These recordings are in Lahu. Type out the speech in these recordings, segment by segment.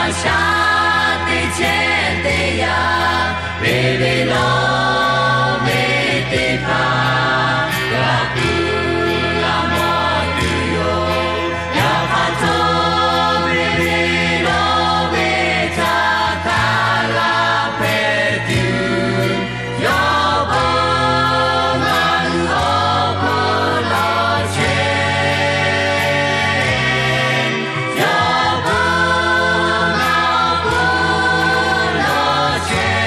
Shaˍ teˇ chehˇ teˇ yanˇ, ve ve lawˬ ve teˇ hpaˍ, g'a kuˬ g'a mawˬ tuˬ yoˬ. Yaꞈ hk'aˇ htawˇ, ve ve lawˬ ve htaꞈ htaˇ g'a hpehꞈ tuˬ, yawˇ bon ngaˬ hui awˬ hk'aw lo chehˇ. Yawˇ bon ngaˬ awˬ hk'aw lo chehˇ.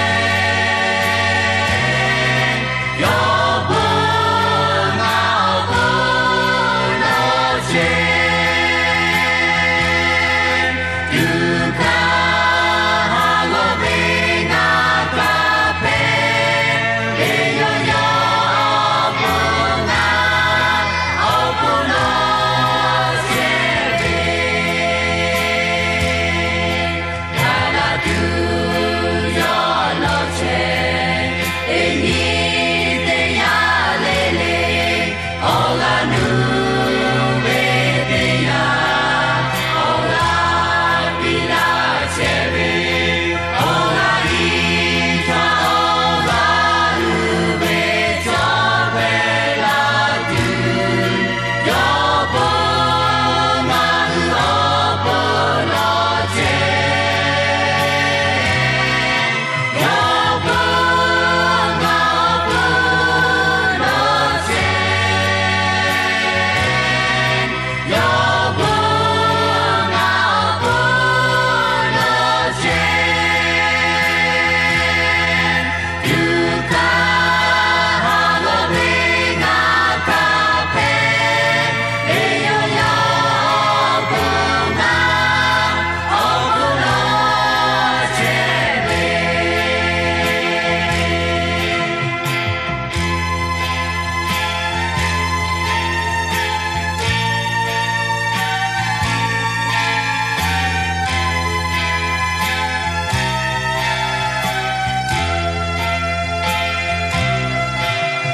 Yawˇ bon ngaˬ awˬ hk'aw lo chehˇ. Tuꞈ kaˇ ha lo ve ngaˬ kaꞈ hpehꞈ ve yoˬ. Yawˇ bon ngaˬ awˬ hk'aw lo chehˇ ve, gaˬ la tuˬ yawˇ lawn chehˇ. Teˇ nyi teˇ yanˇ le le, awˬ g'aˇ nuˇ ve teˇ yanˇ, awˬ g'aˇ piˇ laˇ chehˇ ve, awˬ g'aˇ iˉ htaˇ awˬ g'aˇ uˉ ve cawˬ hpehꞈ la tuˬ, yawˇ bon ngaˬ hui awˬ hk'aw lo chehˇ. Yawˇ bon ngaˬ awˬ hk'aw lo chehˇ. Yawˇ bon ngaˬ awˬ hk'aw lo chehˇ. Tuꞈ kaˇ ha lo ve ngaˬ kaꞈ hpehꞈ ve yoˬ. Yawˇ bon ngaˬ awˬ hk'aw lo chehˇ ve.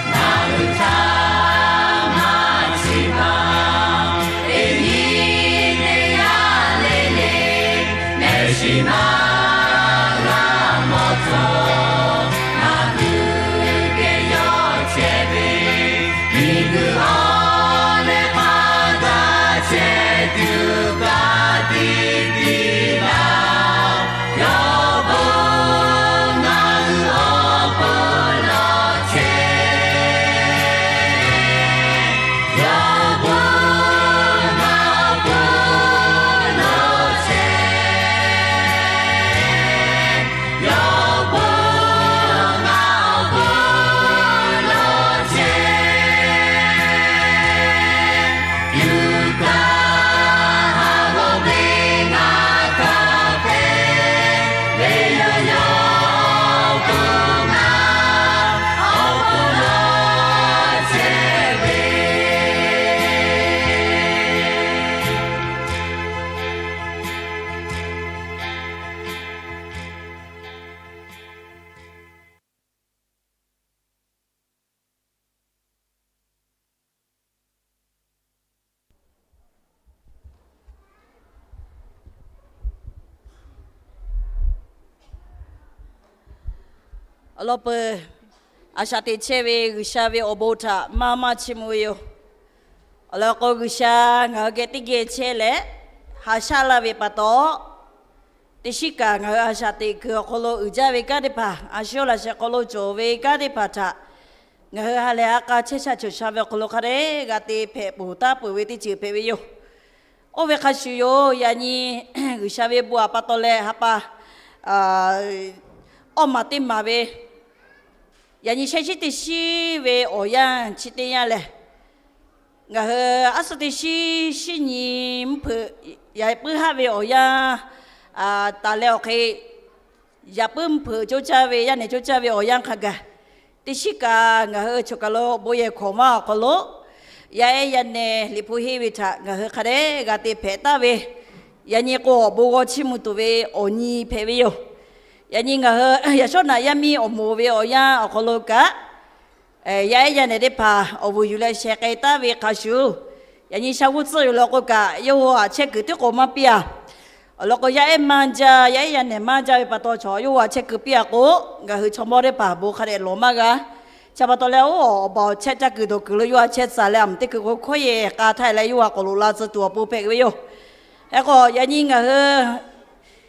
Ngaˬ hui htaꞈ maˇ chiˇ baˬ, teˇ nyi teˇ yanˇ le le, mehˆ shiˍ maˇ g'a mawˬ htawˇ, ngaˬ hui geh yawˇ chehˇ ve, miˬguiˬ awˬ leh hk'a gaˬ chehˇ tuˬ kaꞈ tiˉ tiˉ laˇ. Yawˇ bon ngaˬ hui awˬ hk'aw lo chehˇ. Yawˇ bon ngaˬ awˬ hk'aw lo chehˇ. Yawˇ bon ngaˬ awˬ hk'aw lo chehˇ. Tuꞈ kaˇ ha lo ve ngaˬ kaꞈ hpehꞈ ve yoˬ. Yawˇ bon ngaˬ awˬ hk'aw lo chehˇ ve. Awˬ lawn peuˬ, a shaꞈ teꞈ chehˇ ve G'uiˬsha ve awˬ bon htaꞈ maˇ maˇ chiˇ mvuh ve yoˬ. Awˬ lawn k'o, G'uiˬsha ngaˬ hui geh teˇ geh chehˇ leh haꞈ shaˉ laˇ ve pa taw, teˇ shiˉ kaꞈ ngaˬ hui a shaꞈ teꞈ kuiˬ awˬ hk'aw lo uiˍ jaˇ ve kanˉ teˇ hpaˍ, a shu awˬ laꞈ sheh hk'aw lo cawˬ ve kanˉ teˇ hpaˍ htaꞈ ngaˬ hui ha lehˬ ha k'a chehˇ sha cawˬ sha ve awˬ hk'aw lo hk'a dehꞈ g'a te hpehꞈ peuˬ taˉ peuˬ ve teˇ ceuˬ hpehꞈ ve yoˬ. Oˇ ve hk'a shuˍ yoˬ. Yaꞈ nyi G'uiˬsha ve bon aꞈ pa taw leh ha pa awˇ maˬ teˇ maˬ ve, yaꞈ nyi shehˆ shiˉ teˇ shiˉ ve awˬ yanˇ chi teˇ yanˇ lehˬ, ngaˬ hui aˉ suh teˇ shiˉ shiˉ nyi mvuhˇ hpeuꞈ yaꞈ puiˉ haˆ ve awˬ yanˇ taˍ leh awˬ hk'e, yaꞈ puiˉ mvuhˇ hpeuꞈ coˇ caˇ ve, yaˇ nehˬ coˇ caˇ ve awˬ yanˇ hk'a gaˬ, teˇ shiˉ kaꞈ ngaˬ hui choˬ kaˬ lo bon yehˬ hkawꞈ maˇ awˬ hk'aw lo, yaˇ ehˉ yaˇ nehˬ Liꞈ hpu henˇ ve htaꞈ ngaˬ hui hk'a dehꞈ g'a te hpehꞈ taˍ ve, yaꞈ nyi k'o awˬ bon g'aw chiˇ mvuh tuˬ ve awˬ nyi hpehꞈ ve yoˬ. Yaꞈ nyi ngaˬ hui yaꞈ shawˉ naꞈ yaˇ miˇ awˬ moˍ ve awˬ yanˇ awˬ hk'aw lo kaꞈ, yaˇ ehˉ yaˇ nehˬ teˇ hpaˍ awˬ vuiˬ yuˬ leh sheh k'ai taˍ ve hk'a shuˍ, yaꞈ nyi sha g'uˇ tcuhˆ yuˬ la k'o kaꞈ, yawˇ hui htaꞈ chehˇ kuiˬ tiˉ k'o maˇ piˇ-a. Awˬ lawn k'o, yaˇ ehˉ maˇ jaˇ, yaˇ ehˉ yaˇ nehˬ maˇ jaˇ ve pa taw, chaw yawˇ hui a chehˇ kuiˬ piˇ-a k'o, ngaˬ hui chaw mawˇ teˇ hpaˍ bon hk'a dehꞈ lawˬ maˇ g'a. Chi pa taw leh, oˇ awˬ baˬ awˬ chehˇ caˇ kuiˬ dawˬ kuiˬ lo yawˇ a chehˇ tcuh leh, a meuˍ teˇ kuiˬ k'o hkawˇ yehˬ k'a htaˇ leh yawˇ a k'awꞈ loꞈ la tcuh tuˬ awˬ pon hpehꞈ ve yoˬ. Hk'e k'o, yaꞈ nyi ngaˬ hui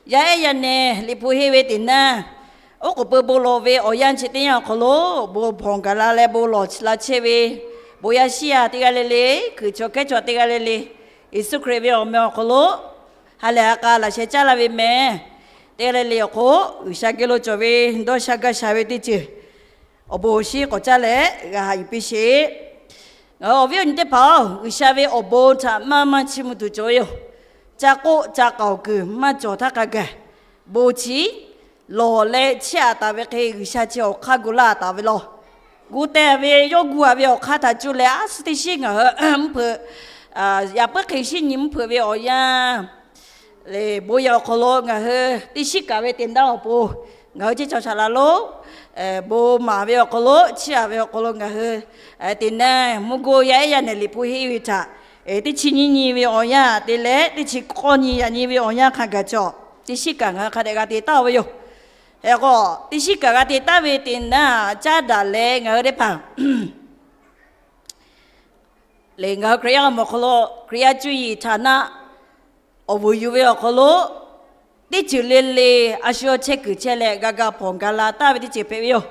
yaˇ ehˉ yaˇ nehˬ Liꞈ hpu henˇ ve teˇ naˇ, oˉ k'oˍ pui bon lawˬ ve awˬ yanˇ chi teˇ yanˇ awˬ hk'aw lo, bon hpawnˬ gaˬ la leh bon lawˬ la chehˇ ve, bon yaˇ shiˉ yaˇ teˇ g'aˇ le le, kuiˬ chaw kehˉ chaw teˇ g'aˇ le le, Yeˍsuˆ Hkriꞈ ve awˬ meh awˬ hk'aw lo ha lehˬ ha k'a laꞈ sheh caˉ laˇ ve meh. Teˇ g'aˇ le le awˬ hk'oˆ G'uiˬsha geh lo cawˬ ve dawˇ sha gaˇ sha ve teˇ ceuˬ awˬ bon awˬ shinˉ k'awꞈ caˉ leh g'a haꞈ yuˬ piˇ sheˍ. Ngaˬ hui awˬ viˉ awˬ nyi teˇ hpaˍ-oˬ, G'uiˬsha ve awˬ bon htaꞈ maˇ maˇ chiˇ mvuh tuˬ cawˬ ve yoˬ. Ca k'oˆ ca k'aoˍ kuiˬ maˇ cawˬ htaˇ hk'a gaˬ, bon chi lawˬ leh chehˇ-a taˍ ve hk'e, G'uiˬsha chi awˬ hk'aˇ gu laˇ taˍ ve law. Gu teh ve, yawˇ gu-a ve awˬ hk'aˇ htaꞈ cuˇ leh, a suhˉ teˇ shinˉ ngaˬ hui mvuhˇ hpeuꞈ, yaꞈ puiˉ hk'e shinˉ nyi mvuhˇ hpeuꞈ ve awˬ yanˇ le, bon yehˬ awˬ hk'aw lo ngaˬ hui teˇ shinˉ kaꞈ ve teˇ naˇ awˬ pon, ngaˬ hui ceˇ cawˬ shaˍ laꞈ lonˉ bon maˍ ve awˬ hk'aw lo, chiˇ aꞈ ve awˬ hk'aw lo ngaˬ hui teˇ naˇ mvuhˇ gu yaˇ ehˉ yaˇ nehˬ Liꞈ hpu henˇ ve htaꞈ teˇ chi nyiˇ nyi ve awˬ yanˇ te leh, teˇ chi k'awˇ nyi yaꞈ nyi ve awˬ yanˇ hk'a gaˬ cawˬ, teˇ shinˉ kaꞈ ngaˬ hui hk'a dehꞈ g'a te taˍ-o ve yoˬ. Hk'e k'o, teˇ shinˉ kaꞈ g'a te taˍ ve teˇ naˇ caˉ daꞈ leh ngaˬ hui teˇ hpaˍ le, ngaˬ hui Hkriꞈ yaˇ awˬ moˍ awˬ hk'aw lo Hkriꞈ yaˇ cuˇ yiˍ htaꞈ naˆ awˬ vuiˬ yuˬ ve awˬ hk'aw lo, teˇ ceuˬ le le a shu yawˇ chehˇ kuiˬ chehˇ leh g'a ga hpawnˬ ga la taˍ ve teˇ ceuˬ hpehꞈ ve yoˬ.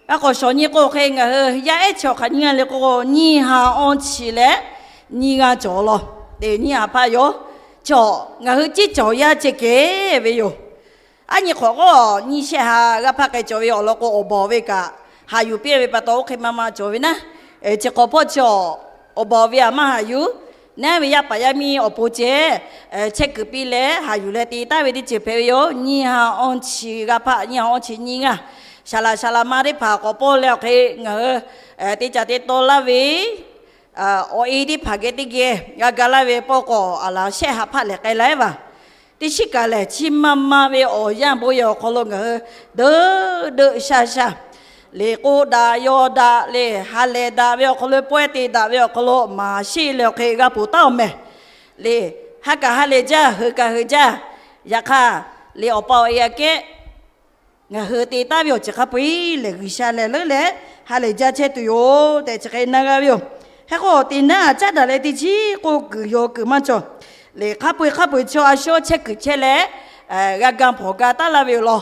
Aˉ k'awꞈ shawˍ nyi k'o hk'e, ngaˬ hui yaˇ ehˉ chi awˬ hk'aˬ nyi ngaˇ le k'o, nyiˇ ha awˇ chi leh nyiˇ g'aˇ cawˬ law. Teˇ nyiˇ ha hpaˆ yoˬ. Chaw ngaˬ hui ciˉ cawˬ yaˇ ceh kehˬ ve yoˬ. Aˉ nyi hk'awꞈ k'o, nyiˇ shehˆ ha g'aˇ hpaˆ k'ai cawˬ ve awˬ lawn k'o, awˬ baˬ ve kaꞈ haꞈ yuˬ piˇ ve pa taw oˇ hk'e ma ma cawˬ ve naˉ. Chi hk'awꞈ hpawˇ chi awˬ baˬ ve aꞈ maˇ haꞈ yuˬ. Naˉ ve yaˇ paˍ yaˇ miˇ awˬ pon ceh chehˇ kuiˬ piˇ leh haꞈ yuˬ leh te taˍ ve teˇ ceuˬ hpehꞈ ve yoˬ. Nyiˇ ha awˇ chi g'aˇ hpaˆ, nyiˇ ha awˇ chi nyiˇ g'aˇ, saˍ laꞈ saˍ laꞈ ma teˇ hpaˍ k'awꞈ pawˇ leh awˬ hk'e ngaˬ hui te caˍ te taw laˇ ve awˬ e teˇ hpaˍ geh teˇ geh g'a ga laˇ ve pawˆ k'awꞈ aˬ laˬ shehˆ ha hpaˆ lehˬ k'ai la ehˉ vaˬ. Teˇ shinˉ kaꞈ lehˬ, chi ma ma ve awˬ yanˇ bon yehˬ awˬ hk'aw lo ngaˬ hui deuˆ deuˆ sha sha le, k'oˆ daꞈ yaw daꞈ le, ha lehˬ daꞈ ve awˬ hk'aw lo, pawehˇ te daꞈ ve awˬ hk'aw lo maˍ sheˆ leh awˬ hk'e g'a ponˬ taˉ-oˬ mehˍ le. Ha kaꞈ ha lehˬ jaˇ, heuˬ kaꞈ heuˬ jaˇ. Yaꞈ hk'aˇ le, awˬ pa awˬ e aꞈ kehˉ ngaˬ hui te taˍ ve awˬ ceuˬ hk'a peu-eˬ lehˬ, G'uiˬsha lehˬ leuˉ leh ha lehˬ jaˇ chehˇ tuˬ yoˬ tehꞈ chi hk'e na g'a ve yoˬ. Hk'e k'o, teˇ naˇ caˉ daꞈ leh teˇ chiˉ k'oˆ kuiˬ yaw kuiˬ maˇ cawˬ le. Hk'a peu-eˬ hk'a peu-eˬ chaw a shu chehˇ kuiˬ chehˇ leh g'a ga hpawnˬ ga taˉ laˇ ve yoˬ law.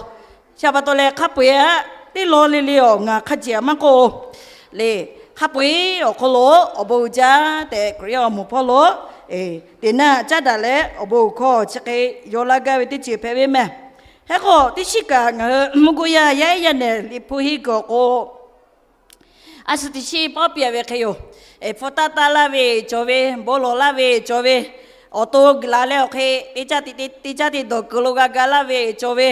Chi pa taw leh hk'a peu-eˬ aꞈ teˇ law le le awˬ ngaˬ hk'a ceh maˇ k'oˆ le. Hk'a peu-eˬ awˬ hk'aw lo awˬ bon uiˍ jaˇ tehꞈ Hkriꞈ yaˇ awˬ moˍ hpawˇ lo teˇ naˇ caˉ daꞈ leh awˬ bon uiˍ hkawˇ chi hk'e yaw laˇ gaˇ ve teˇ ceuˬ hpehꞈ ve mehˍ. Hk'e k'o, teˇ shinˉ kaꞈ ngaˬ hui mvuhˇ gu yaˇ yaˇ ehˉ yaˇ nehˬ Liꞈ hpu henˇ kuiˬ awˬ k'o, a suhˉ teˇ shinˉ pawˆ piˇ-a ve hk'e yoˬ. Hpu taˇ taˇ laˇ ve cawˬ ve, bon lawˬ laˇ ve cawˬ ve, awˬ to la leh awˬ hk'e teˇ caˇ te dawˬ kuiˬ lo g'a ga laˇ ve cawˬ ve,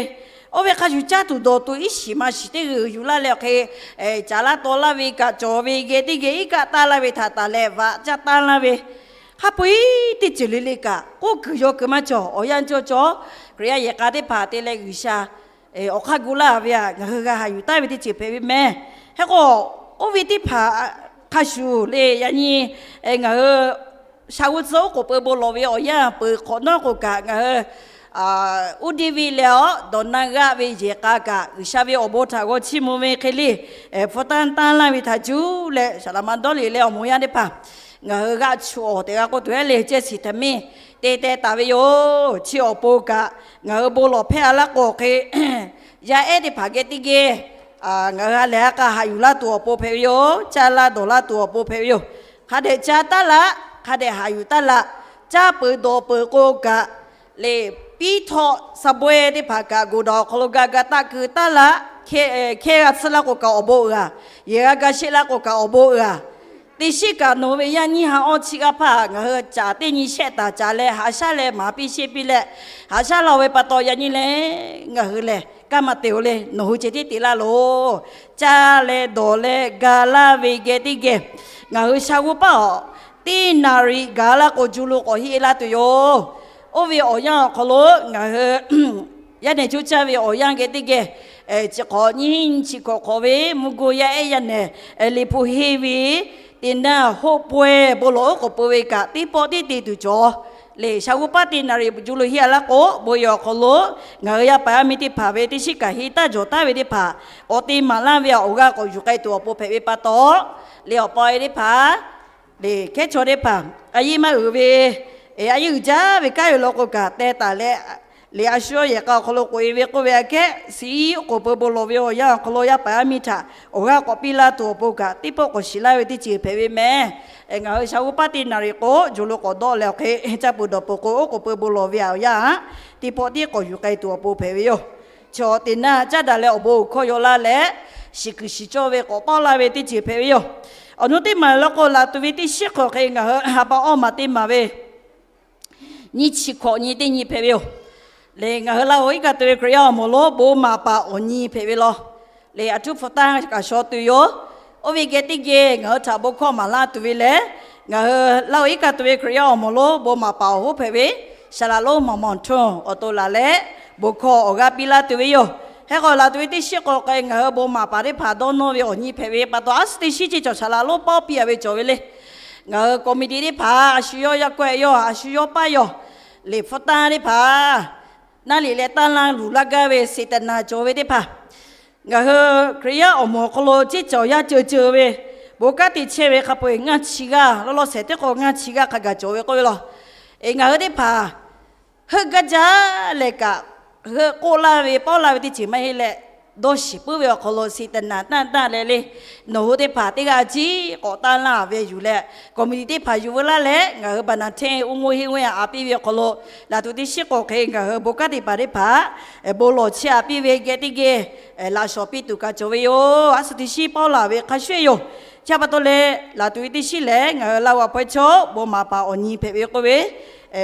oˇ ve hk'a shuˍ caˇ tuˬ dawˬ tuˬ iˉ shiˍ ma shiˍ teˇ g'uiˬ yuˬ laˇ leh awˬ hk'e caˍ laˇ taw laˇ ve kaꞈ cawˬ ve, geh teˇ geh iˉ kaˆ taˇ laˇ ve htaꞈ taˍ leh vaꞈ caˇ taˇ laˇ ve, hk'a peu-eˬ teˇ ceuˬ le le kaꞈ k'oˆ kuiˬ yaw kuiˬ maˇ cawˬ. Awˬ yanˇ cawˇ cawˬ, Hkriꞈ yaˇ yehˬ k'a teˇ hpaˍ te leh G'uiˬsha awˬ hk'aˇ gu laˇ ve htaꞈ ngaˬ hui g'a haꞈ yuˬ taˍ ve teˇ ceuˬ hpehꞈ ve mehˍ. Hk'e k'o, oˇ ve teˇ hpaˍ hk'a shuˍ le, yaꞈ nyi ngaˬ hui sha g'uˇ tcuh oˉ k'oˍ pui bon lawˬ ve awˬ yanˇ peuˬ hk'awꞈ nawˉ k'o kaꞈ, ngaˬ hui uˉ deˇ ve leh awˬ dawˬ na g'aˆ ve yehˬ k'a kaꞈ G'uiˬsha ve awˬ bon htaꞈ g'aw chiˇ mvuh ve hk'e le, hpu tanˇ tanˇ laˇ ve htaꞈ cuˇ leh saˍ laꞈ ma dawˇ liꞈ leh awˬ moˍ yaˇ teˇ hpaˍ ngaˬ hui g'aˆ chuˇ awˬ tehꞈ g'a k'oˆ tuˬ ehˉ le, cehˇ shiˍ htaꞈ miˇ te teh taˍ ve yoˬ. Chi awˬ pon kaꞈ ngaˬ hui bon lawˬ hpehˇ-a laˇ k'o hk'e, yaˇ ehˉ teˇ hpaˍ geh teˇ geh ngaˬ hui ha lehˬ ha k'a haꞈ yuˬ laˇ tuˬ awˬ pon hpehꞈ ve yoˬ. Caˇ laˇ dawˬ laˇ tuˬ awˬ pon hpehꞈ ve yoˬ. Hk'a dehꞈ caˇ taˉ laˇ, hk'a dehꞈ haꞈ yuˬ taˉ laˇ. Caˇ peuˬ dawˬ peuˬ k'o kaꞈ le, piˉ htawˆ sa bawehˇ teˇ hpaˍ kaꞈ goˬ daꞈ awˬ hk'aw lo ga ga taˆ keu taˉ laˇ. Hkehˇ g'a tsuhˇ laˇ k'o kaꞈ awˬ bon uiˍ-a, yehˬ g'a ga sheˆ laˇ k'o kaꞈ awˬ bon uiˍ-a. Teˇ shinˉ kaꞈ nawˬ ve yaˇ nyiˇ ha awˇ chi g'aˇ hpaˇ ngaˬ hui caˍ teˇ nyi shehˆ taˍ caˍ leh haꞈ shaˉ leh maˍ piˇ sheˆ piˇ leh, haꞈ shaˉ laˇ-oˬ ve pa taw yaꞈ nyi leh ngaˬ hui lehˬ kanˇ maˇ te-o le, nawˬ hui ceh tiˉ te laˇ loˬ. Caˇ leh dawˬ leh ga laˇ ve geh teˇ geh ngaˬ hui sha g'uˇ paˆ awˬ teˇ naˍ riˍ gaˬ laˇ k'o, ju lo k'awꞈ heˆ laˇ tuˬ yoˬ. Oˇ ve awˬ yanˇ awˬ hk'aw lo ngaˬ hui yaˇ nehˬ coˇ caˇ ve awˬ yanˇ geh teˇ geh chi hk'awꞈ nyiˇ chi hkawꞈ hk'awꞈ ve mvuhˇ gu yaˇ ehˉ yaˇ nehˬ Liꞈ hpu henˇ ve teˇ naˇ hoˆ pawehˇ bon lawˬ oˉ k'oˍ pui ve kaꞈ teˇ pawˆ tiˉ te tuˬ cawˬ. Lehˬ, shaˍ g'uˇ paˇ teˇ naˍ riˍ juˇ lo hiˆ a laˇ k'o, bon yehˬ awˬ hk'aw lo ngaˬ hui yaˇ paˍ yaˇ miˇ teˇ hpaˍ ve teˇ shiˉ kaꞈ henˇ taˇ jawˬ taˍ ve teˇ hpaˍ k'awꞈ te maˍ laˇ ve awˬ g'aˇ k'awꞈ yuˬ k'ai tuˬ awˬ pon hpehꞈ ve pa taw, lehˬ awˬ pa e teˇ hpaˍ, lehˬ hkehˉ chaw teˇ hpaˍ a yeˇ maˇ uiˍ ve, a yeˇ uiˍ jaˇ ve kanˉ ve law k'o kaꞈ teh taˍ leh, lehˬ a shu yawˇ yehˬ k'a awˬ hk'aw lo k'oꞈ e ve k'oˆ ve aꞈ kehˉ, suh iˉ oˉ k'oˍ pui bon lawˬ ve awˬ yanˇ awˬ hk'aw lo yaˇ paˍ yaˇ miˇ htaꞈ awˬ g'aˇ k'awꞈ piˇ laˇ tuˬ awˬ pon kaꞈ teˇ pawˆ k'awꞈ shiˍ laˇ ve teˇ ceuˬ hpehꞈ ve meh. Ngaˬ hui shaˍ g'uˇ paˇ teˇ naˍ riˍ k'o, juˇ lo k'awꞈ dawˆ leh awˬ hk'e caˇ peuˬ dawˬ peuˬ k'o, oˉ k'oˍ pui bon lawˬ ve awˬ yanˇ, teˇ pawˆ tiˉ k'awꞈ yuˬ k'ai tuˬ awˬ pon hpehꞈ ve yoˬ. Chaw teˇ naˇ caˉ daꞈ leh awˬ bon awˬ hkawˇ yaw laˇ leh, shiˍ kuiˬ shiˍ cawˇ ve k'awꞈ paˇ laˇ ve teˇ ceuˬ hpehꞈ ve yoˬ. Awˬ nu teˇ maˬ law k'o, laˬ tuˬ ve teˇ shiˉ hk'awꞈ hk'e ngaˬ hui ha pa awˇ maˬ teˇ maˬ ve nyiˇ chi hkawꞈ nyi teˇ nyi hpehꞈ ve yoˬ. Lehˬ, ngaˬ hui Laˇ huˍ iˉ kaˆ tuˬ ve Hkriꞈ yaˇ awˬ moˍ lonˉ bon maˍ paˍ awˬ nyi hpehꞈ ve law. Lehˬ, a htuˉ hpu tanˇ kaꞈ shaw tuˬ yoˬ. Oˇ ve geh teˇ geh ngaˬ hui htaꞈ bon hkawˇ maˍ laˇ tuˬ ve lehˬ, ngaˬ hui Laˇ huˍ iˉ kaˆ tuˬ ve Hkriꞈ yaˇ awˬ moˍ lonˉ bon maˍ paˍ awˬ hoˉ hpehꞈ ve, Saˍ laꞈ lonˉ Maˍ maw htuˇ awˬ to laˬ leh, bon hkawˇ awˬ g'aˇ piˇ laˇ tuˬ ve yoˬ. Hk'e k'o, laˬ tuˬ ve teˇ shiˉ hk'awꞈ hk'e ngaˬ hui bon maˍ paˍ teˇ hpaˍ dawˇ nawˇ ve awˬ nyi hpehꞈ ve pa taw, a suh teˇ shiˉ ceh cawˬ Saˍ laꞈ lonˉ pawˇ piˇ a ve cawˬ ve le. Ngaˬ hui committee teˇ hpaˍ a shu yawˇ yaˇ kawehˆ yawˇ, a shu yawˇ paˇ yawˬ, lehˬ hpu tanˇ teˇ hpaˍ naˇ liꞈ leh tanˇ lanˇ luˬ laˇ gaˇ ve Saˍtanˍ cawˬ ve teˇ hpaˍ, ngaˬ hui Hkriꞈ yaˇ awˬ moˍ awˬ hk'aw lo ceˇ cawˬ yaˇ ceuˬ ceuˬ ve bon kanˉ te chehˇ ve hk'a peu-eˬ ngaˇ chi g'aˇ, lawˇ lawˇ shehˍ teˇ k'o ngaˇ chi g'aˇ hk'a gaˬ cawˬ ve k'oˆ ve law. Eˬ, ngaˬ hui teˇ hpaˍ heuˆ gaˇ jaˇ leh kaꞈ, heuˆ k'oˆ laˇ ve pawˆ laˇ ve teˇ ceuˬ maˇ heˆ leh, dawˇ shiˍ puiˉ ve awˬ hk'aw lo Saˍtanˍ tanˇ tanˇ leh le, nawˬ hui teˇ hpaˍ teˇ g'aˇ ciˉ k'awꞈ tanˇ laˇ ve yuˬ leh, committee teˇ hpaˍ yuˬ veu laˇ leh, ngaˬ hui baˬ naˍ hteˇ uˇ moˇ heˆ ve a piˇ ve awˬ hk'aw lo, laˬ tuˬ teˇ shiˉ hk'awꞈ hk'e ngaˬ hui bon kanˉ teˇ hpaˍ teˇ hpaˍ bon lawˬ chehˇ a piˇ ve geh teˇ geh laꞈ shawˍ piˇ tuˬ kaꞈ cawˬ ve yoˬ. A suh teˇ shiˉ pawˆ laˇ ve hk'a shuˍ yoˬ. Chi pa taw leh, laˬ tuˬ ve teˇ shiˉ lehˬ, ngaˬ hui Laˇ huˍ a hpaweh chaw bon maˍ paˍ awˬ nyi hpehꞈ ve k'oˆ ve,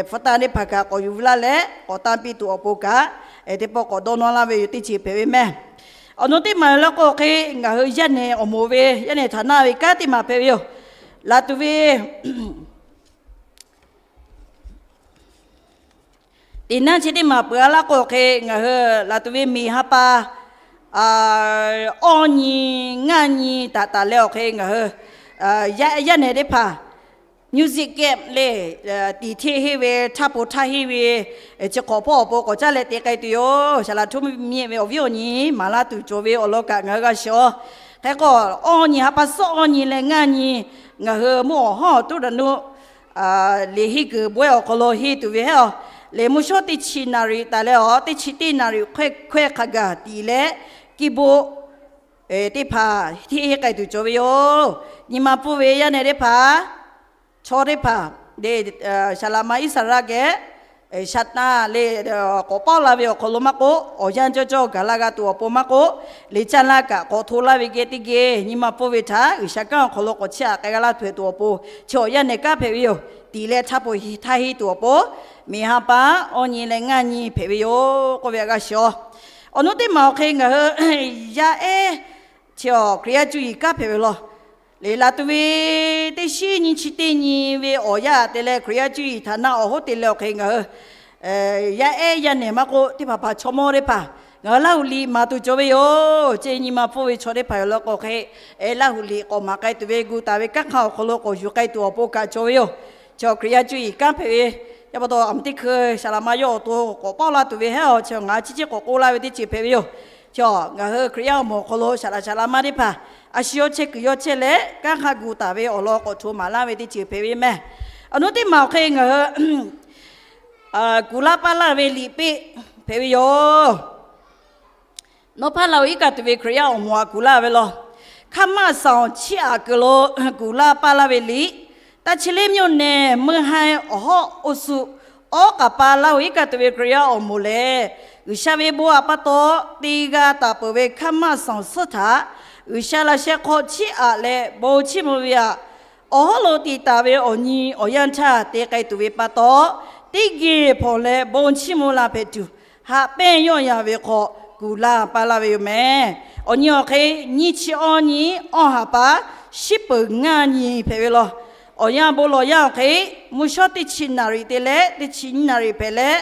hpu tanˇ teˇ hpaˍ kaꞈ k'awꞈ yuˬ veu laˇ leh k'awꞈ tanˇ piˇ tuˬ awˬ pon kaꞈ, teˇ pawˆ k'awꞈ dawˇ nawˇ laˇ ve yoˬ teˇ ceuˬ hpehꞈ ve meh. Awˬ nu teˇ maˬ law k'o hk'e, ngaˬ hui yaˇ nehˬ awˬ moˍ ve yaˇ nehˬ htaꞈ naˇ ve kanˉ teˇ maˬ hpehꞈ ve yoˬ. Laˬ tuˬ ve teˇ naˇ chi teˇ maˬ peuˬ a laˇ k'o hk'e, ngaˬ hui laˬ tuˬ ve miˬ ha pa awˇ nyi ngaˇ nyi taˍ taˍ leh awˬ hk'e ngaˬ hui yaˇ nehˬ teˇ hpaˍ music camp le, tiˍ hteˇ henˇ ve htaˇ po htaˇ henˇ ve chi hk'awꞈ hpawˇ awˬ pon k'awꞈ caˇ leh te k'ai tuˬ yoˬ. Saˍ laꞈ htoˇ miˇ ve awˬ viˉ awˬ nyi maˍ laˇ tuˬ cawˬ ve awˬ lawn kaꞈ ngaˬ hui g'a shiˍ a. Hk'e k'o, awˇ nyi ha pa suhˉ awˇ nyi leh ngaˇ nyi ngaˬ hui mvuhˇ awˬ hawˉ awˬ tuˉ daꞈ nuˇ lehˬ henˇ kuiˬ bawehˇ awˬ hk'aw lo henˇ tuˬ ve hehˉ a. Lehˬ, mvuhˇ shawˉ teˇ chi naˍ riˍ taˍ leh awˬ teˇ chi teˇ naˍ riˍ hkawehˇ hk'a gaˬ tiˍ leh, kiˇ boˆ teˇ hpaˍ hteˇ henˇ k'ai tuˬ cawˬ ve yoˬ. Nyi ma pfuhˇ ve yaˇ nehˬ teˇ hpaˍ, chaw teˇ hpaˍ, saˍ laꞈ ma Iˉsaˍreˍlaˆ geh Saˍtanˍ le k'awꞈ pawˆ la ve awˬ hk'aw lo maˇ k'oˆ, awˬ yanˇ cawˇ cawˇ gaˬ la g'a tuˬ awˬ pon maˇ k'oˆ, liꞈ caˇ laˇ kaꞈ k'awꞈ hto laˇ ve geh teˇ geh nyi ma pfuhˇ ve htaꞈ G'uiˬsha kanˉ awˬ hk'aw lo k'awꞈ chiˇ aꞈ k'ai g'a laˇ hpehꞈ tuˬ awˬ pon, chi awˬ yaˇ nehˬ kanˉ hpehꞈ ve yoˬ. Tiˍ leh htaˇ po htaˇ henˇ tuˬ awˬ pon, miˬ ha pa awˇ nyi leh ngaˇ nyi hpehꞈ ve yoˬ k'oˆ ve htaꞈ g'a shiˍ a. Awˬ nu teˇ maˬ awˬ hk'e ngaˬ hui yaˇ ehˉ chi awˬ Hkriꞈ yaˇ cuˇ yiˍ kanˉ hpehꞈ ve law. Lehˬ, laˬ tuˬ ve teˇ shiˉ nyi chi teˇ nyi ve awˬ yanˇ te leh Hkriꞈ yaˇ cuˇ yiˍ htaꞈ naˆ awˬ hoˉ te leh awˬ hk'e ngaˬ hui yaˇ ehˉ yaˇ nehˬ maˇ k'oˆ, teˇ hpaˍ hpaˍ chaw mawˇ teˇ hpaˍ ngaˬ hui Laˇ huˍ liꞈ maˍ tuˬ cawˬ ve yoˬ. Ceˇ nyi ma pfuhˇ ve chaw teˇ hpaˍ yoˬ law k'o hk'e, Laˇ huˍ liꞈ k'awꞈ maˍ k'ai tuˬ ve gu taˍ ve kanˉ hk'aˇ awˬ hk'aw lo k'awꞈ yuˬ k'ai tuˬ awˬ pon kaꞈ cawˬ ve yoˬ. Chi awˬ Hkriꞈ yaˇ cuˇ yiˍ kanˉ hpehꞈ ve, yaˇ pa taw aˬ miˍ teˇ hkui saˍ laꞈ ma yawˇ awˬ to k'awꞈ pawˆ laˇ tuˬ ve hehˉ a. Chi ngaˬ chi chi k'awꞈ k'oˆ laˇ ve teˇ ceuˬ hpehꞈ ve yoˬ. Chi ngaˬ hui Hkriꞈ yaˇ awˬ moˍ awˬ hk'aw lo saˍ laꞈ saˍ laꞈ ma teˇ hpaˍ a shu yawˇ chehˇ kuiˬ yawˇ chehˇ leh kanˉ hk'aˇ gu taˍ ve awˬ lawn k'awꞈ hto maˍ laˇ ve teˇ ceuˬ hpehꞈ ve meh. Awˬ nu teˇ maˬ awˬ hk'e ngaˬ hui kuˬ laˇ paˇ laˇ ve liꞈ peˆ hpehꞈ ve yoˬ. Nawˉ hpaˇ Laˇ huˍ iˉ kaˆ tuˬ ve Hkriꞈ yaˇ awˬ moˍ aꞈ kuˬ laˇ ve law. Hkaˇ maˆ saˍ awˬ chiˇ aꞈ kuiˬ lo kuˬ laˇ paˇ laˇ ve liꞈ, တာချီလိတ်မြို့နယ် မုၢ်ဟဲ awˬ hawˉ အုပ်စု awˉ k'aˍ pa Laˇ huˍ iˉ kaˆ tuˬ ve Hkriꞈ yaˇ awˬ moˍ lehˬ, G'uiˬsha ve bon aꞈ pa taw te g'a taˍ peuˬ ve hkaˇ maˆ saˍ awˬ suhˉ htaꞈ G'uiˬsha laꞈ sheh hk'aw chiˇ aꞈ leh bon chiˇ mvuh ve aꞈ, awˬ hawˉ lo tiꞈ taˍ ve awˬ nyi awˬ yanˇ htaˇ te k'ai tuˬ ve pa taw, teˇ geh hpawnˬ leh bon chiˇ mvuh la hpehꞈ tuˬ, haꞈ pehnˇ yawˆ yan ve hk'aw kuˬ laˇ paˇ laˇ ve yoˬ meh. Awˬ nyi awˬ hk'e nyiˇ chi awˇ nyi awˇ haˍ pa shiˉ peuˬ ngaˇ nyi hpehꞈ ve law. Awˬ yanˇ bon lawˬ yanˇ awˬ hk'e mvuhˇ shawˉ teˇ chi naˍ riˍ te leh teˇ chi nyiˇ naˍ riˍ hpehꞈ leh,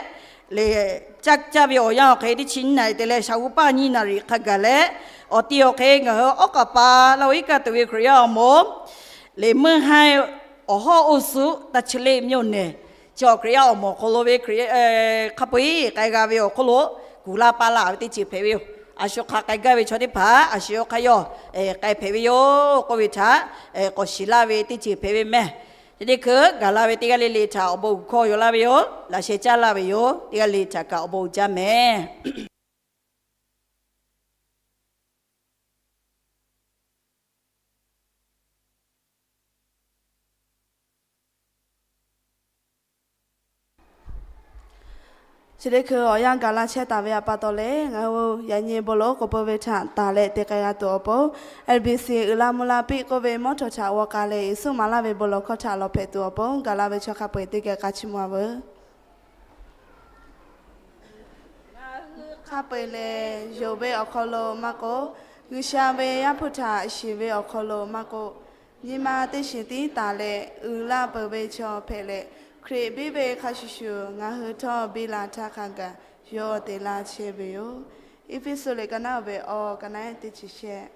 lehˬ caˇ caˇ ve awˬ yanˇ awˬ hk'e teˇ chi nyiˇ naˍ riˍ te leh shaˍ g'uˇ paˇ nyiˇ naˍ riˍ hk'a gaˬ leh, awˬ ti awˬ hk'e ngaˬ hui awˉ k'aˍ pa Laˇ huˍ iˉ kaˆ tuˬ ve Hkriꞈ yaˇ awˬ moˍ lehˬ, မုၢ်ဟဲ awˬ hawˉ အုပ်စု တာချီလိတ်မြို့နယ် Chaw Hkriꞈ yaˇ awˬ moˍ awˬ hk'aw lo ve Hkriꞈ yaˇ hk'a peu-eˬ k'ai g'a ve awˬ hk'oˆ lo kuˬ laˇ paˇ laˇ ve teˇ ceuˬ hpehꞈ ve yoˬ. A shu hk'a k'ai gaˇ ve chaw teˇ hpaˍ a shu yawˇ hk'a yawˇ k'ai hpehꞈ ve yoˬ k'oˆ ve htaꞈ k'awꞈ shiˍ laˇ ve teˇ ceuˬ hpehꞈ ve mehˬ. Chi teˇ hkui gaˬ la ve teˇ g'aˇ le le htaꞈ awˬ bon uiˍ hkawˇ yaw laˇ ve yoˬ. Laꞈ sheh caˇ laˇ ve yoˬ. Teˇ g'aˇ le htaꞈ kaꞈ awˬ bon uiˍ jaˇ mehˬ. Chi teˇ hkui awˬ yanˇ gaˬ la chehˇ taˍ ve a pa taw leh, ngaˬ hui yaꞈ nyi bon lawˬ k'oˍ pui ve htaꞈ tanˬ leh te k'ai g'a tuˬ awˬ pon, A B C uiˍ la mvuh la piˇ k'oˆ ve mawˇ htawˇ htaꞈ g'aw k'ai leh, Yeˍsuˆ maˍ laˇ ve bon lawˬ hkawˇ htaꞈ lawˬ hpehꞈ tuˬ awˬ pon gaˬ la ve chaw hk'a peu-eˬ teˇ geh k'a chiˇ mvuh-a veuˬ. Hk'a peu-eˬ lehˬ, yonˍ ve awˬ hk'aw lo maˇ k'oˆ, G'uiˬsha ve Yaˇ hpu htaꞈ shiˍ ve awˬ hk'aw lo maˇ k'oˆ, nyi ma teˇ shiˍ tiˉ taˍ leh uiˍ la peuˬ ve chaw hpehꞈ leh, Hkriꞈ biˇ ve hk'a shuˍ shuˍ ngaˬ hui htawˇ biˇ la htaˇ hk'a gaˬ yawˇ te laˇ chehˇ ve yoˬ. Eˇfeˇsuꞈ liꞈ ka naˉ ve awˬ ka naˉ teˇ chi shehˆ.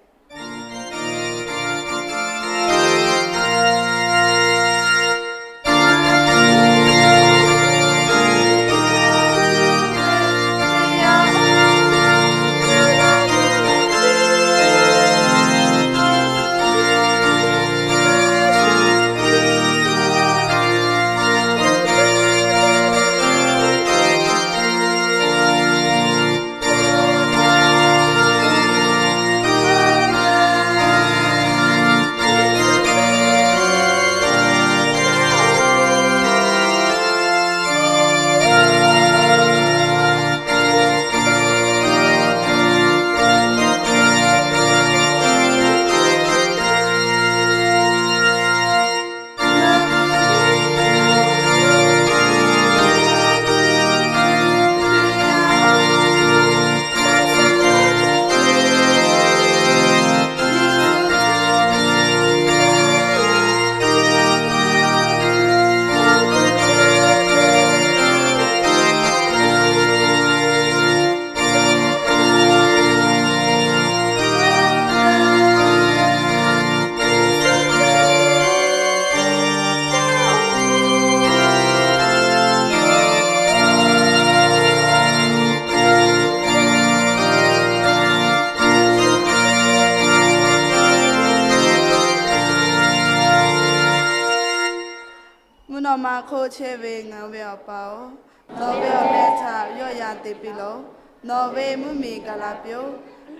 Mvuhˇ naw ma hk'oˆ chehˇ ve ngaˬ hui ve Awˬ pa-oˬ, nawˬ ve awˬ meh htaꞈ yawˆ yan te piˇ lawˬ. Nawˬ ve mvuhˇ miˬ gaˬ la piˇ-oˆ.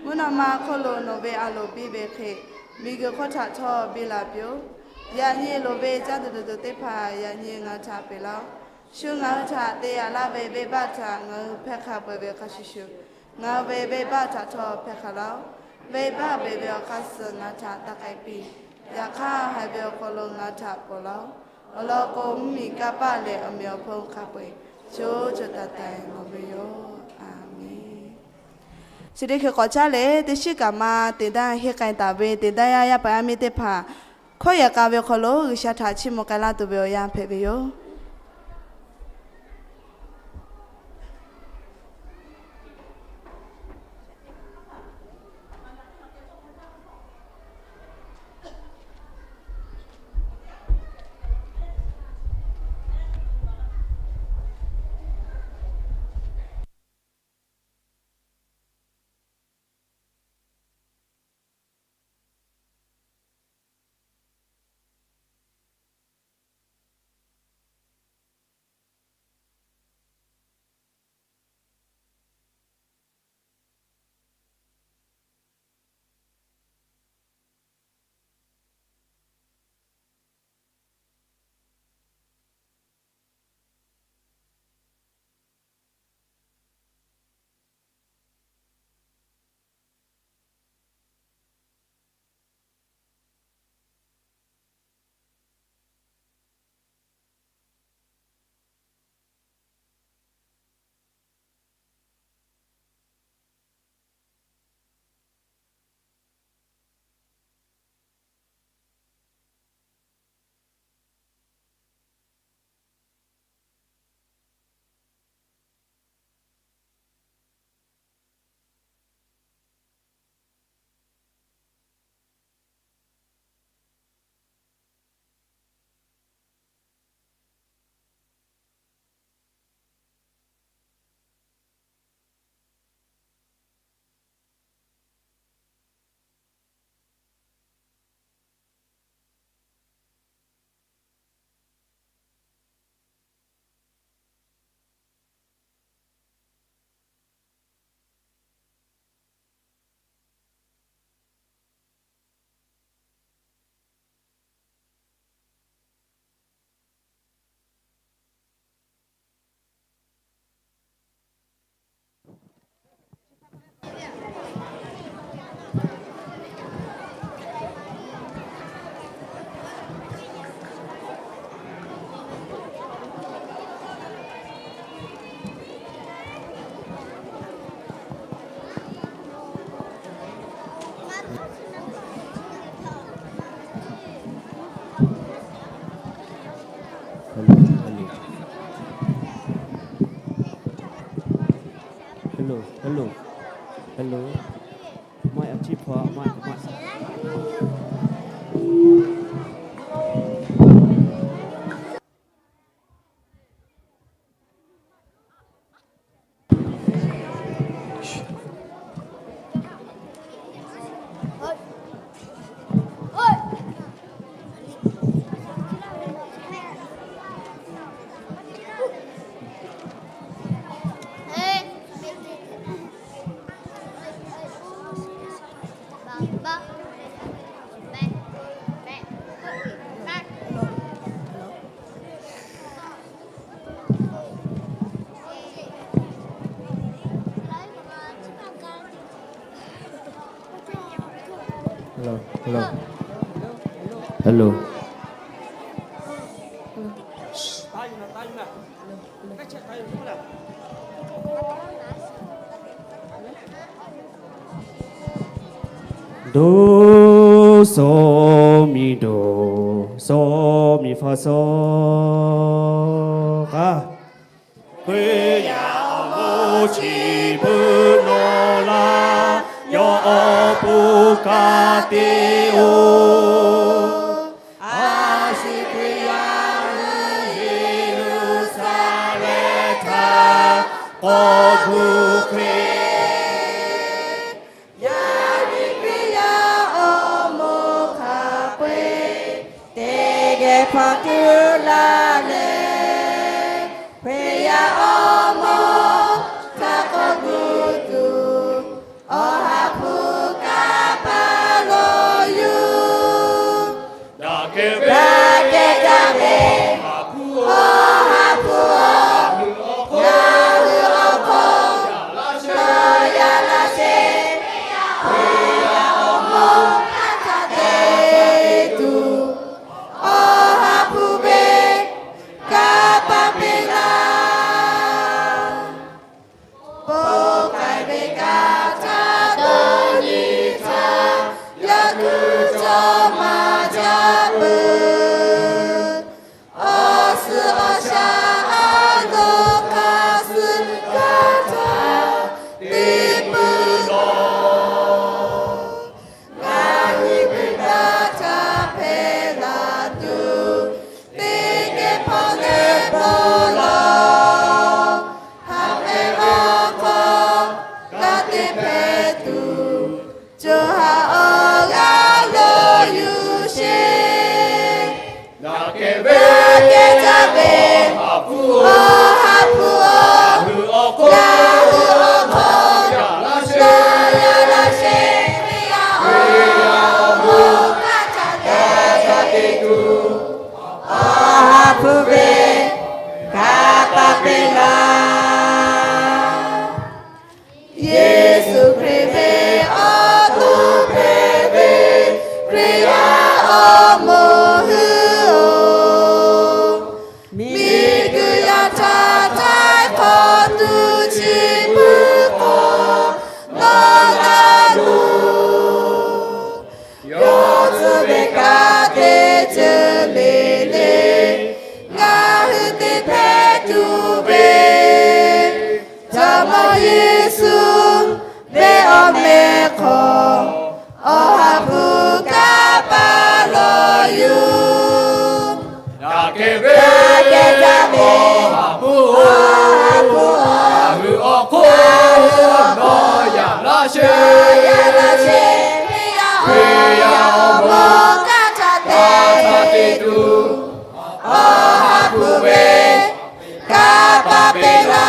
Mvuhˇ naw ma hk'oˆ lo nawˬ ve a loˍ biˇ ve hk'e, miˬguiˬ hk'oˆ htaꞈ htawˇ biˇ la piˇ-oˆ. Yaꞈ nyi loˍ ve caˇ tuˬ dawˬ tuˬ teˇ hpaˍ yaꞈ nyi ngaˬ hui htaꞈ peꞈ laˇ-oˆ. Shu ngaˬ hui htaꞈ te yaꞈ laˇ ve venˇbaˆ htaꞈ ngaˬ hui hpehˇ hk'a peu-eˬ ve hk'a shuˍ shuˍ, ngaˬ hui ve venˇbaˆ htaꞈ htawˇ hpehˇ hk'a laˇ-oˆ. Venˇbaˆ beˬ ve awˬ hk'aˇ suh ngaˬ hui htaꞈ taˇ k'ai piˇ. Yaꞈ hk'aˇ, haiˬ ve awˬ hk'aw lo ngaˬ hui htaꞈ ponˬ laˇ-oˆ. Awˬ lawn k'o, mvuhˇ miˬ kanˇ paˆ leh awˬ meꞈ awˬ hponˇ hk'a peu-eˬ co co taiˍ taiˍ nawˬ ve yoˬ. A menˬ. Chi teˇ hkui k'awꞈ caˉ leh, teˇ shiˉ kaꞈ ma te daˇ henˇ k'ai taˍ ve te daˇ yaˇ yaˇ paˍ yaˇ miˇ teˇ hpaˍ hkawˇ yehˬ k'a ve awˬ hk'aw lo G'uiˬsha htaꞈ chiˇ mvuh k'ai laˇ tuˬ ve awˬ yanˇ hpehꞈ ve yoˬ. Hello. Maˇ a ciˉ hpaw maˇ maˇ. Hello, hello, hello. Do, so, mi, do, so, mi, fa, so, k'a. Hkriꞈ yaˇ awˬ moˍ chi beuꞈ nawˬ laˇ, yawˇ awˬ pon ka te-o. A shu Hkriꞈ yaˇ hui Yeˍruˆsaˍlehnˍ htaꞈ k'awꞈ gu hk'e, yaˇ miˇ Hkriꞈ yaˇ awˬ moˍ hk'a peu-eˬ teˇ geh hpaw kuiˬ laˇ leh, Hkriꞈ yaˇ awˬ moˍ htaꞈ k'awꞈ gu tuˬ, Awˬ ha hpu kanˇ paˆ lo yuˬ. Daꞈ kehˬ ve, daꞈ kehˬ jaˇ ve, Awˬ ha hpu-oˬ, ngaˬ hui awˬ hk'aw lo yaꞈ laˇ sheˍ. Hkriꞈ yaˇ awˬ moˍ htaꞈ te tuˬ, Awˬ ha hpu ve kanˇ paˆ piˇ laˇ. Bon k'ai ve kaꞈ htaˇ, dawˇ nyi htaˇ, yaꞈ kuiˬ cawˬ maˇ jaˇ peuˬ. Awˬ suhˍ awˬ shaˍ a loˍ hk'a suh kaꞈ htaˇ, te peuˬ lawˬ. Ngaˬ hui Hkriꞈ yaˇ htaꞈ hpehˇ la tuˬ, teˇ geh hpaw leh bon lawˬ. Ha hpehꞈ awˬ hk'aw g'a te hpehꞈ tuˬ, co ha awˬ g'aˇ lo yuˬ sheˍ. Daꞈ kehˬ ve, daꞈ kehˬ jaˇ ve, Awˬ ha hpu-oˬ, ngaˬ hui awˬ hk'aw lo yaꞈ laˇ sheˍ, yaꞈ laˇ sheˍ. Hkriꞈ yaˇ awˬ moˍ htaꞈ te tuˬ, Awˬ ha hpu ve kanˇ paˆ piˇ laˇ. Yeˍsuˆ Hkriꞈ ve awˬ to hpehꞈ ve Hkriꞈ yaˇ awˬ moˍ hui-oˬ, miˬguiˬ yaˇ htaꞈ htaiˍ hk'awꞈ tuˬ chi beuꞈ k'awꞈ nawˬ g'a loˬ. Yawˇ tcuh ve kanˉ te ceuˬ le le, ngaˬ hui te hpehꞈ tuˬ ve, Jawˇmawˇ Yeˍsuˆ ve awˬ meh hk'aw, Awˬ ha hpu kanˇ paˆ lawˬ yuˬ. Daꞈ kehˬ ve, daꞈ kehˬ jaˇ ve, Awˬ ha hpu-oˬ, ngaˬ hui awˬ hk'aw lo yaꞈ laˇ sheˍ, yaꞈ laˇ sheˍ. Hkriꞈ yaˇ awˬ moˍ htaꞈ te tuˬ, Awˬ ha hpu ve kanˇ paˆ piˇ laˇ.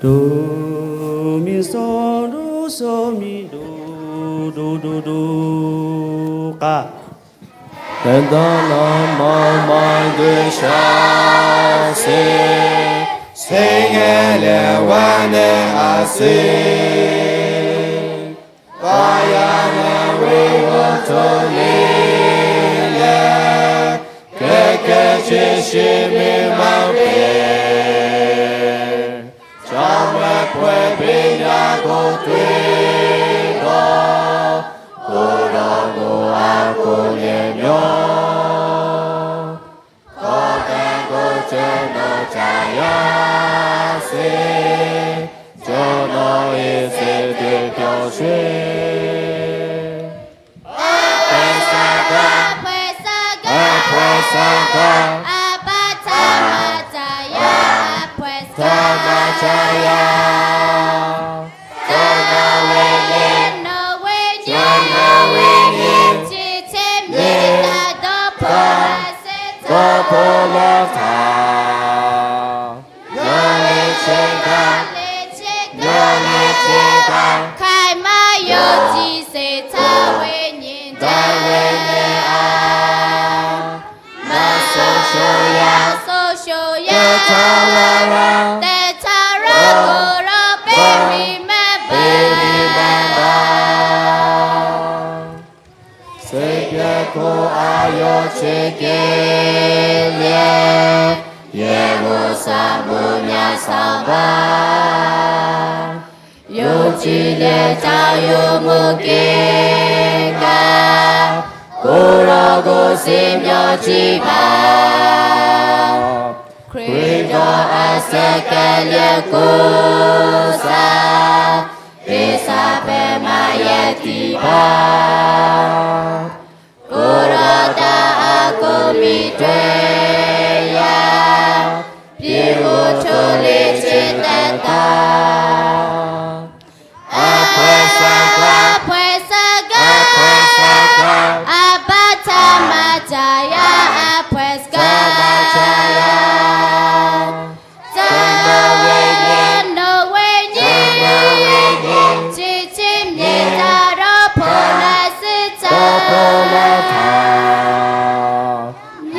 Tuˬ miˬ suh nuˇ suh miˬ duˬ duˬ duˬ duˬ k'aꞈ, hpehꞈ dawˇ law maw maw geuˆ sha sheˍ, sheˍ ngeh leh vaˇ nehˬ a suˍ, k'aˍ yaˇ nehˬ ve awˬ htoꞈ le leh, hkeh hkeh chi shiˍ miˬ maˇ peˍ. Chaw mehˆ pawehˇ beˇ nyaˇ k'o tuˬ ve dawˇ, k'oˆ dawˇ k'o a k'oˆ leh myaw, kawˆ k'ai k'o cawˬ nawˬ caˍ yaˇ sheˍ, cawˬ nawˬ ve sheˍ teˇ pawˆ sheˍ. A hpawehˇ suh gaˇ, a hpawehˇ suh gaˇ, a hpawehˇ suh gaˇ, a pa htaˇ maˇ caˍ yaˇ, a hpawehˇ suh gaˇ, a pa htaˇ maˇ caˍ yaˇ. Cawˬ nawˬ ve nyi, nawˬ ve nyi, nawˬ ve nyi, chi teˇ miˬ taˇ dawˇ hpawˇ leh suh, dawˇ hpawˇ leh htaꞈ, yawˇ lehˬ chehˇ gaˇ, yawˇ lehˬ chehˇ gaˇ, hk'aiˬ maˇ yawˇ chi sheˍ htaˇ ve nyi daꞈ ve nyi a. Maˇ suh sho yaˇ, suh sho yaˇ, teˇ htaˇ laˇ laˇ, teˇ htaˇ laˇ k'o, rawˇ peˇ miˬ maˇ baˬ. Suh pehˍ hk'o a yawˇ chehˇ kehˬ leh, yehˬ g'uˇ suhˍ bon yaˇ suhˍ baˬ. Yawˇ chi lehˬ ca yawˇ mawˬ kehˬ kaꞈ, k'oˆ law k'o, suh yawˇ chi baˬ. Hkriꞈ dawˇ a suh kehˬ leh k'oˆ shaˍ, teˇ shaˍ pehˍ maˇ yehˬ tiˍ baˬ. K'oˆ law taˇ a k'oˆ miˬ tuˬ yaˇ, piˇ g'uˇ hto le chi teh taˍ. A hpawehˇ suh gaˇ, a hpawehˇ suh gaˇ, a hpawehˇ suh gaˇ, a pa htaˇ maˇ caˍ yaˇ, a hpawehˇ suh gaˇ, a pa htaˇ maˇ caˍ yaˇ. Cawˬ nawˬ ve nyi, nawˬ ve nyi, nawˬ ve nyi, chi chi miˬ taˇ dawˇ hpawˇ leh suh htaˇ, dawˇ hpawˇ leh htaˇ,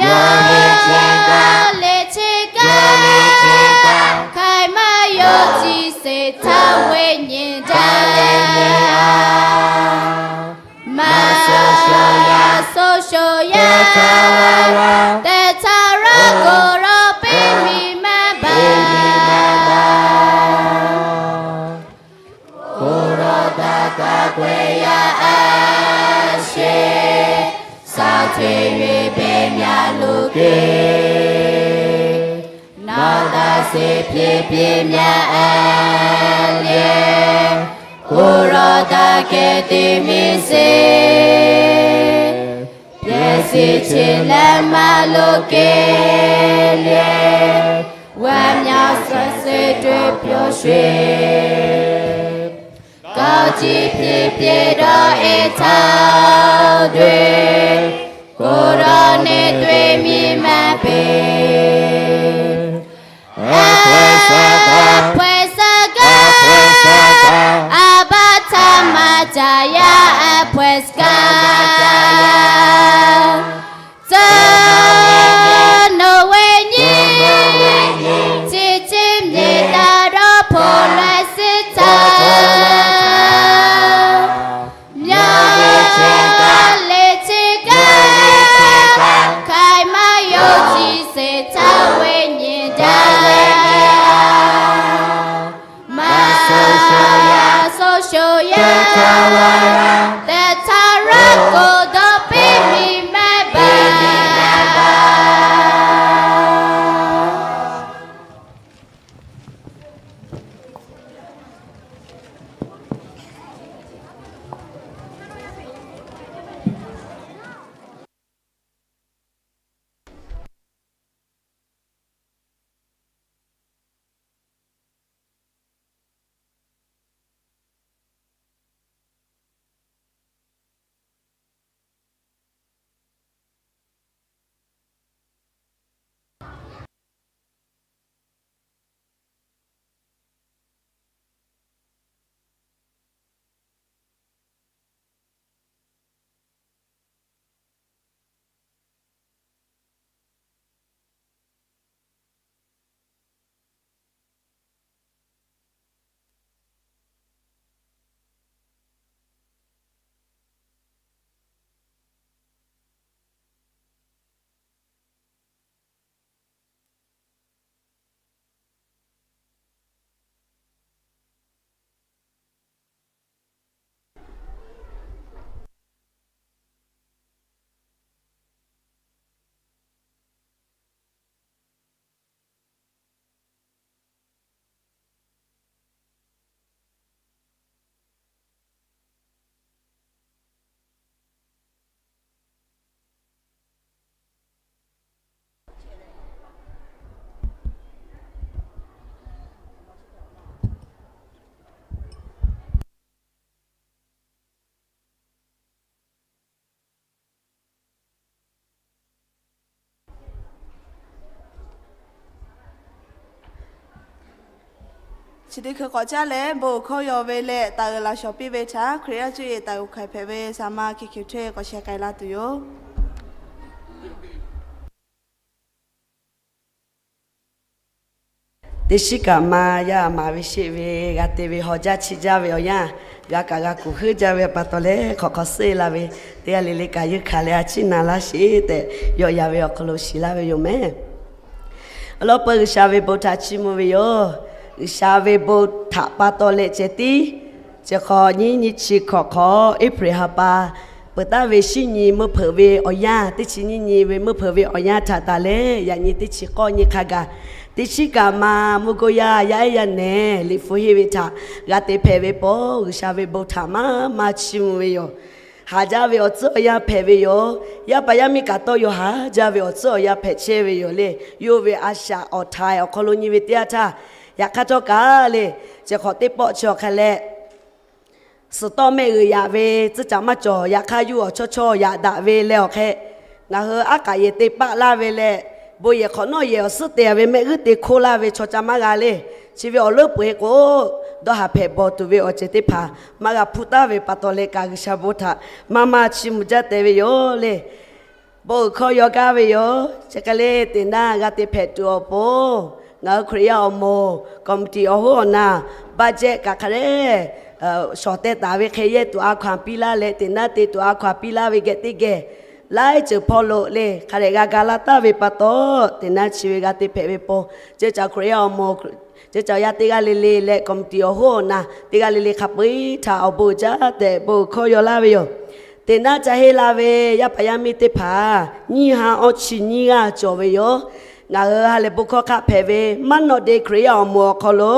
yawˇ lehˬ chehˇ gaˇ, yawˇ lehˬ chehˇ gaˇ, yawˇ lehˬ chehˇ gaˇ, hk'aiˬ maˇ yawˇ chi sheˍ htaˇ ve nyi daꞈ ve nyi a. Maˇ suh sho yaˇ, suh sho yaˇ, teˇ htaˇ laˇ laˇ, teˇ htaˇ laˇ k'o, rawˇ peˇ miˬ maˇ baˬ. K'oˆ law taˇ kaˇ k'ai yaˇ a sheˍ, shaˍ hteˇ ve pehˇ myaˇ lo kehˬ. Naˍ daꞈ sheˍ piˇ piˇ myaˇ a lehˬ, k'oˆ law taˇ kehˬ teˇ miˬ sheˍ. Pehˇ sheˍ chi leh maˇ lo kehˬ leh, vaˇ myaˇ suhˍ sheˍ tuˬ pyaw sheˍ. Kawˆ chi piˇ piˇ dawˇ e htaˇ tuˬ, k'oˆ dawˇ neˇ tuˬ miˬ maˇ peˍ. A hpawehˇ suh gaˇ, a hpawehˇ suh gaˇ, a hpawehˇ suh gaˇ, a pa htaˇ maˇ caˍ yaˇ, a hpawehˇ suh gaˇ. Cawˬ nawˬ ve nyi, nawˬ ve nyi, chi chi miˬ taˇ dawˇ hpawˇ leh suh htaˇ, myaˇ lehˬ chehˇ gaˇ, hk'aiˬ maˇ yawˇ chi sheˍ htaˇ ve nyi daꞈ ve nyi a. Maˇ suh sho yaˇ, suh sho yaˇ, teˇ htaˇ laˇ laˇ, teˇ htaˇ laˇ k'o, dawˇ peˇ miˬ maˇ baˬ. Chi teˇ hkui k'awꞈ caˇ leh bon uiˍ hkawˇ yaw ve leh taˍ uiˍ laꞈ shawˍ piˇ ve htaꞈ Hkriꞈ yaˇ cuˇ yiˍ taˍ uiˍ hk'aiˍ hpehꞈ ve saˍ ma Hkiˬ Hkiˬ Hteˇ k'awꞈ sheh k'ai laˇ tuˬ yoˬ. Teˇ shiˉ kaꞈ ma yaˇ maˍ ve sheˆ ve g'a te ve haw jaˇ chi jaˇ ve awˬ yanˇ, g'a kaꞈ g'a kuˬ heuˆ jaˇ ve pa taw leh hk'awꞈ hk'awꞈ suhˉ e la ve, teˇ g'aˇ le le kaꞈ yeunˇ hkanˍ leh a ciˉ na laˇ sheˍ tehꞈ, yawˆ yan ve awˬ hk'aw lo shiˍ laˇ ve yoˬ mehˍ. Awˬ lawn peuˬ G'uiˬsha ve bon htaꞈ chiˇ mvuh ve yoˬ. G'uiˬsha ve bon htaꞈ pa taw leh ceh tiˉ, chi hk'awꞈ nyiˇ nyiˇ chi hkawꞈ hk'aw April ha pa peuˬ taˍ ve shinˉ nyi meuˇ hpeuꞈ ve awˬ yanˇ, teˇ chi nyiˇ nyi ve meuˇ hpeuꞈ ve awˬ yanˇ htaꞈ taˍ leh yaꞈ nyi teˇ chi k'awˇ nyi hk'a gaˬ, teˇ shiˉ kaꞈ ma mvuhˇ goˇ yaˇ yaˇ ehˉ yaˇ nehˬ Liꞈ hpu henˇ ve htaꞈ g'a te hpehꞈ ve pawˬ G'uiˬsha ve bon htaꞈ maˇ maˇ chiˇ mvuh ve yoˬ. Haˍ jaˇ ve awˬ tcuhˉ awˬ yanˇ hpehꞈ ve yoˬ. Yaˇ paˍ yaˇ miˇ kaꞈ tawˇ yaw haˍ jaˇ ve awˬ tcuhˉ awˬ yanˇ hpehꞈ chehˇ ve yoˬ le. Yawˇ ve a shaꞈ awˬ htaiˍ awˬ hk'aw lo nyi ve teˇ yanˇ htaˇ, yaꞈ hk'aˇ htawˇ kaꞈ le, chi hk'awꞈ teˇ pawˆ chi awˬ hk'e leh suhˍ tawˇ mehˆ g'uiˬ yaꞈ ve tcuhˇ caꞈ maˇ cawˬ. Yaꞈ hk'aˇ yawˇ awˬ chawˇ chawˇ yaꞈ daꞈ ve leh awˬ hk'e, ngaˬ hui aˉ k'aꞈ yehˬ te paˆ laˇ ve leh, bon yehˬ hk'awꞈ nawˉ yehˬ awˬ suhˉ te ve mehˆ g'uˉ te hkoˇ laˇ ve chaw ca maˇ g'a le. Chi ve awˬ leuˉ peu-eˬ k'o, dawˇ haˍ hpehꞈ bawˬ tuˬ ve awˬ ceuˬ teˇ hpaˍ maˇ g'a hpuˇ taˍ ve pa taw leh kaꞈ G'uiˬsha bon htaꞈ maˇ maˇ chiˇ mvuh jaˇ tehꞈ ve yoˬ le. Bon uiˍ hkawˇ yaw gaˇ ve yoˬ. Chi hk'e le teꞈ naˇ g'a te hpehꞈ tuˬ awˬ pon, ngaˬ hui Hkriꞈ yaˇ awˬ moˍ committee awˬ hoˉ awˬ na budget kaꞈ hk'a dehꞈ shawˍ teh taˍ ve hk'e yehˇ tuˬ a hkaw-anˬ piˇ laˇ leh teꞈ naˇ te tuˬ a hkaw-anˬ piˇ laˇ ve geh teˇ geh laiˉ ceuˬ hpawˇ lo le hk'a dehꞈ g'a ga laˇ taˍ ve pa taw, teꞈ naˇ chi ve g'a te hpehꞈ ve pon, ceˇ caˬ Hkriꞈ yaˇ awˬ moˍ, ceˇ caˬ yaˇ teˇ g'aˇ le le leh committee awˬ hoˉ awˬ na teˇ g'aˇ le le hk'a peu-eˬ htaꞈ awˬ bon uiˍ jaˇ tehꞈ bon uiˍ hkawˇ yaw laˇ ve yoˬ. Teꞈ naˇ ca henˇ la ve yaˇ paˍ yaˇ miˇ teˇ hpaˍ nyiˇ ha awˇ chi nyiˇ g'aˇ cawˬ ve yoˬ. Ngaˬ hui ha lehˬ bon hkawˇ hk'aˆ hpehꞈ ve maˇ nawˆ de Hkriꞈ yaˇ awˬ moˍ awˬ hk'aw lo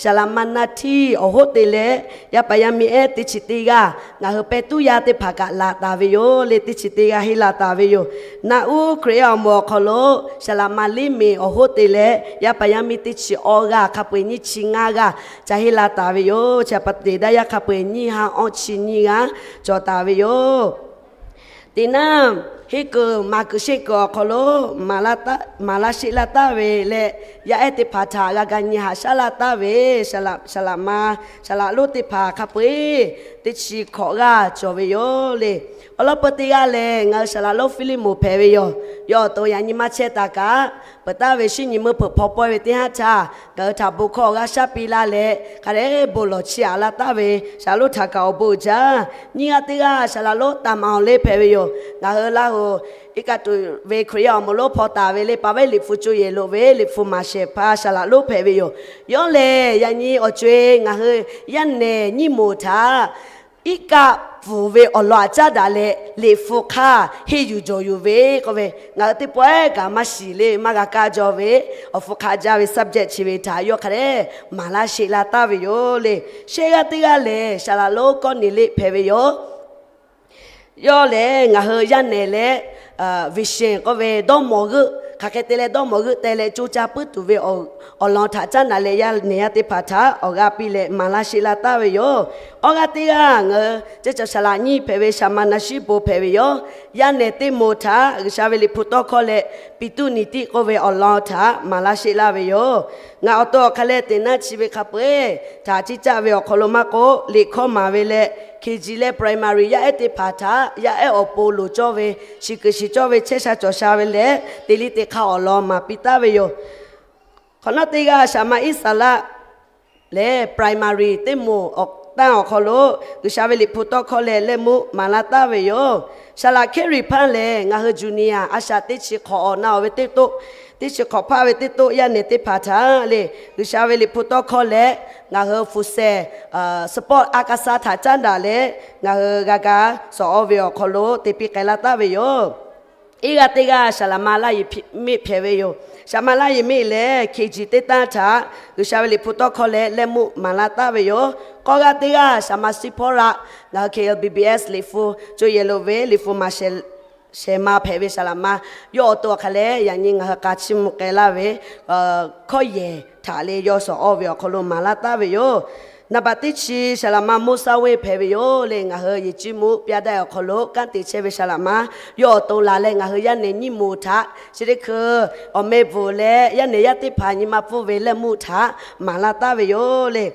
Saˍ laꞈ ma naˇ htiˇ awˬ hoˉ te leh yaˇ paˍ yaˇ miˇ ehˉ teˇ chi teˇ g'aˇ ngaˬ hui pehˇ tuˉ yaˇ teˇ hpaˍ kaꞈ laꞈ taˍ ve yoˬ le. Teˇ chi teˇ g'aˇ henˇ la taˍ ve yoˬ. Naˆ uˉ Hkriꞈ yaˇ awˬ moˍ awˬ hk'aw lo Saˍ laꞈ ma liˇ meˍ awˬ hoˉ te leh yaˇ paˍ yaˇ miˇ teˇ chi awˇ g'aˇ hk'a peu-eˬ nyiˇ chi ngaˇ g'aˇ ca henˇ la taˍ ve yoˬ. Chi pa taw teꞈ daˇ yaˇ hk'a peu-eˬ nyiˇ ha awˇ chi nyiˇ g'aˇ cawˬ taˍ ve yoˬ. Teꞈ naˇ henˇ kuiˬ maˍ kuiˬ sheˆ kuiˬ awˬ hk'aw lo maˍ laˇ sheˆ laˇ taˍ ve leh, yaˇ ehˉ teˇ hpaˍ htaꞈ g'a ga nyi haꞈ shaˉ laˇ taˍ ve saˍ laꞈ ma, saˍ laꞈ lonˉ teˇ hpaˍ hk'a peu-eˬ teˇ chi hkawꞈ g'aˇ cawˬ ve yoˬ le. Awˬ lawn peu teˇ g'aˇ lehˬ, ngaˬ hui saˍ laꞈ lonˉ Fiˇliˇmonˍ hpehꞈ ve yoˬ. Yawˇ awˬ to yaꞈ nyi maˇ chehˇ taˍ kaꞈ, peuˬ taˍ ve shinˉ nyi meuˇ hpeuꞈ hpaw pawehˇ ve teˇ haˉ htaˇ, ngaˬ hui htaꞈ bon hkawˇ g'a shaˉ piˇ laˇ leh hk'a dehꞈ bon lawˬ chiˇ aꞈ laˇ taˍ ve saˍ laꞈ lonˉ htaꞈ kaꞈ awˬ bon uiˍ jaˇ. Nyiˇ g'aˇ teˇ g'aˇ saˍ laꞈ lonˉ taˍ maˍ awˬ le hpehꞈ ve yoˬ. Ngaˬ hui Laˇ huˍ iˉ kaˆ tuꞈ ve Hkriꞈ yaˇ awˬ moˍ lonˉ hpaw taˍ ve le, paˍ vehˉ Liꞈ hpu co yehˬ lo ve Liꞈ hpu maˍ shehˍ hpaˇ saˍ laꞈ lonˉ hpehꞈ ve yoˬ. Yawˇ lehˬ yaꞈ nyi awˬ co-e ngaˬ hui yaˇ nehˬ nyiˇ moˍ htaꞈ iˉ kaˆ pfuhˍ ve awˬ lawn aꞈ caˉ daꞈ leh Liꞈ hpu hk'aˇ henˇ yuˬ jawˬ yuˬ ve k'oˆ ve, ngaˬ hui teˇ pawehˇ kaꞈ maˇ shiˍ le, maˇ g'a kaˇ jaw ve awˬ hpu hk'aˆ jaˇ ve subject chi ve htaꞈ yawˇ hk'a dehꞈ maˍ laˇ sheˆ laˇ taˍ ve yoˬ le. Shehˆ g'aˇ teˇ g'aˇ lehˬ, saˍ laꞈ lonˉ Kawˇneˍliˆ hpehꞈ ve yoˬ. Yawˇ lehˬ ngaˬ hui yaˇ nehˬ leh vision k'oˆ ve dawˇ mawˬ g'euˆ, hk'aˬ hk'e te leh dawˇ mawˬ g'euˆ te leh co caˇ puiˉ tuˬ ve awˬ lawn htaꞈ caˉ naꞈ leh yaˇ nehˬ yaˇ teˇ hpaˍ htaꞈ awˬ g'aˇ piˇ leh maˍ laˇ sheˆ laˇ taˍ ve yoˬ. Awˬ g'aˇ teˇ g'aˇ ngaˬ hui ceˇ caˬ saˍ laꞈ nyiˇ hpehꞈ ve saˍ ma naˍ shiˉ bon hpehꞈ ve yoˬ. Yaˇ nehˬ teˇ moˍ htaꞈ G'uiˬsha ve Liꞈ hpu tawˇ hkawˇ leh piˍ tuˇ niˍ tiˆ k'oˆ ve awˬ lawn htaꞈ maˍ laˇ sheˆ laˇ ve yoˬ. Ngaˬ awˬ to awˬ hk'aˇ leh teꞈ naˇ chi ve hk'a peu-eˬ htaꞈ ciˇ caˆ ve awˬ hk'aw lo maˇ k'oˆ, liꞈ hkawˇ maˍ ve leh K G leh primary yaˇ ehˉ teˇ hpaˍ htaꞈ yaˇ ehˉ awˬ pon loˍ cawˇ ve, shiˍ kuiˬ shiˍ cawˇ ve, chehˇ sha cawˬ sha ve leh teꞈ liˇ teꞈ hk'aˇ awˬ lawn maˍ piˇ taˍ ve yoˬ. Hk'awꞈ nawˉ teˇ g'aˇ saˍ ma Iˉsaˍlaˆ lehˬ primary teˇ moˍ awˬ tanˇ awˬ hk'aw lo G'uiˬsha ve Liꞈ hpu tawˇ hkawˇ leh lehˇ muˇ maˍ laˇ taˍ ve yoˬ. Saˍ laꞈ Hkehˉ riˍ hpaˇ lehˬ, ngaˬ hui junior a shaꞈ teˇ chi hk'awꞈ awˬ na awˬ ve teˇ toˆ, teˇ chi hk'awꞈ hpaˇ ve teˇ toˆ yaˇ nehˬ teˇ hpaˍ htaꞈ le, G'uiˬsha ve Liꞈ hpu tawˇ hkawˇ leh ngaˬ hui fuˍ sehˍ support a ka sa htaꞈ caˉ daꞈ leh ngaˬ hui g'a ga sawˍ awˇ ve awˬ hk'aw lo te piˇ k'ai laˇ taˍ ve yoˬ. Iˉ g'aˇ teˇ g'aˇ saˍ laꞈ ma Laˇ yeˬ miˆ hpehꞈ ve yoˬ. Saˍ laꞈ ma Laˇ yeˬ miˆ lehˬ K G teˇ tanˇ htaꞈ G'uiˬsha ve Liꞈ hpu tawˇ hkawˇ leh lehˇ muˇ maˍ laˇ taˍ ve yoˬ. K'awˇ g'aˇ teˇ g'aˇ saˍ ma Siˇ hpawˇ raꞈ, ngaˬ hui K L B B S Liꞈ hpu co yehˬ lo ve Liꞈ hpu maˍ shehˍ ma hpehꞈ ve saˍ laꞈ ma, yawˇ awˬ to awˬ hk'aˇ leh yaꞈ nyi ngaˬ hui k'a chiˇ mvuh k'ai laˇ ve hkawˇ yehˬ htaꞈ le yawˇ sawˍ awˇ ve awˬ hk'aw lo maˍ laˇ taˍ ve yoˬ. Naˍ baꞈ teˇ chi saˍ laꞈ ma Moˇsaˇ Wenˇ hpehꞈ ve yoˬ le. Ngaˬ hui Yeˍ cuˇ muˇ Pyaˇ daꞈ awˬ hk'aw lo kanˉ te chehˇ ve saˍ laꞈ ma, yawˇ awˬ to laˬ leh ngaˬ hui yaˇ nehˬ nyiˇ moˍ htaꞈ chi teˇ hkui awˬ meh bvuhˬ leh yaˇ nehˬ yaˇ teˇ hpaˍ nyi ma pfuhˇ ve lehˇ meuˇ htaꞈ maˍ laˇ taˍ ve yoˬ le.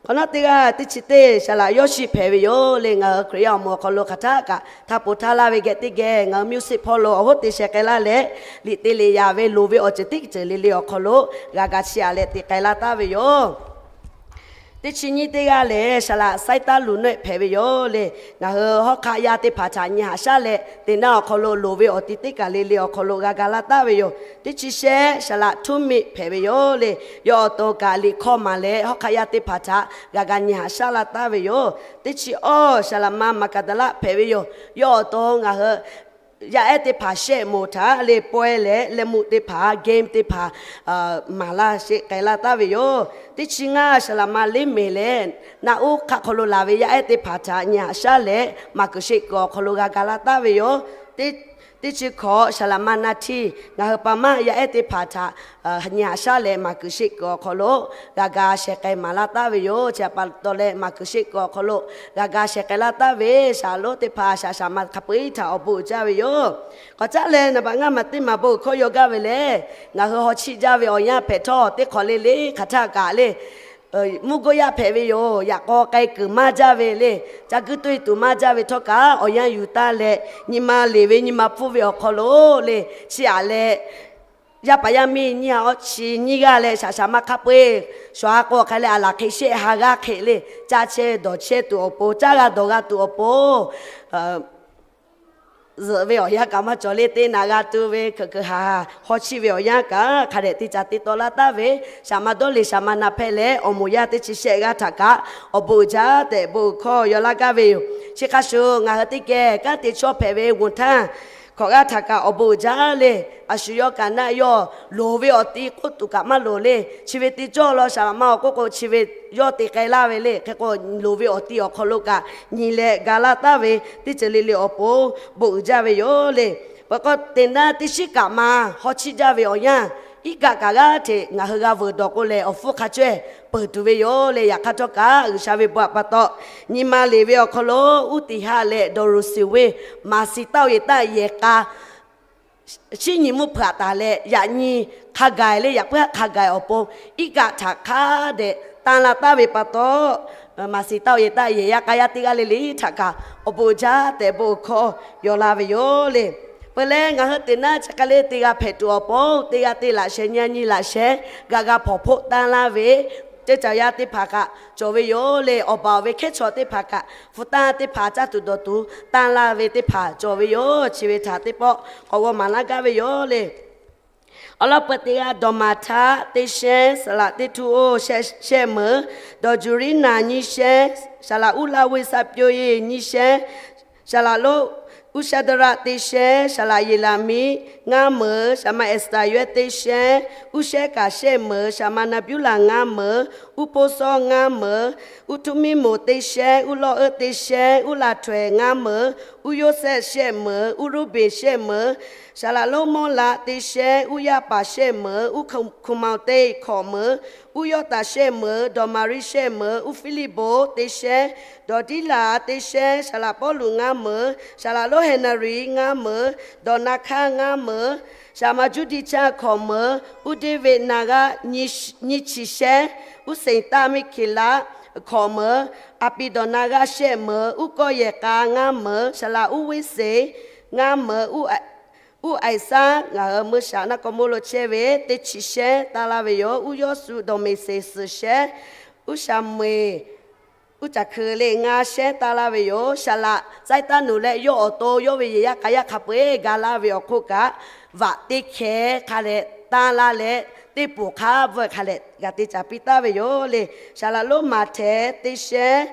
K'awꞈ naˉ teˇ g'aˇ teˇ chi teˇ saˍ laꞈ Yawˇshiˆ hpehꞈ ve yoˬ le. Ngaˬ hui Hkriꞈ yaˇ awˬ moˍ awˬ hk'aw lo hk'aˬ htaˆ kaꞈ htaˇ po htaˇ laˇ ve geh teˇ geh ngaˬ hui มิวสิค hpawˇ lo awˬ hoˉ te sheh k'ai laˇ leh, liꞈ te liꞈ yaꞈ ve loˍ ve awˬ ceuˬ teˇ ceuˬ le le awˬ hk'aw lo g'a ga chiˇ aꞈ leh te k'ai laˇ taˍ ve yoˬ. Teˇ chi nyiˇ teˇ g'aˇ lehˬ, saˍ laꞈ Saiˉtaˆ Luˍneuˆ hpehꞈ ve yoˬ le. Ngaˬ hui hawˉ hk'aˆ yaˇ teˇ hpaˍ htaꞈ nyi haꞈ shaˉ leh, teˇ naˆ awˬ hk'aw lo loˍ ve awˬ ti teˇ kaˬ le le awˬ hk'aw lo g'a ga laˇ taˍ ve yoˬ. Teˇ chi shehˆ saˍ laꞈ Htuˇmiˆ hpehꞈ ve yoˬ le. Yawˇ awˬ to kaꞈ liꞈ hkawˇ maˍ leh hawˉ hk'aˆ yaˇ teˇ hpaˍ htaꞈ g'a ga nyi haꞈ shaˉ laˇ taˍ ve yoˬ. Teˇ chi awˇ saˍ laꞈ ma Maˍkaˍdaˍlaˆ hpehꞈ ve yoˬ. Yawˇ awˬ to ngaˬ hui yaˇ ehˉ teˇ hpaˍ shehˆ moˍ htaꞈ le pawehˇ leh lehˇ meuˇ teˇ hpaˍ, game teˇ hpaˍ maˍ laˇ sheˆ k'ai laˇ taˍ ve yoˬ. Teˇ chi ngaˇ saˍ laꞈ ma Liˉmeˍ lehˬ, naˆ uˉ hk'aˆ hk'aw lo laˬ ve yaˇ ehˉ teˇ hpaˍ htaꞈ nyi haꞈ shaˉ leh maˍ kuiˬ sheˆ kuiˬ awˬ hk'aw lo g'a ga laˇ taˍ ve yoˬ. Teˇ chi hkawꞈ saˍ laꞈ ma Naˍhtiˇ ngaˬ hui pa maˇ yaˇ ehˉ teˇ hpaˍ htaꞈ nyi haꞈ shaˉ leh maˍ kuiˬ sheˆ kuiˬ awˬ hk'aw lo g'a ga sheh k'ai maˍ laˇ taˍ ve yoˬ. Chi pa taw leh maˍ kuiˬ sheˆ kuiˬ awˬ hk'aw lo g'a ga sheh k'ai laˇ taˍ ve, shaˍ lonˉ teˇ hpaˍ shaˍ shaˍ ma hk'a peu-eˬ htaꞈ awˬ bon uiˍ jaˇ ve yoˬ. K'awꞈ caˉ leh naˍ baꞈ ngaˇ maˬ teˇ maˬ bon uiˍ hkawˇ yaw gaˇ ve lehˬ, ngaˬ hui haw chiˆ jaˇ ve awˬ yanˇ hpehꞈ htawˇ teˇ hk'awꞈ le le hk'aˬ htaˆ kaꞈ le mvuhˇ g'uˇ yaˇ hpehꞈ ve yoˬ. Yaꞈ k'aw k'ai kuiˬ maˇ jaˇ ve le, ca guiˇ tuˇ e tuˬ maˇ jaˇ ve htawˇ kaꞈ, awˬ yanˇ yuˬ taˍ leh nyi ma leˬ ve nyi ma pfuhˇ ve awˬ hk'aw lo le, chiˇ aꞈ leh yaˇ paˍ yaˇ miˇ nyiˇ ha awˇ chi nyiˇ g'aˇ leh shaˍ shaˍ ma hk'a peu-eˬ shawˍ ha k'aw hk'a leh aˬ laˬ hk'e shehˆ ha g'aˇ hk'e le, caˇ chehˇ dawˬ chehˇ tuˬ awˬ pon, caˇ g'a dawˬ g'a tuˬ awˬ pon zuhꞈ ve awˬ yanˇ kaꞈ maˇ cawˬ le, teˇ naꞈ g'a tu ve hkeuꞈ hkeuꞈ haˍ haˍ haw chiˆ ve awˬ yanˇ kaꞈ hk'a dehꞈ teˇ caꞈ teˇ taw laˇ taˍ ve, shaˍ ma dawˇ le shaˍ ma na hpehˇ leh awˬ moˍ yaˇ teˇ chi shehˆ g'aˇ htaꞈ kaꞈ awˬ bon uiˍ jaˇ tehꞈ bon uiˍ hkawˇ yaw laˇ gaˇ ve yoˬ. Chi hk'a shuˍ ngaˬ hui teˇ geh kanˉ te chaw hpehꞈ ve g'uˬ htaˇ hkawꞈ g'aˇ htaꞈ kaꞈ awˬ bon uiˍ jaˇ le. A shu yawˇ kaꞈ naˆ yawˇ loˍ ve awˬ ti k'oˆ tuˬ kaꞈ maˇ loˍ le. Chi ve te cawˇ law shaˍ laꞈ ma awˬ k'oˆ k'o, chi ve yawˇ te k'ai laˇ ve le. Hk'e k'o, loˍ ve awˬ ti awˬ hk'aw lo kaꞈ nyi leh ga laˇ taˍ ve teˇ ceuˬ le le awˬ pon bon uiˍ jaˇ ve yoˬ le. Peuˬ k'o, teˇ naˆ teˇ shiˉ kaꞈ ma haw chiˆ jaˇ ve awˬ yanˇ, iˉ kaˆ kaꞈ g'aˇ hteꞈ ngaˬ hui g'a vuiˬ dawˬ k'o lehˬ, awˬ hpfuhˇ hk'a cawehˇ peuˬ tuˬ ve yoˬ le. Yaꞈ hk'aˇ htawˇ kaꞈ, G'uiˬsha ve bon htaꞈ pa taw nyi ma leˬ ve awˬ hk'aw lo uˉ tiˍ haˆ leh dawˬ ruˬ shiˍ ve maˍ siˍ taˇ oˬ yehˬ taˆ yehˬ k'a chiˉ nyi mvuhˇ hpeuꞈ taˍ leh, yaꞈ nyi hk'a gaˬ le, yaꞈ puiˉ haˆ hk'a gaˬ awˬ pon iˉ kaˆ htaꞈ hk'a dehꞈ tanˇ la taˍ ve pa taw, maˍ siˍ taˇ oˬ yehˬ taˆ yehˬ yaˇ k'a yaˇ teˇ g'aˇ le le htaꞈ kaꞈ awˬ bon uiˍ jaˇ tehꞈ bon uiˍ hkawˇ yaw la ve yoˬ le. Peuˬ leh, ngaˬ hui teˇ naˆ chi hk'a le teˇ g'aˇ hpehꞈ tuˬ awˬ pon, teˇ g'aˇ teˇ laꞈ sheh nyiˇ laꞈ sheh g'a g'a hpawnˬ hpoˆ tanˇ laˇ ve, teˇ caˬ yaˇ teˇ hpaˍ kaꞈ cawˬ ve yoˬ le. Awˬ baˬ ve hkehˉ chaw teˇ hpaˍ kaꞈ, hpu tanˇ teˇ hpaˍ caˇ tuˬ dawˬ tuˬ tanˇ laˇ ve teˇ hpaˍ cawˬ ve yoˬ. Chi ve htaꞈ teˇ pawˆ k'awꞈ g'aw maˍ laˇ gaˇ ve yoˬ le. Awˬ lawn peuˬ teˇ g'aˇ, Dawˬ maˍ htaˇ teˇ shehnˉ, saˍ laꞈ teˇ htuˇ oˇ shehˆ meuˍ, Dawˬ juˬ riˉ naˍ nyiˇ shehnˉ, saˍ laꞈ uˉ laˇ ve saˍ pyawˇ yeˬ nyiˇ shehnˉ, saˍ laꞈ lonˉ uˉ shaˉ daˇ raˆ teˇ shehnˉ, saˍ laꞈ yeˬ laꞈ miˉ ngaˇ meuˍ, saˍ ma Eˍstaˍ yawehˇ teˇ shehnˉ, uˉ shehˉ kaꞈ shehˆ meuˍ, saˍ ma naˍ biˉ laˬ ngaˇ meuˍ, uˉ poˇ sawˇ ngaˇ meuˍ, uˉ htuˇ miˇ moˍ teˇ shehnˉ, uˉ lawˇ euˆ teˇ shehnˉ, uˉ laˬ htawehˍ ngaˇ meuˍ, uˉ Yoˇsehꞈ shehˆ meuˍ, uˉ Ruˇbenˍ shehˆ meuˍ, saˍ laꞈ lonˉ mawˇ laꞈ teˇ shehnˉ, uˉ yaˇ paˍ shehˆ meuˍ, uˉ hkuꞈ maˬ teˇ hkawꞈ meuˍ, uˉ Yawˇtaˍ shehˆ meuˍ, Dawˬ maˍ riˉ shehˆ meuˍ, uˉ Hpiˇliˇbonˍ teˇ shehnˉ, Dawˬ diˉlaˍ teˇ shehnˉ, saˍ laꞈ Pawˇluꞈ ngaˇ meuˍ, saˍ laꞈ lonˉ Heˍnaˍriˍ ngaˇ meuˍ, Dawˬ naˍ hkaˇ ngaˇ meuˍ, saˍ ma Juˇdiˆ chaˇ hkawꞈ meuˍ, uˉ Deˇveꞈ naˍ g'aˇ nyiˇ chi shehnˉ, uˉ Senˍ taˆ Miˇhkeˍlaˆ hkawꞈ meuˍ, Aˍpiˍdawˬ naˍ g'aˇ shehˆ meuˍ, uˉ kawˆ yehˬ k'a ngaˇ meuˍ, saˍ laꞈ uˉ Weˇseˍ ngaˇ meuˍ, uˉ Aiˍsaˇ ngaˬ hui meuˇ shaꞈ naˆ k'aw moˇ lo chehˇ ve teˇ chi shehnˉ taˇ laˇ ve yoˬ. Uˉ Yawˇsuꞈ Dawˬmeˍseˍ suhˍ shehnˉ, uˉ Shaˍmeˍ uˉ caˬ hkui le ngaˇ shehnˉ taˇ laˇ ve yoˬ. Saˍ laꞈ Saiˉtaˆ nuˬ leh yawˇ awˬ to yawˇ ve yehˬ yaˇ k'a yaˇ hk'a peu-eˬ ga laˇ ve awˬ hk'oˆ kaꞈ, vaꞈ teˇ hkeh hk'a leh tanˇ laˇ leh, teˇ poˬ hk'a bvuhˆ hk'a leh g'a te caˍ piˇ taˍ ve yoˬ le. Saˍ laꞈ lonˉ Maˍhtehˍ teˇ shehnˉ,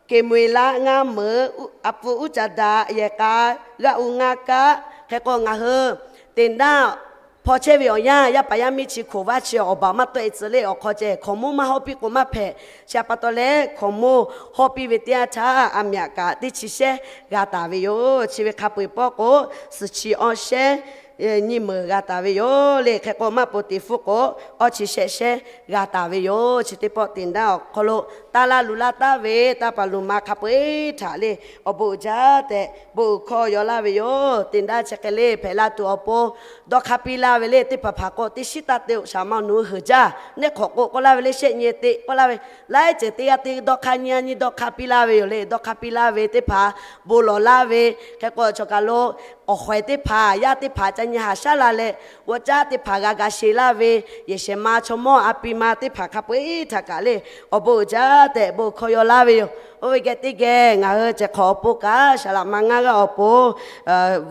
Keˍmeuˍlaˆ ngaˇ meuˍ, a pfuhˇ uˉ caˬ daꞈ yehˬ k'a g'aˇ u ngaˇ kaˆ. Hk'e k'o, ngaˬ hui teˇ naˆ hpaw chehˇ ve awˬ yanˇ, yaˇ paˍ yaˇ miˇ chi hkoˍ vaˇ chi awˬ baˬ maˇ tawˆ e tcuh le. Awˬ hk'aw ceh hkaoˍmonˇ maˇ hawˉ piˇ k'o maˇ hpehꞈ. Chi pa taw leh hkaoˍmonˇ hawˉ piˇ ve teˇ yanˇ htaˇ, a myaꞈ kaꞈ teˇ chi shehnˉ g'a taˍ ve yoˬ. Chi ve hk'a peu-eˬ pawˆ k'o, suhˍ chi awˇ shehnˉ, nyiˇ meunˍ g'a taˍ ve yoˬ le. Hk'e k'o, maˇ poˬ tiˍ hpfuhˇ k'o, awˇ chi shehˆ shehˉ g'a taˍ ve yoˬ. Chi teˇ pawˆ tiꞈ daˇ awˬ hk'aw lo, taˇ laˇ luˬ laˇ taˍ ve taˇ paˍ luˬ ma hk'a peu-eˬ htaꞈ le, awˬ bon uiˍ jaˇ tehꞈ bon uiˍ hkawˇ yaw laˇ ve yoˬ. Tiꞈ daˇ chi hk'e le hpehꞈ la tuˬ awˬ pon dawˇ hk'aˇ piˇ laˇ ve le. Teˇ hpaˍ hpaˍ k'o, teˇ shiˉ taˇ te-oˬ, shaˍ ma nawˬ hui heuˬ jaˇ, neˇ hk'awꞈ k'o k'oˆ laˇ ve le, shehˆ nyi te k'oˆ laˇ ve, laiˉ ceuˬ teˇ g'aˇ teˇ dawˇ hk'aˇ nyi nyi dawˇ hk'aˇ piˇ laˇ ve yoˬ le. Dawˇ hk'aˇ piˇ laˇ ve teˇ hpaˍ bon lawˬ laˇ ve, hk'e k'o, chaw kaˬ lo awˬ hk'awehˍ teˇ hpaˍ, yaˇ teˇ hpaˍ ca nyi haꞈ shaˉ la leh, g'awˇ caˉ teˇ hpaˍ g'a ga sheˍ laˇ ve, yehˬ shehˍ ma chaw mawˇ a pi ma teˇ hpaˍ hk'a peu-eˬ htaꞈ kaꞈ le, awˬ bon uiˍ jaˇ tehꞈ bon hkawˇ yaw laˇ ve yoˬ. Oˇ ve geh teˇ geh ngaˬ hui cehˬ hk'awꞈ awˬ pon kaꞈ, saˍ laꞈ ma ngaˇ g'aˇ awˬ pon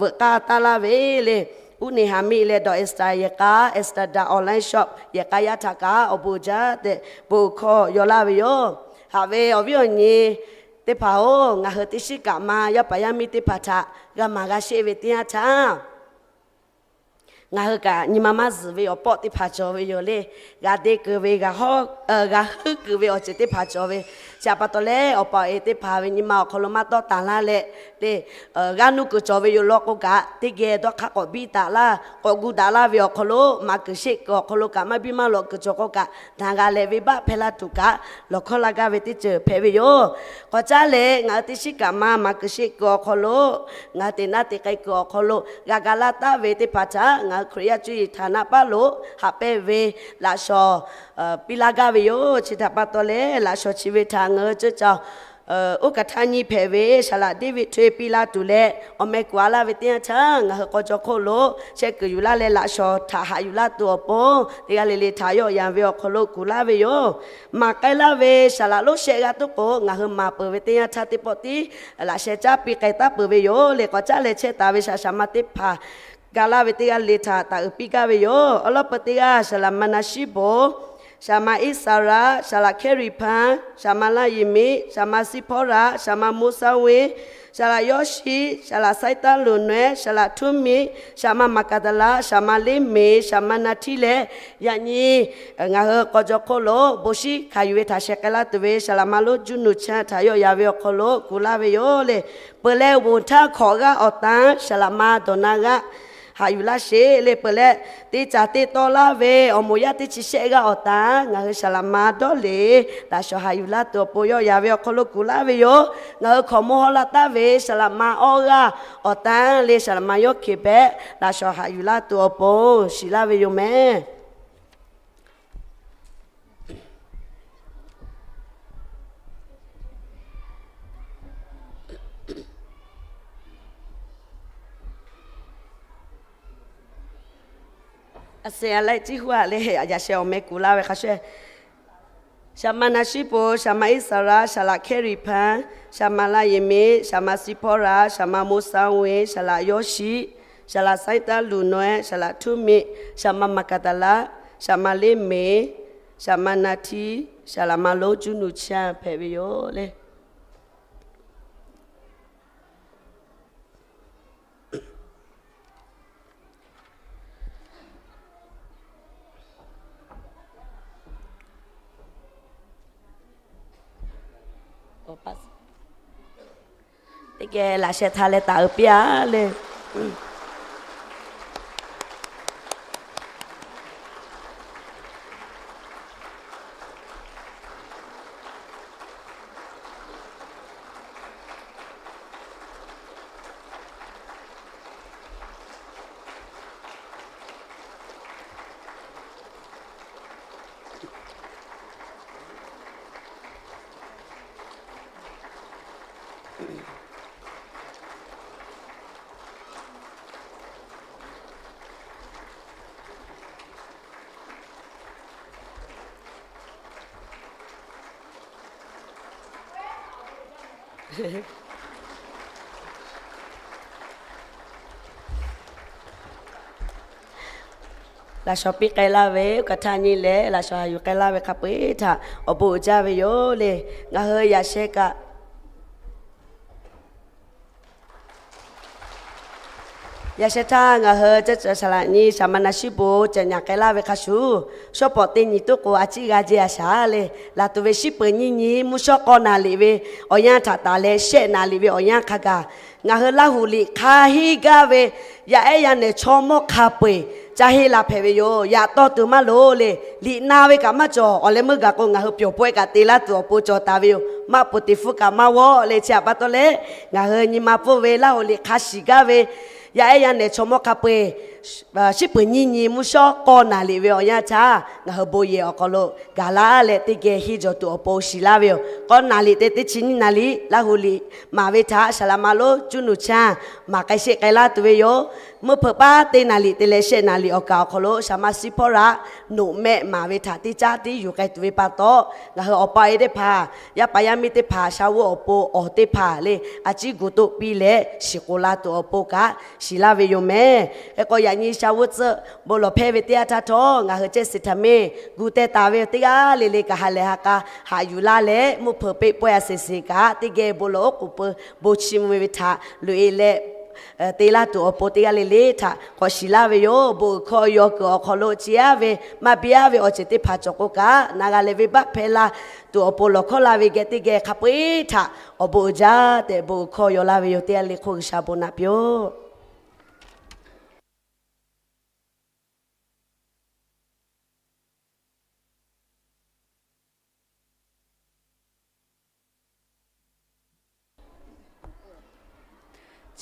veuꞈ k'aˇ taˇ laˇ ve le. Uˉ neˬ ha miˆ leh dawˬ Esther yehˬ k'a, Esther da online shop yehˬ k'a yaˇ htaꞈ kaꞈ awˬ bon uiˍ jaˇ tehꞈ bon uiˍ hkawˇ yaw laˇ ve yoˬ. Haꞈ ve awˬ viˉ awˬ nyi teˇ hpaˍ-oˬ, ngaˬ hui teˇ shiˉ kaꞈ ma yaˇ paˍ yaˇ miˇ teˇ hpaˍ htaꞈ g'a maˍ g'a sheˆ ve teˇ yanˇ htaˇ, ngaˬ hui kaꞈ nyi ma maˇ zuhˬ ve awˬ pawˆ teˇ hpaˍ cawˬ ve yoˬ le. G'a deˇ kuiˬ ve, g'a huˉ kuiˬ ve awˬ ceuˬ teˇ hpaˍ cawˬ ve. Chi htaꞈ pa taw leh, awˬ pa awˬ e teˇ hpaˍ ve nyi ma awˬ hk'aw lo maˇ tawˇ tanˍ laˇ leh le, g'a nuˇ kuiˬ cawˬ ve yoˬ law k'o kaꞈ, teˇ geh dawˇ hk'aˇ k'awꞈ biˇ taˍ laˇ, k'awꞈ gu daꞈ laˇ ve awˬ hk'aw lo, maˍ kuiˬ sheˆ kuiˬ awˬ hk'aw lo kaꞈ maˇ biˇ maˇ lawꞈ kuiˬ cawˬ k'o kaꞈ, naˬ g'a leh venˇbaˆ hpehˇ laˇ tuˬ kaꞈ, lawˬ hkawˇ laˇ gaˇ ve teˇ ceuˬ hpehꞈ ve yoˬ. K'awꞈ caˉ leh ngaˬ hui teˇ shiˉ kaꞈ ma maˍ kuiˬ sheˆ kuiˬ awˬ hk'aw lo, ngaˬ hui teꞈ naˆ teꞈ k'ai kuiˬ awˬ hk'aw lo g'a ga laˇ taˍ ve teˇ hpaˍ htaꞈ ngaˬ hui Hkriꞈ yaˇ cuˇ yiˍ htaꞈ naˆ paˉ lo haꞈ pehnˇ ve laꞈ shawnˍ piˇ laˇ gaˇ ve yoˬ. Chi htaꞈ pa taw leh, laꞈ shawnˍ chi ve htaꞈ ngaˬ hui ceuˇ caˬ oˇ kaˬ htaˇ nyi hpehꞈ ve saˍ laꞈ David Thuy piˇ laˇ tuˬ leh, awˬ meh kuˬ a laˇ ve teˇ yanˇ htaˇ, ngaˬ hui k'aw jaw hk'oˆ lo chehˇ kuiˬ yuˬ laˇ leh, laꞈ shawnˍ htaꞈ haꞈ yuˬ laˇ tuˬ awˬ pon teˇ g'aˇ le le htaꞈ yawˆ yan ve awˬ hk'aw lo kuˬ laˇ ve yoˬ. Maˍ k'ai laˇ ve saˍ laꞈ lonˉ shehˆ g'aˇ tuˉ k'o, ngaˬ hui maˍ peuˬ ve teˇ yanˇ htaˇ teˇ pawˆ tiˉ laꞈ sheh caˉ piˇ k'ai taˉ peuˬ ve yoˬ le. K'awꞈ caˉ leh chehˇ taˍ ve shaˍ shaˍ ma teˇ hpaˍ ga laˇ ve teˇ g'aˇ le le htaꞈ taˍ uiˍ piˇ gaˇ ve yoˬ. Awˬ lawn peuˬ teˇ g'aˇ, saˍ laꞈ ma Na shiˉ boˍ, saˍ ma Iˉsaˍraˍ, saˍ laꞈ Hkehˇriˍhpanˍ, saˍ ma Laˇ yeˍ miˍ, saˍ ma Siˇhpawˇraꞈ, saˍ ma Moˇsaˇ ve, saˍ laꞈ Yawˇshiˆ, saˍ laꞈ Saiˉtaˇluˬnawehˇ, saˍ laꞈ Htuˇmiˆ, saˍ ma Maˍkaˍdaˍlaˍ, saˍ ma Leˇmeˍ, saˍ ma Naˍhtiˇ leh, yaꞈ nyi ngaˬ hui k'aw jaw hk'oˆ lo bon shinˉ hkanˍ yuˬ ve htaꞈ sheh k'ai laˇ tuˬ ve saˍ laꞈ ma lonˉ Juˇnuˍ Chaˇ htaꞈ yawˆ yan ve awˬ hk'aw lo kuˬ laˇ ve yoˬ le. Peuˬ leh, oˍ htaˇ hkawꞈ g'aˇ awˬ tan saˍ laꞈ ma Dawˬ na g'aˇ haꞈ yuˬ laˇ sheˍ le. Peuˬ leh, teˇ caˬ teˇ tawˇ laˇ ve awˬ moˍ yaˇ teˇ chi shehˆ g'aˇ awˬ tan ngaˬ hui saˍ laꞈ ma dawˇ le laꞈ shawnˍ haꞈ yuˬ laˇ tuˬ awˬ pon yawˆ yan ve awˬ hk'aw lo kuˬ laˇ ve yoˬ. Ngaˬ hui hkaoˍmonˇ hawˉ laˇ taˍ ve saˍ laꞈ ma awˇ g'aˇ awˬ tan le saˍ laꞈ ma Yawˇhkeˍ hpehꞈ laꞈ shawnˍ haꞈ yuˬ laˇ tuˬ awˬ pon shiˍ laˇ ve yoˬ mehˍ. A seh a laiˉ ciˉ huˉ a leh, yaꞈ sheh awˬ meh kuˬ laˇ ve hk'a shuˍ, saˍ ma Na shiˉ poˍ, saˍ ma Iˉsaˍraˍ, saˍ laꞈ Hkehˇriˍhpanˍ, saˍ ma Laˇ yeˍ miˍ, saˍ ma Siˇhpawˇraꞈ, saˍ ma Moˇsaˇ ve, saˍ laꞈ Yawˇshiˆ, saˍ laꞈ Saiˉtaˇluˬnawehˇ, saˍ laꞈ Htuˇmiˆ, saˍ ma Maˍkaˍdaˍlaˍ, saˍ ma Leˇmeˍ, saˍ ma Naˍhtiˇ, saˍ laꞈ ma lonˉ Juˇnuˍ Chaˇ hpehꞈ ve yoˬ le. Teˇ geh laꞈ sheh htaꞈ leh taˍ uiˍ piˇ a le. Laꞈ shawnˍ piˇ k'ai laˇ ve, oˇ kaꞈ htaˇ nyi leh laꞈ shawnˍ haꞈ yuˬ k'ai laˇ ve hk'a peu-eˬ htaꞈ awˬ bon uiˍ jaˇ ve yoˬ le. Ngaˬ hui yaꞈ sheh kaꞈ Yaꞈ sheh htaˇ ngaˬ hui caˇ caˬ saˍ laꞈ nyi shaˍ ma na shiˉ bon ceh nyaꞈ k'ai laˇ ve hk'a shuˍ, shawˉ pawˍ teˇ nyi tuˉ k'o a ciˉ g'a jehˇ a shaˍ le. Laˬ tuˬ ve shiˉ peuˍ nyiˇ nyi mvuhˇ shawˉ k'awˇ naˍ liꞈ ve awˬ yanˇ htaꞈ taˍ leh shehˆ naˍ liꞈ ve awˬ yanˇ hk'a gaˬ, ngaˬ hui Laˇ huˍ liꞈ hk'a henˇ gaˇ ve yaˇ ehˉ yaˇ nehˬ chaw mawˇ hk'a peu-eˬ ca henˇ la hpehꞈ ve yoˬ. Yaꞈ tawˇ tuˬ maˇ loˍ le. Liꞈ na ve kaꞈ maˇ cawˬ. Awˬ leh meuˇ gaˬ k'o ngaˬ hui pyawˬ pawehˇ kaꞈ te laˇ tuˬ awˬ pon cawˬ taˍ ve yoˬ. Maˆ poˍ teꞈ hpfuhˇ kaꞈ maˇ g'awˆ le. Chi htaꞈ pa taw leh, ngaˬ hui nyi ma pfuhˇ ve Laˇ huˍ liꞈ hk'a shiˍ gaˇ ve yaˇ ehˉ yaˇ nehˬ chaw mawˇ hk'a peu-eˬ shiˉ peuˍ nyiˇ nyi mvuhˇ shawˉ k'awˇ naˍ liꞈ ve awˬ yanˇ htaˇ, ngaˬ hui bon yehˬ awˬ hk'aw lo gaˬ laˇ leh teˇ geh henˇ jawˬ tuˬ awˬ pon shiˍ laˇ ve yoˬ. K'awˇ naˍ liꞈ te teˇ chi nyiˇ naˍ liꞈ Laˇ huˍ liꞈ maˍ ve htaꞈ saˍ laꞈ ma lonˉ cuˇ nuˬ chaˇ maˍ k'ai sheˆ k'ai laˇ tuˬ ve yoˬ. Meuˇ hpeuꞈ paˉ teˇ naˍ liꞈ te leh shehˆ naˍ liꞈ awˬ kaˍ awˬ hk'aw lo shaˍ ma shiˉ hpawˇ raꞈ noꞈ mehˆ maˍ ve htaꞈ teˇ caˉ tiˉ yuˬ k'ai tuˬ ve pa taw, ngaˬ hui awˬ pa awˬ e teˇ hpaˍ, yaˇ paˍ yaˇ miˇ teˇ hpaˍ, sha voˇ awˬ pon awˬ teˇ hpaˍ le, a ciˉ gu toˆ piˇ leh shiˍ k'oˍ la tuˬ awˬ pon kaꞈ shiˍ laˇ ve yoˬ mehˍ. Hk'e k'o yaꞈ nyi sha voˇ tcuhˆ bon lawˬ hpehˇ ve teˇ yanˇ htaˇ htawˇ, ngaˬ hui ceh shiˍ htaꞈ meˇ gu teh taˍ ve teˇ g'aˇ le le kaꞈ ha lehˬ ha k'a haꞈ yuˬ laˇ leh, mvuhˇ hpeuꞈ peˆ pawehˇ a seˍ seˍ kaꞈ teˇ geh bon lawˬ oˉ k'oˍ pui bon chi mvuh ve htaꞈ loꞈ e leh te laˇ tuˬ awˬ pon teˇ g'aˇ le le htaꞈ k'awꞈ shiˍ laˇ ve yoˬ. Bon uiˍ hkawˇ yaw kuiˬ awˬ hk'aw lo ciˉ aˉ ve maˇ biˇ aˉ ve awˬ ceuˬ teˇ hpaˍ cawˬ k'o kaꞈ, na g'a leh venˇbaˆ hpehˇ laˇ tuˬ awˬ pon lawˬ hkawˇ laˇ ve geh teˇ geh hk'a peu-eˬ htaꞈ awˬ bon uiˍ jaˇ tehꞈ bon uiˍ hkawˇ yaw laˇ ve yoˬ. Teˇ g'aˇ le hk'oˆ G'uiˬsha bon naꞈ piˇ-oˆ.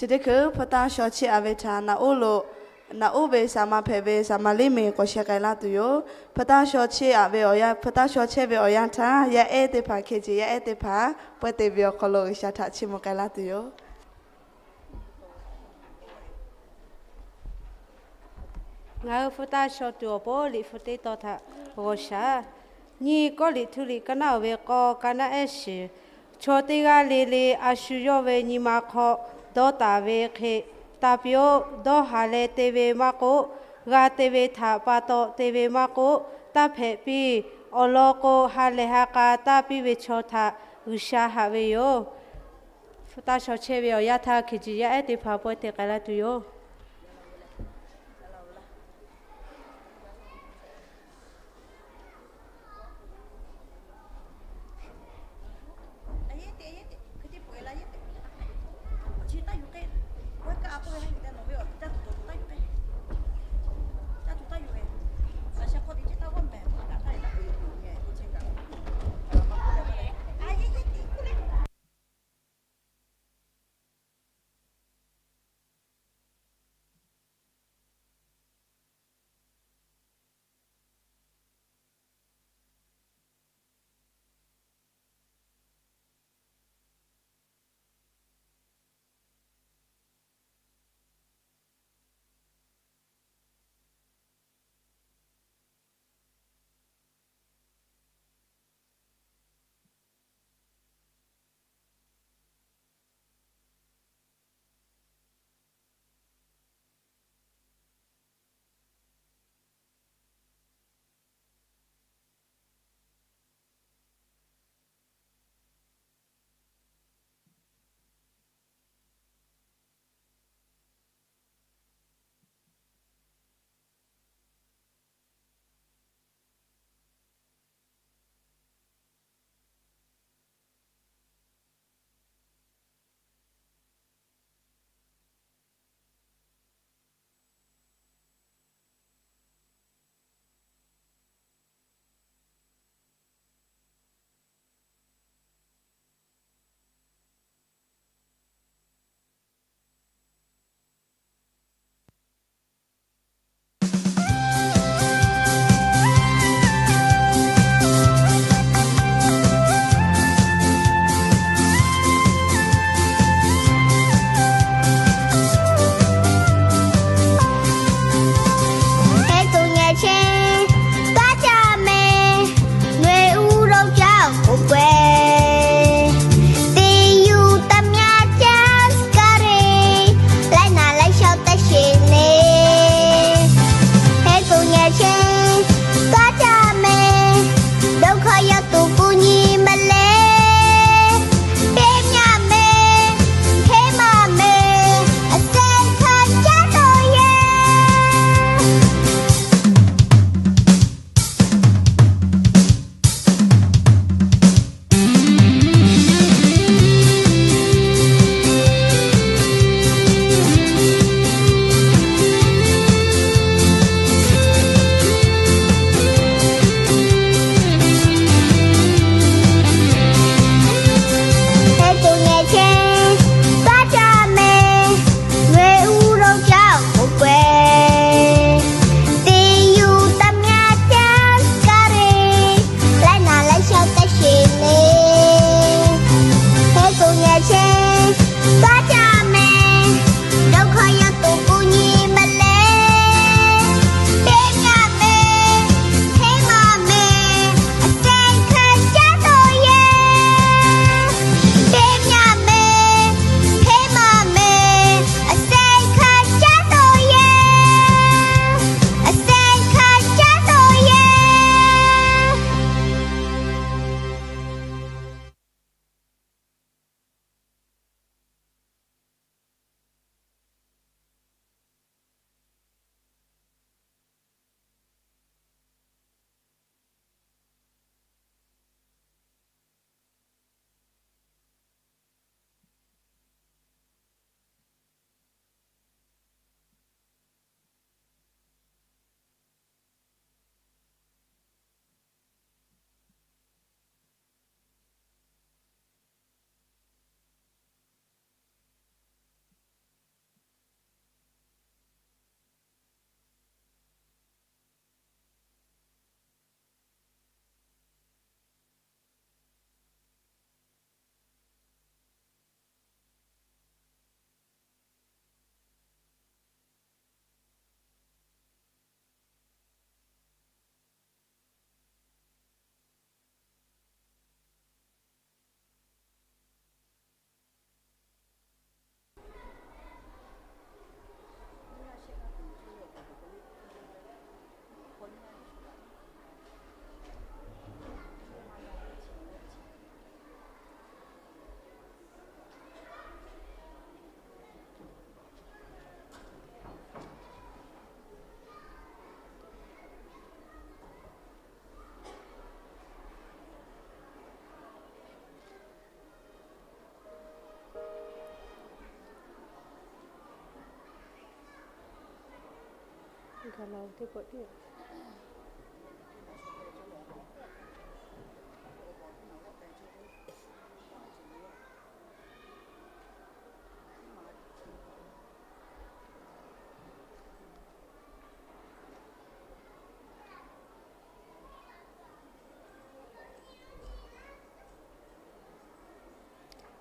Chi teˇ hkui hpu taˇ shaw chehˇ aꞈ ve htaꞈ naꞈ oˉ lo, naꞈ oˉ ve saˍ ma hpehꞈ ve saˍ ma liˇ miˬ k'awꞈ sheh k'ai laˇ tuˬ yoˬ. Hpu taˇ shaw chehˇ aꞈ ve awˬ yanˇ, hpu taˇ shaw chehˇ ve awˬ yanˇ htaˇ, yaˇ ehˉ teˇ hpaˍ hkeh ce yaˇ ehˉ teˇ hpaˍ pawehˇ te ve awˬ hk'aw lo G'uiˬsha htaꞈ chiˇ mvuh k'ai laˇ tuˬ yoˬ. Ngaˬ hui hpu taˇ shaw tuˬ awˬ pon liꞈ hpu teˇ tawn htaꞈ g'aw shaˍ. Nyiˇ Kawˇrenˍhtuˆ liꞈ ka naˉ uiˍ ve k'awˇ ka naˉ ehˉ shiˍ, chaw teˇ g'aˇ le le a shu yawˇ ve nyi ma hk'aw dawˇ taˍ ve hk'e taˇ piˇ-oˆ. Dawˇ haˍ leh te ve maˇ k'oˆ, g'a te ve htaꞈ pa taw te ve maˇ k'oˆ, taˇ hpehꞈ piˇ. Awˬ lawn k'o, ha lehˬ ha k'a taˇ piˇ ve chaw htaꞈ G'uiˬsha haꞈ ve yoˬ. Hpu taˇ shaw chehˇ ve awˬ yanˇ htaˇ, hkeh ce yaˇ ehˉ teˇ hpaˍ pawehˇ te k'ai laˇ tuˬ yoˬ.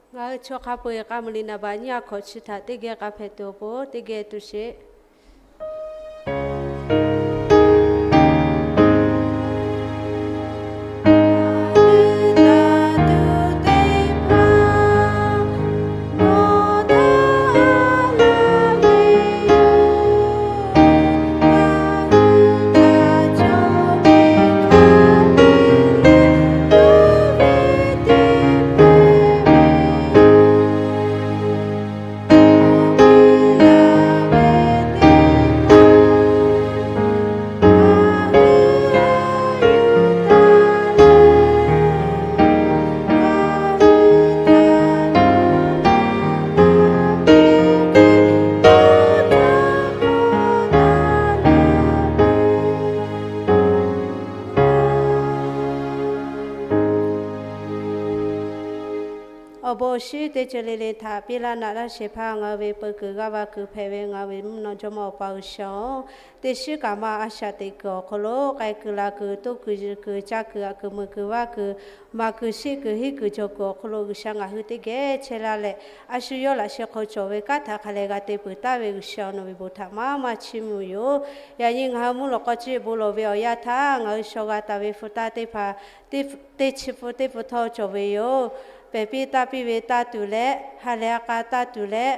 Ngaˬ hui chaw hk'a peu-eˬ k'a muiˬ liꞈ naˍ baꞈ nyiˇ a hkawꞈ chi htaꞈ teˇ geh k'a hpehꞈ tuˬ awˬ pon teˇ geh tuˬ sheˍ. Awˬ bon awˬ shinˉ teˇ ceuˬ le le htaꞈ piˇ laˇ naꞈ laˇ shehˍ hpaˇ ngaˬ hui ve peu kuiˬ g'aˇ va kuiˬ hpehꞈ ve ngaˬ hui ve mvuhˇ naw jawˇmawˇ Awˬ pa G'uiˬsha-oˬ, teˇ shiˉ kaꞈ maˇ a shaꞈ teꞈ kuiˬ awˬ hk'aw lo k'ai kuiˬ la kuiˬ toˇ kuiˬ kuiˬ caˇ kuiˬ aꞈ kuiˬ meuꞈ kuiˬ vaˇ kuiˬ maˍ kuiˬ sheˆ kuiˬ henˇ kuiˬ jawˬ kuiˬ awˬ hk'aw lo G'uiˬsha ngaˬ hui teˇ geh chehˇ laˇ leh, a shu yawˇ laꞈ sheh hk'aw cawˬ ve kanˉ htaꞈ hk'a lehˬ g'a te peuˬ taˍ ve G'uiˬsha nawˬ ve bon htaꞈ maˇ maˇ chiˇ mvuh yoˬ. Yaꞈ nyi ngaˬ hui mvuhˇ lawꞈ k'aw chi bon lawˬ ve awˬ yanˇ htaˇ ngaˬ hui shaw g'a taˍ ve hpu taˇ teˇ hpaˍ teˇ chi pun teˇ pun htawˇ cawˬ ve yoˬ. Pehˬ piˇ taˇ piˇ ve taˇ tuˬ leh, ha lehˬ ha k'a taˇ tuˬ leh,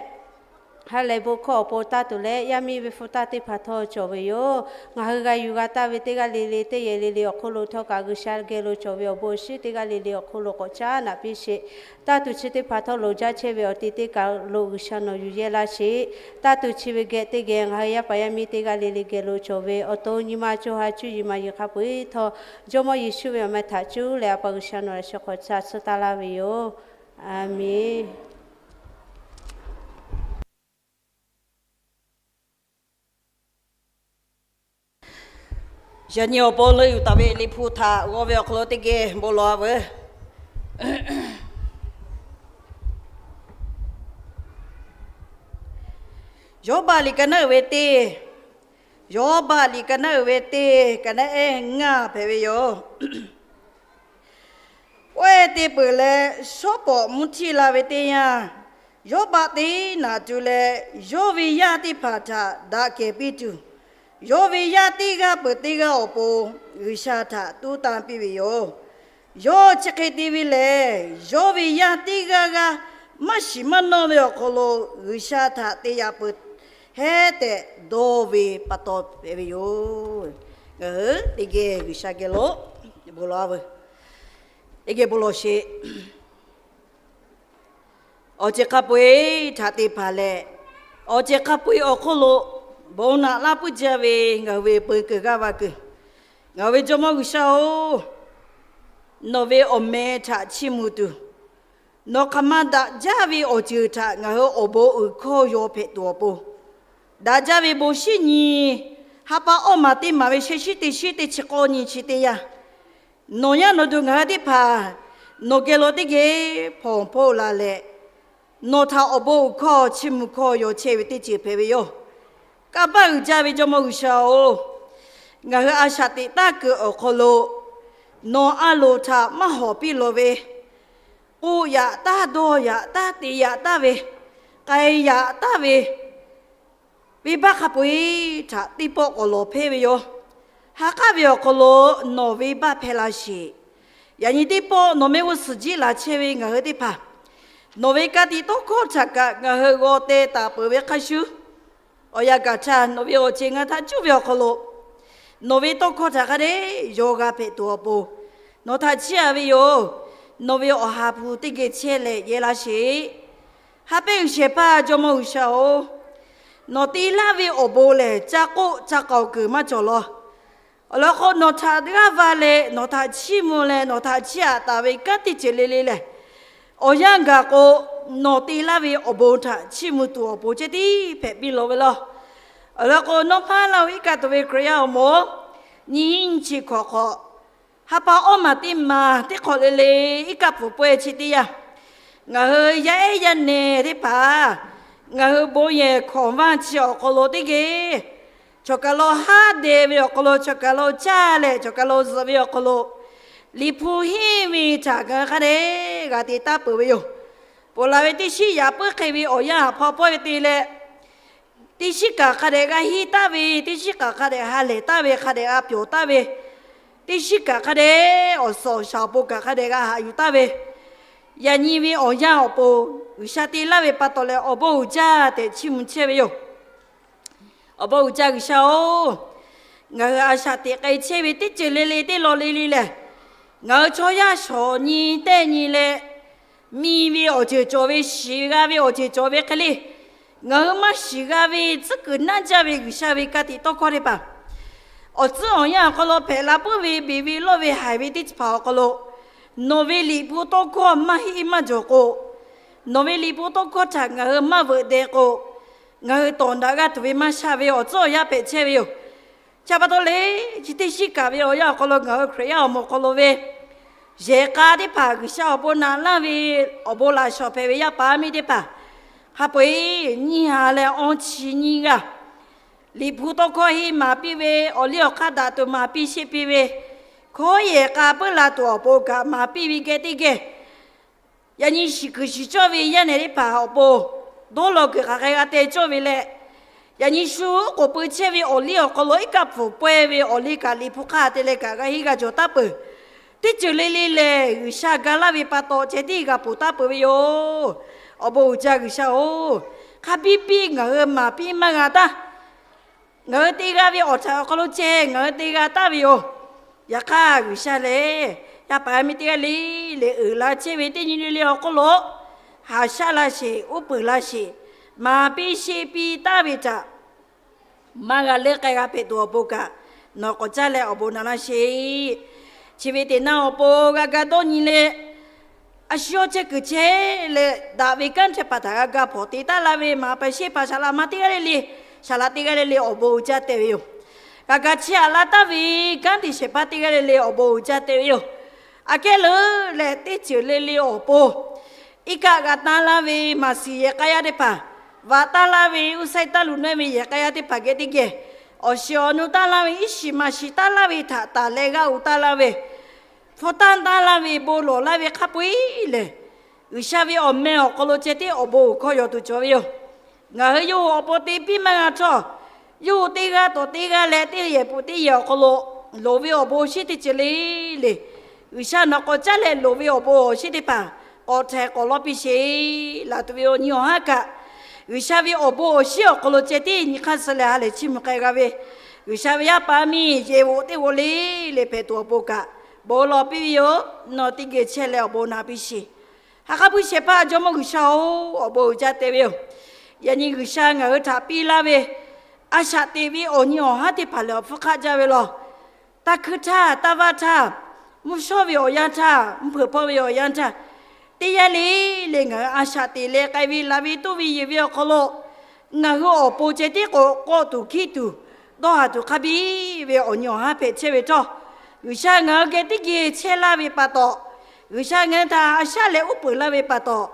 ha lehˬ bon hkawˇ awˬ pon taˇ tuˬ leh, yaˇ miˇ ve hpu taˇ teˇ hpaˍ htawˇ cawˬ ve yoˬ. Ngaˬ hui g'a yuˬ g'a taˇ ve teˇ g'aˇ le le teˇ yehˬ le le awˬ hk'oˆ lo htawˇ kaꞈ G'uiˬsha geh lo cawˬ ve awˬ bon awˬ shinˉ teˇ g'aˇ le le awˬ hk'oˆ lo k'awꞈ caˉ naꞈ piˇ sheˍ. Taˇ tuˬ chi teˇ hpaˍ htawˇ loˍ jaˇ chehˇ ve awˬ te teˇ kaˬ lo G'uiˬsha nawˬ yuˬ yehˇ laˇ sheˍ. Taˇ tuˬ chi ve geh teˇ geh ngaˬ hui yaˇ paˍ yaˇ miˇ teˇ g'aˇ le le geh lo cawˬ ve awˬ to nyi ma co ha cuˇ yiˍ maˍ yiˍ hk'a peu-eˬ htawˇ, Jawˇmawˇ Yeˍsuˆ ve awˬ meh htaꞈ cuˇ leh A pa G'uiˬsha nawˬ laꞈ sheh hk'aw ca tsuhˇ taˍ laˇ ve yoˬ. A menˬ. Yaꞈ nyi awˬ pon leuˆ yuˬ taˍ ve Liꞈ hpu htaꞈ g'aw ve awˬ hk'aw lo teˇ geh bon lawˬ-a veuˬ. Yawˇbaˆ liꞈ ka naˉ uiˍ ve teˇ, Yawˇbaˆ liꞈ ka naˉ uiˍ ve teˇ, ka naˉ ehˉ ngaˇ hpehꞈ ve yoˬ. Oˇ e te peuˬ leh, shawˉ pawˍ mvuhˇ htiˇ la ve teˇ yanˇ, Yawˇbaˆ teˇ naꞈ tu leh, yawˇ ve yaˇ teˇ hpaˍ htaꞈ daꞈ kehˬ piˇ tuˬ, yawˇ ve yaˇ teˇ g'aˇ peuˬ teˇ g'aˇ awˬ pon G'uiˬsha htaꞈ tuˉ tanˇ piˇ ve yoˬ. Yawˇ chi hk'e te ve lehˬ, yawˇ ve yaˇ teˇ g'aˇ g'aˇ maˇ shiˍ maˇ nawˇ ve awˬ hk'aw lo G'uiˬsha htaꞈ te yaꞈ peuˬ hehˉ tehꞈ dawˇ ve pa taw hpehꞈ ve yoˬ. Ngaˬ hui teˇ geh G'uiˬsha geh lo bon lawˬ-a veuˬ. Teˇ geh bon lawˬ sheˍ. Awˬ ceuˬ hk'a peu-eˬ htaꞈ te hpanˍ leh, awˬ ceuˬ hk'a peu-eˬ awˬ hk'oˆ lo bon naꞈ laˇ puiˉ jaˇ ve ngaˬ hui ve peu kuiˬ g'aˇ va kuiˬ, ngaˬ hui ve Jawˇmawˇ G'uiˬsha-oˬ, nawˬ ve awˬ meh htaꞈ chiˇ mvuh tuˬ, nawˬ hk'aˬ ma daꞈ jaˇ ve awˬ ceuˬ htaꞈ ngaˬ hui awˬ bon uiˍ hkawˇ yaw hpehꞈ tuˬ awˬ pon, daꞈ jaˇ ve bon shinˉ nyi, ha pa awˇ maˬ teˇ maˬ ve sheh shinˉ teˇ shinˉ teˇ chi k'awˇ nyi chi teˇ yanˇ, nawˬ yaˇ nawˬ duˬ ngaˬ hui teˇ hpaˍ nawˬ geh lo teˇ geh hpawnˬ hpawˇ la leh, nawˬ htaꞈ awˬ bon uiˍ hkawˇ chiˇ mvuh hkawˇ yaw chehˇ ve teˇ ceuˬ hpehꞈ ve yoˬ. Kanˇ paˆ uiˍ jaˇ ve Jawˇmawˇ G'uiˬsha-oˬ, ngaˬ hui a shaꞈ teꞈ taˇ kuiˬ awˬ hk'aw lo nawˬ a loˍ htaꞈ maˇ hawˍ piˇ lawˬ ve, k'oˆ yaꞈ taˇ, dawˇ yaꞈ taˇ, te yaꞈ taˇ ve, k'ai yaꞈ taˇ ve, venˇbaˆ hk'a peu-eˬ htaꞈ teˇ pawˆ k'awꞈ lawˬ hpehˇ ve yoˬ. Ha k'aˉ ve awˬ hk'aw lo nawˬ venˇbaˆ hpehˇ la sheˍ. Yaꞈ nyi teˇ pawˆ nawˬ mehˆ g'uˇ suhˍ jiˆ laˬ chehˇ ve ngaˬ hui teˇ hpaˍ, nawˬ ve ka tiꞈ tawˇ hkawˇ htaꞈ kaꞈ ngaˬ hui g'aw teh taˍ peuˬ ve hk'a shuˍ, awˬ yanˇ gaˬ htaˇ nawˬ ve awˬ ceˬ ngaˬ htaꞈ cuˇ ve awˬ hk'aw lo nawˬ ve tawˇ hkawˇ htaꞈ hk'a dehꞈ yaw g'a hpehꞈ tuˬ awˬ pon, nawˬ htaꞈ chiˇ aꞈ ve yoˬ. Nawˬ ve awˬ ha hpu teˇ geh chehˇ leh yehˇ laˇ sheˍ. Ha pehˇ uiˍ shehˍ hpaˇ Jawˇmawˇ G'uiˬsha-oˬ, nawˬ te laˇ ve awˬ bon lehˬ ca k'oˆ ca k'aoˍ kuiˬ maˇ cawˬ law. Awˬ lawn k'o, nawˬ htaꞈ g'aˇ va leh nawˬ htaꞈ chiˇ mvuh leh nawˬ htaꞈ chiˇ aꞈ taˍ ve kanˉ teˇ ceuˬ le le lehˬ, awˬ yanˇ gaˬ k'o, nawˬ te laˇ ve awˬ bon htaꞈ chiˇ mvuh tuˬ awˬ pon ceh tiˉ hpehꞈ piˇ lawˬ ve law. Awˬ lawn k'o, nawˉ hpaˇ laˇ-oˬ, iˉ kaˆ tuˬ ve Hkriꞈ yaˇ awˬ moˍ, nyiˇ hinˉ nyiˇ chi hkawꞈ hk'awꞈ, ha pa awˇ maˬ teˇ maˬ teˇ hk'awꞈ le le iˉ kaˆ pfuhˍ pawehˇ chi teˇ yanˇ, ngaˬ hui yaˇ ehˉ yaˇ nehˬ teˇ hpaˍ, ngaˬ hui bon yehˬ hkawnˍ vaˇ chi awˬ hk'aw lo teˇ geh, chaw kaˬ lo haˉ deh ve awˬ hk'aw lo, chaw kaˬ lo caˇ leh chaw kaˬ lo zuhꞈ ve awˬ hk'aw lo, Liꞈ hpu henˇ ve htaꞈ ngaˬ hui hk'a dehꞈ g'a te taˍ peuˬ ve yoˬ. Ponˬ laˬ ve teˇ shiˉ yaꞈ puiˉ hk'e ve awˬ yanˇ htaꞈ hpaw pawehˇ ve te leh, teˇ shiˉ kaꞈ hk'a dehꞈ g'a henˇ taˍ ve, teˇ shiˉ kaꞈ hk'a dehꞈ ha lehˬ taˍ ve, hk'a dehꞈ g'a pyawˬ taˍ ve, teˇ shiˉ kaꞈ hk'a dehꞈ awˬ suhˍ awˬ shaˍ awˬ pon kaꞈ hk'a dehꞈ g'a haꞈ yuˬ taˍ ve, yaꞈ nyi ve awˬ yanˇ awˬ pon G'uiˬsha te laˇ ve pa taw leh, awˬ bon uiˍ jaˇ tehꞈ chiˇ mvuh chehˇ ve yoˬ. Awˬ bon uiˍ jaˇ G'uiˬsha-oˬ, ngaˬ hui a shaꞈ teꞈ k'ai chehˇ ve teˇ ceuˬ le le, teˇ law le le lehˬ, ngaˬ hui chaw yaˇ shawˍ nyi tehˇ nyi leh, miˬ ve awˬ ceuˬ cawˬ ve, shiˍ g'a ve awˬ ceuˬ cawˬ ve hk'e le, ngaˬ hui maˇ shiˍ g'a ve tcuhˉ kuiˬ naˆ jaˇ ve G'uiˬsha ve ka tiꞈ tawˇ hkawˇ teˇ hpaˍ, awˬ tcuhˉ awˬ yanˇ awˬ hk'aw lo hpehꞈ la puiˉ ve beˬ ve lawˇ ve haiˬ ve teˇ hpaˍ awˬ hk'aw lo, nawˬ ve Liꞈ hpu tawˇ hkawˇ maˇ heˆ maˇ jawˬ k'o, nawˬ ve Liꞈ hpu tawˇ hkawˇ htaꞈ ngaˬ hui maˇ veuꞈ deh k'o, ngaˬ hui tawˍ daꞈ g'a tuˬ ve maˇ sha ve awˬ tcuhˉ awˬ yanˇ hpehꞈ chehˇ ve yoˬ. Chi pa taw le, chi teˇ shiˉ kaꞈ ve awˬ yanˇ awˬ hk'aw lo ngaˬ hui Hkriꞈ yaˇ awˬ moˍ awˬ hk'aw lo ve yehˬ k'a teˇ hpaˍ G'uiˬsha awˬ pon naꞈ laˇ ve awˬ bon laꞈ shawˍ hpehꞈ ve yaˇ paˍ miˇ teˇ hpaˍ, hk'a peu-eˬ nyiˇ ha leh awˇ chi nyiˇ g'aˇ Liꞈ hpu tawˇ hkawˇ henˇ maˍ piˇ ve, awˬ liˇ awˬ hk'aˇ daꞈ tuˬ maˍ piˇ sheˆ piˇ ve, hkawˉ yehˬ k'a puiˉ la tuˬ awˬ pon kaꞈ maˍ piˇ ve geh teˇ geh, yaꞈ nyi shiˍ kuiˬ shiˍ cawˇ ve yaˇ nehˬ teˇ hpaˍ awˬ pon dawˇ law kuiˬ hk'aˬ hk'e g'a te cawˇ ve leh, yaꞈ nyi shu k'oˍ pui chehˇ ve awˬ liˇ awˬ hk'aw lo iˉ kaˆ pfuhˍ pawehˇ ve awˬ liˇ kaꞈ Liꞈ hpu hk'aˇ te leh kaꞈ g'a henˇ g'a jawˬ taˍ peuˬ. Teˇ ceuˬ le le lehˬ, G'uiˬsha ga laˇ ve pa taw ceh tiˉ g'a ponˬ taˍ peuˬ ve yoˬ. Awˬ bon uiˍ jaˇ G'uiˬsha-oˬ, hk'a biˇ biˇ ngaˬ hui maˍ piˇ maˇ g'a taˇ. Ngaˬ hui te g'a ve awˬ htaꞈ awˬ hk'aw lo ceh ngaˬ hui te g'a taˍ ve yoˬ. Yaꞈ hk'aˇ G'uiˬsha lehˬ, yaˇ paˍ yaˇ miˇ teˇ g'aˇ le le uiˍ la chehˇ ve teˇ nyi le le awˬ hk'oˆ lo haꞈ shaˆ laˇ sheˍ, uˉ peunˍ laˇ sheˍ, maˍ piˇ sheˆ piˇ taˍ ve htaꞈ maˇ g'a leuˆ k'ai g'a hpehꞈ tuˬ awˬ pon kaꞈ, nawˬ k'awꞈ caˇ leh awˬ bon na laˇ sheˍ. Chi ve teꞈ naˆ awˬ pon g'a ga dawˇ nyi leh, a shu yawˇ chehˇ kuiˬ chehˇ leh daꞈ ve kanˉ htaꞈ pa taw g'a ga hpawnˬ te taˍ laˇ ve maˍ paˍ shehˇ paˍ saˍ laꞈ ma teˇ g'aˇ le le, saˍ laꞈ teˇ g'aˇ le le awˬ bon uiˍ jaˇ tehꞈ ve yoˬ. G'a ga chehˇ aꞈ laˇ taˍ ve kanˉ te shehˍ hpaˇ teˇ g'aˇ le le awˬ bon uiˍ jaˇ tehꞈ ve yoˬ. Aꞈ kehˉ leuˉ leh teˇ ceuˬ le le awˬ pon iˉ kaˆ g'a taˇ laˇ ve maˍ siˍ yehˬ k'a yaˇ teˇ hpaˍ, vaꞈ taˇ laˇ ve uˇ saiˉ taˇ luˬ naˆ ve yehˬ k'a yaˇ teˇ hpaˍ geh teˇ geh, awˬ shiˍ awˬ nu taˇ laˇ ve iˉ shiˍ maˍ shiˍ taˇ laˇ ve htaꞈ taˍ leh g'a uiˍ taˇ laˇ ve, hpu tanˇ taˇ laˇ ve bon lawˬ laˇ ve hk'a peu-eˬ lehˬ, G'uiˬsha ve awˬ meh awˬ hk'aw lo ceh tiˉ awˬ bon uiˍ hkawˇ yaw tuˬ cawˬ ve yoˬ. Ngaˬ hui yawˇ hui awˬ pon te piˇ maˇ g'a htawˇ, yawˇ hui teˇ g'aˇ tawˍ teˇ g'aˇ leh teˇ yehˬ peuˬ teˇ yehˬ awˬ hk'aw lo loˍ ve awˬ bon awˬ shinˉ teˇ ceuˬ le le, G'uiˬsha nawˬ k'awꞈ caˇ leh loˍ ve awˬ bon awˬ shinˉ teˇ hpaˍ k'awꞈ htaiˍ k'awꞈ lawˇ piˇ sheˍ. Laˬ tuˬ ve awˬ nyi awˬ haˉ kaꞈ, G'uiˬsha ve awˬ bon awˬ shinˉ awˬ hk'aw lo ceh tiˉ nyi hk'aˇ suh leh ha lehˬ chiˇ mvuh k'ai g'a ve, G'uiˬsha ve yaˇ paˍ miˇ yehˬ voꞈ teˇ g'aˇ le le hpehꞈ tuˬ awˬ pon kaꞈ bon lawˬ piˇ ve yoˬ. Nawˬ teˇ geh chehˇ leh awˬ bon na piˇ sheˍ. Ha k'aˉ puiˉ shehˍ hpaˇ Jawˇmawˇ G'uiˬsha-oˬ, awˬ bon uiˍ jaˇ tehꞈ ve yoˬ. Yaꞈ nyi G'uiˬsha ngaˬ hui htaꞈ piˇ laˇ ve a shaꞈ teꞈ ve awˬ nyi awˬ haˉ teˇ hpaˍ lehˬ awˬ hpfuhˇ hk'aˆ jaˇ ve law. Taˇ hkuiˇ htaˇ, taˇ vaˇ htaˇ, mvuhˇ shawˉ ve awˬ yanˇ htaˇ, mvuhˇ hpeuꞈ hpawˇ ve awˬ yanˇ htaˇ, teˇ yanˇ le le ngaˬ hui a shaꞈ teꞈ leh k'ai ve laˬ ve toˇ ve yeˬ ve awˬ hk'aw lo, ngaˬ hui awˬ pon ceh tiˉ k'o k'awˆ tuˬ hkiˉ tuˬ, dawˇ haˍ tuˬ hk'a biˇ ve awˬ nyi awˬ haˉ hpehꞈ chehˇ ve htawˇ, G'uiˬsha ngaˬ hui geh teˇ geh chehˇ laˇ ve pa taw, G'uiˬsha ngaˬ hui htaꞈ haꞈ shaˉ leh uˉ peunˍ laˇ ve pa taw,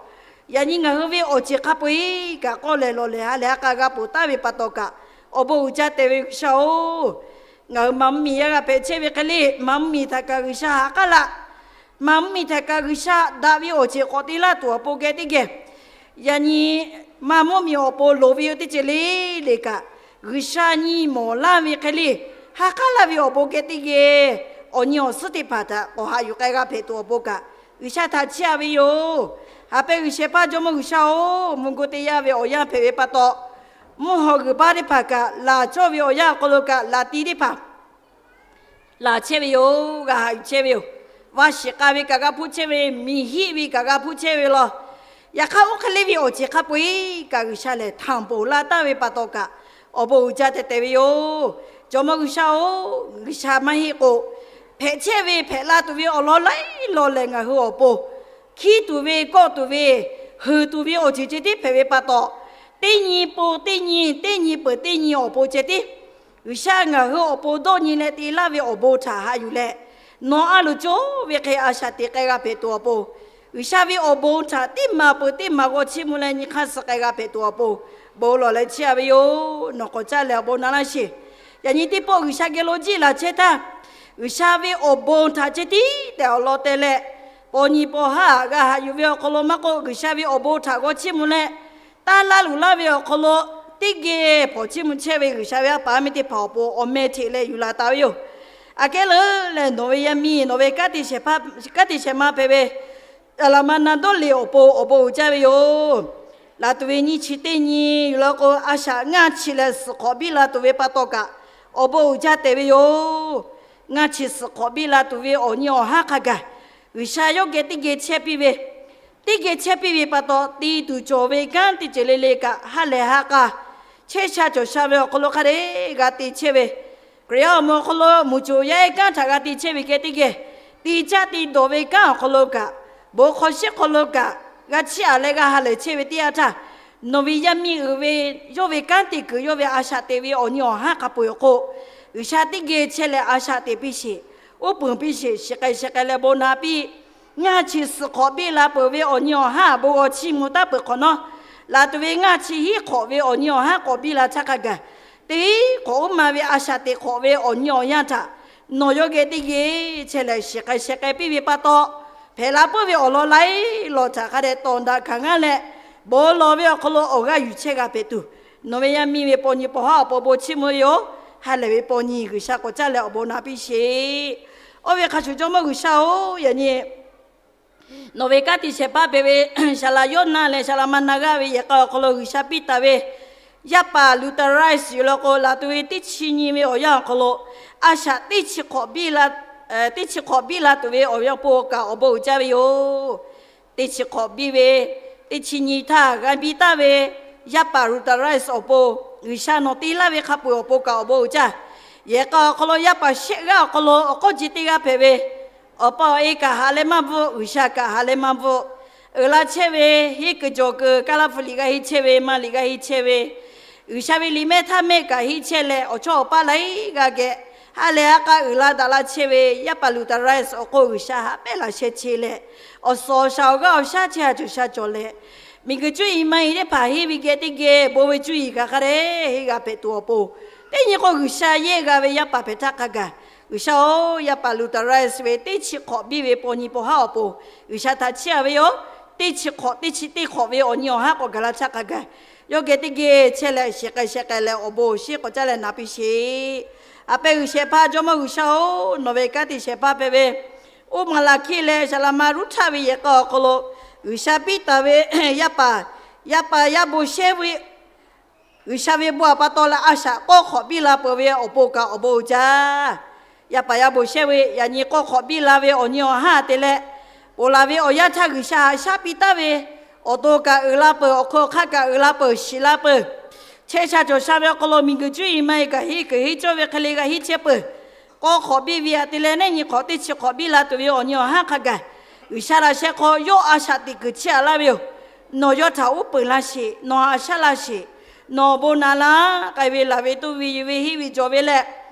yaꞈ nyi ngaˬ hui ve awˬ ceuˬ hk'a peu-eˬ kaꞈ k'awˇ leh lawˬ leh ha lehˬ ha k'a g'a ponˬ taˍ ve pa taw kaꞈ, awˬ bon uiˍ jaˇ tehꞈ ve G'uiˬsha-oˬ, ngaˬ hui maˍ mvuhˇmiˬ yaˇ g'a hpehꞈ chehˇ ve hk'e le, maˍ mvuhˇmiˬ htaꞈ kaꞈ G'uiˬsha ha k'aˉ laˇ. Maˍ mvuhˇmiˬ htaꞈ kaꞈ G'uiˬsha daꞈ ve awˬ ceuˬ k'awꞈ te laˇ tuˬ awˬ pon geh teˇ geh, yaꞈ nyi maˍ mvuhˇmiˬ awˬ pon loˍ ve yoˬ teˇ ceuˬ le le kaꞈ, G'uiˬsha nyi mawˬ laˇ ve hk'e le, ha k'aˉ laˇ ve awˬ pon geh teˇ geh, awˬ nyi awˬ suhˉ teˇ hpaˍ htaꞈ k'awꞈ haꞈ yuˬ k'ai g'a hpehꞈ tuˬ awˬ pon kaꞈ, G'uiˬsha htaꞈ chiˇ aꞈ ve yoˬ. Haꞈ pehnˇ g'uiˬ shehˍ hpaˇ Jawˇmawˇ G'uiˬsha-oˬ, mvuhˇ g'uˇ teˇ yanˇ ve awˬ yanˇ hpehꞈ ve pa taw, mvuhˇ hawˬ g'uiˬ baˆ teˇ hpaˍ kaꞈ laˬ cawˇ ve awˬ yanˇ awˬ hk'aw lo kaꞈ laˬ ti teˇ hpaˍ laˬ chehˇ ve yoˬ. G'a haꞈ yuˬ chehˇ ve yoˬ. Vaˇ shiˍ k'a ve kaꞈ g'a hpuˇ chehˇ ve, miˬ hiˆ ve kaꞈ g'a hpuˇ chehˇ ve law. Yaꞈ hk'aˇ oˇ hk'e le ve awˬ ceuˬ hk'a peu-eˬ kaꞈ G'uiˬsha lehˬ htanˍ ponˬ laˇ taˍ ve pa taw kaꞈ, awˬ bon uiˍ jaˇ tehꞈ tehꞈ ve yoˬ. Jawˇmawˇ G'uiˬsha-oˬ, G'uiˬsha maˇ heˆ k'o, hpehꞈ chehˇ ve hpehꞈ la tuˬ ve awˬ lawn laiˉ lawn lehˬ ngaˬ hui awˬ pon hkiˉ tuˬ ve, kawˆ tuˬ ve, heuˬ tuˬ ve awˬ ceuˬ ceh tiˉ hpehꞈ ve pa taw, Teˇ nyi pon teˇ nyi, teˇ nyi peuˬ teˇ nyi awˬ pon ceh tiˉ, G'uiˬsha ngaˬ hui awˬ pon dawˇ nyi leh te laˇ ve awˬ bon htaꞈ haꞈ yuˬ leh, nawˬ a loˍ cawˇ ve hk'e a shaꞈ teꞈ k'ai g'a hpehꞈ tuˬ awˬ pon, G'uiˬsha ve awˬ bon htaꞈ teˇ maˬ peuˬ teˇ maˬ g'aw chiˇ mvuh leh nyi hk'aˇ suh k'ai g'a hpehꞈ tuˬ awˬ pon, bon lawˬ leh chehˇ a ve yoˬ. Nawˬ k'awꞈ caˇ leh awˬ bon na laˇ sheˍ. Yaꞈ nyi teˇ pawˆ G'uiˬsha geh lo jiˆ laˬ chehˇ htaˇ, G'uiˬsha ve awˬ bon htaꞈ ceh tiˉ tehꞈ awˬ lawn teh leh, paw nyi paw haˉ g'a haꞈ yuˬ ve awˬ hk'aw lo maˇ k'oˆ, G'uiˬsha ve awˬ bon htaꞈ g'aw chiˇ mvuh leh, taˇ laˇ luˬ laˇ ve awˬ hk'aw lo teˇ geh hpawnˬ chiˇ mvuh chehˇ ve G'uiˬsha ve a paˍ a miˇ teˇ hpaˍ awˬ pon awˬ meh hteꞈ leh yuˬ laˬ taˍ ve yoˬ. Aꞈ kehˉ leuˉ leh, nawˬ ve yaˇ miˇ, nawˬ ve kanˉ te shehˍ ma hpehꞈ ve Saˍlaˍmaˍnaˆ dawˇ leꞈ awˬ pon awˬ bon uiˍ jaˇ ve yoˬ. Laˬ tuˬ ve nyiˇ chi teˇ nyi yuˬ la k'o, a shaꞈ ngaˇ chi leh suhˍ hk'awꞈ biˇ la tuˬ ve pa taw kaꞈ, awˬ bon uiˍ jaˇ tehꞈ ve yoˬ. Ngaˇ chi suhˍ hk'awꞈ biˇ la tuˬ ve awˬ nyi awˬ haˉ hk'a gaˬ, G'uiˬsha yawˇ geh teˇ geh chehˇ piˇ ve, teˇ geh chehˇ piˇ ve pa taw, ti tuˬ cawˬ ve kanˉ teˇ ceuˬ le le kaꞈ ha lehˬ ha k'a, chehˇ sha cawˬ sha ve awˬ hk'aw lo hk'a dehꞈ g'a te chehˇ ve, Hkriꞈ yaˇ awˬ moˍ awˬ hk'aw lo muiˬ coˬ yaˇ ehˉ kanˉ htaꞈ g'a te chehˇ ve keh teˇ geh, ti caˇ ti dawˬ ve kanˉ awˬ hk'aw lo kaꞈ, bon hk'aw shiˉ hk'aw lo kaꞈ, g'a chiˇ aꞈ leh g'a ha lehˬ chehˇ ve teˇ yanˇ htaˇ, nawˬ ve yaˇ miˇ uiˍ ve, yawˇ ve kanˉ te kuiˬ yawˇ ve a shaꞈ teꞈ ve awˬ nyi awˬ haˉ hk'a peu-eˬ awˬ hk'oˆ, G'uiˬsha teˇ geh chehˇ leh a shaꞈ teꞈ piˇ sheˍ, uˉ peunˍ piˇ sheˍ, shiˍ k'ai sheh k'ai leh bon na piˇ. Ngaˇ chi suhˍ hk'awꞈ biˇ la peuˬ ve awˬ nyi awˬ haˉ awˬ bon g'aw chiˇ mvuh taˉ peuˬ hk'awꞈ nawˉ, laˬ tuˬ ve ngaˇ chi hiˉ hk'awꞈ ve awˬ nyi awˬ haˉ k'awꞈ biˇ la htaˇ hk'a gaˬ, teˇ hk'awꞈ uˉ ma ve a shaꞈ teꞈ hk'awꞈ ve awˬ nyi awˬ yanˇ htaꞈ nawˬ yawˇ geh teˇ geh chehˇ leh shiˍ k'ai sheh k'ai piˇ ve pa taw, hpehꞈ la puiˉ ve awˬ lawn laiˉ lawn htaꞈ hk'a dehꞈ tawˍ daꞈ hkanˍ ngaˇ leh, bon lawˬ ve awˬ hk'aw lo awˬ g'aˇ yuˬ chehˇ g'a hpehꞈ tuˬ, nawˬ ve yaˇ miˇ ve paw nyi paw haˉ awˬ pon bon chiˇ mvuh ve yoˬ. Ha lehˬ ve paw nyi G'uiˬsha k'awꞈ caˇ leh awˬ bon na piˇ sheˍ. Oˇ ve hk'a shuˍ Jawˇmawˇ G'uiˬsha-oˬ, yaꞈ nyi nawˬ ve kanˉ te shehˍ hpaˇ hpehꞈ ve Saˍlaˍyawˇnaˆ leh Saˍlaˍmaˍnaˆ g'aˇ ve yehˬ k'a awˬ hk'aw lo G'uiˬsha piˇ taˍ ve yaˇ paˍ Luther Rice yuˬ la k'o, laˬ tuˬ ve teˇ chi nyi ve awˬ yanˇ awˬ hk'aw lo a shaꞈ teˇ chi hk'awꞈ biˇ la, teˇ chi hk'awꞈ biˇ la tuˬ ve awˬ yanˇ awˬ pon kaꞈ awˬ bon uiˍ jaˇ ve yoˬ. Teˇ chi hk'awꞈ biˇ ve teˇ chi nyi htaˇ g'a biˇ taˍ ve yaˇ paˍ Luther Rice awˬ pon, G'uiˬsha nawˬ te laˇ ve hk'a peu-eˬ awˬ pon kaꞈ awˬ bon uiˍ jaˇ. Yehˬ k'a awˬ hk'aw lo yaˇ paˍ shehˆ g'aˇ awˬ hk'aw lo awˬ hk'aw ji teˇ g'aˇ hpehꞈ ve, awˬ pa awˬ e kaꞈ haꞈ leh maˇ bvuhˆ, G'uiˬsha kaꞈ haꞈ leh maˇ bvuhˆ. Uiˍ la chehˇ ve, henˇ kuiˬ jawˬ kuiˬ, kaˇ laˇ hpu liꞈ g'a henˇ chehˇ ve, maˇ liꞈ g'a henˇ chehˇ ve, G'uiˬsha ve liꞈ mehˆ htaˇ mehˆ kaꞈ henˇ chehˇ leh, awˬ chawˇ awˬ paˇ laiˉ g'aˇ geh ha lehˬ ha k'a uiˍ la daꞈ la chehˇ ve yaˇ paˍ Luther Rice awˬ hk'oˆ G'uiˬsha haꞈ pehnˇ laꞈ sheh che leh, awˬ suhˍ awˬ shaˍ awˬ g'aˇ awˬ shaˉ chehˇ ha cawˬ sha cawˬ leh, miˬguiˬ cuˇ yiˍ ma yiˍ teˇ hpaˍ henˇ ve geh teˇ geh bon ve cuˇ yiˍ kaꞈ hk'a dehꞈ henˇ g'a hpehꞈ tuˬ awˬ pon, teˇ nyi k'o G'uiˬsha yehˇ g'a ve yaˇ paˍ hpehꞈ htaˇ hk'a gaˬ, G'uiˬsha-oˬ, yaˇ paˍ Luther Rice ve teˇ chi hk'awꞈ biˇ ve paw nyi paw haˉ awˬ pon G'uiˬsha htaꞈ chiˇ a ve yoˬ. Teˇ chi hk'awꞈ teˇ chi teˇ hk'awꞈ ve awˬ nyi awˬ haˉ k'awꞈ gaˬ la htaˇ hk'a gaˬ, yawˇ geh teˇ geh chehˇ leh shiˍ k'ai sheh k'ai leh awˬ bon awˬ shinˉ k'awꞈ caˇ leh na piˇ sheˍ. A pehˇ G'uiˬsha shehˍ hpaˇ Jawˇmawˇ G'uiˬsha-oˬ, nawˬ ve kanˉ te shehˍ hpaˇ hpehꞈ ve Oˇ maˍ laˬ hkiˆ leh Saˍlaˍmaˍruˉhtaˆ ve yehˬ k'a awˬ hk'aw lo G'uiˬsha piˇ taˍ ve yaˇ paˍ, yaˇ paˍ yaˇ bon shehˇ ve G'uiˬsha ve bon htaꞈ pa taw leh a shaꞈ k'awˇ hk'awꞈ biˇ la peuˬ ve awˬ pon kaꞈ awˬ bon uiˍ jaˇ. Yaˇ paˍ yaˇ bon shehˇ ve yaꞈ nyi k'awˇ hk'awꞈ biˇ la ve awˬ nyi awˬ haˉ te leh, ponˬ laˬ ve awˬ yanˇ htaˇ G'uiˬsha haꞈ shaˉ piˇ taˍ ve awˬ to kaꞈ uiˍ la peuˬ, awˬ hk'aw hk'aˇ kaꞈ uiˍ la peuˬ, shiˍ la peuˬ. Chehˇ sha cawˬ sha ve awˬ hk'aw lo miˬguiˬ cuˇ yiˍ ma yiˍ kaꞈ henˇ kuiˬ henˇ cawˇ ve hk'e le g'a henˇ chehˇ peuˬ. K'awˇ hk'awꞈ biˇ ve htaꞈ te leh neˇ nyi hk'awꞈ teˇ chi hk'awꞈ biˇ la tuˬ ve awˬ nyi awˬ haˉ hk'a gaˬ, G'uiˬsha laꞈ sheh hk'aw yawˇ a shaꞈ teꞈ kuiˬ chehˇ a laˇ ve yoˬ. Nawˬ yawˇ htaꞈ uˉ peunˍ laˇ sheˍ. Nawˬ haꞈ shaˉ laˇ sheˍ. Nawˬ awˬ bon na laˇ k'ai ve laˬ ve toˇ ve yuˬ ve henˇ ve jawˬ ve leh,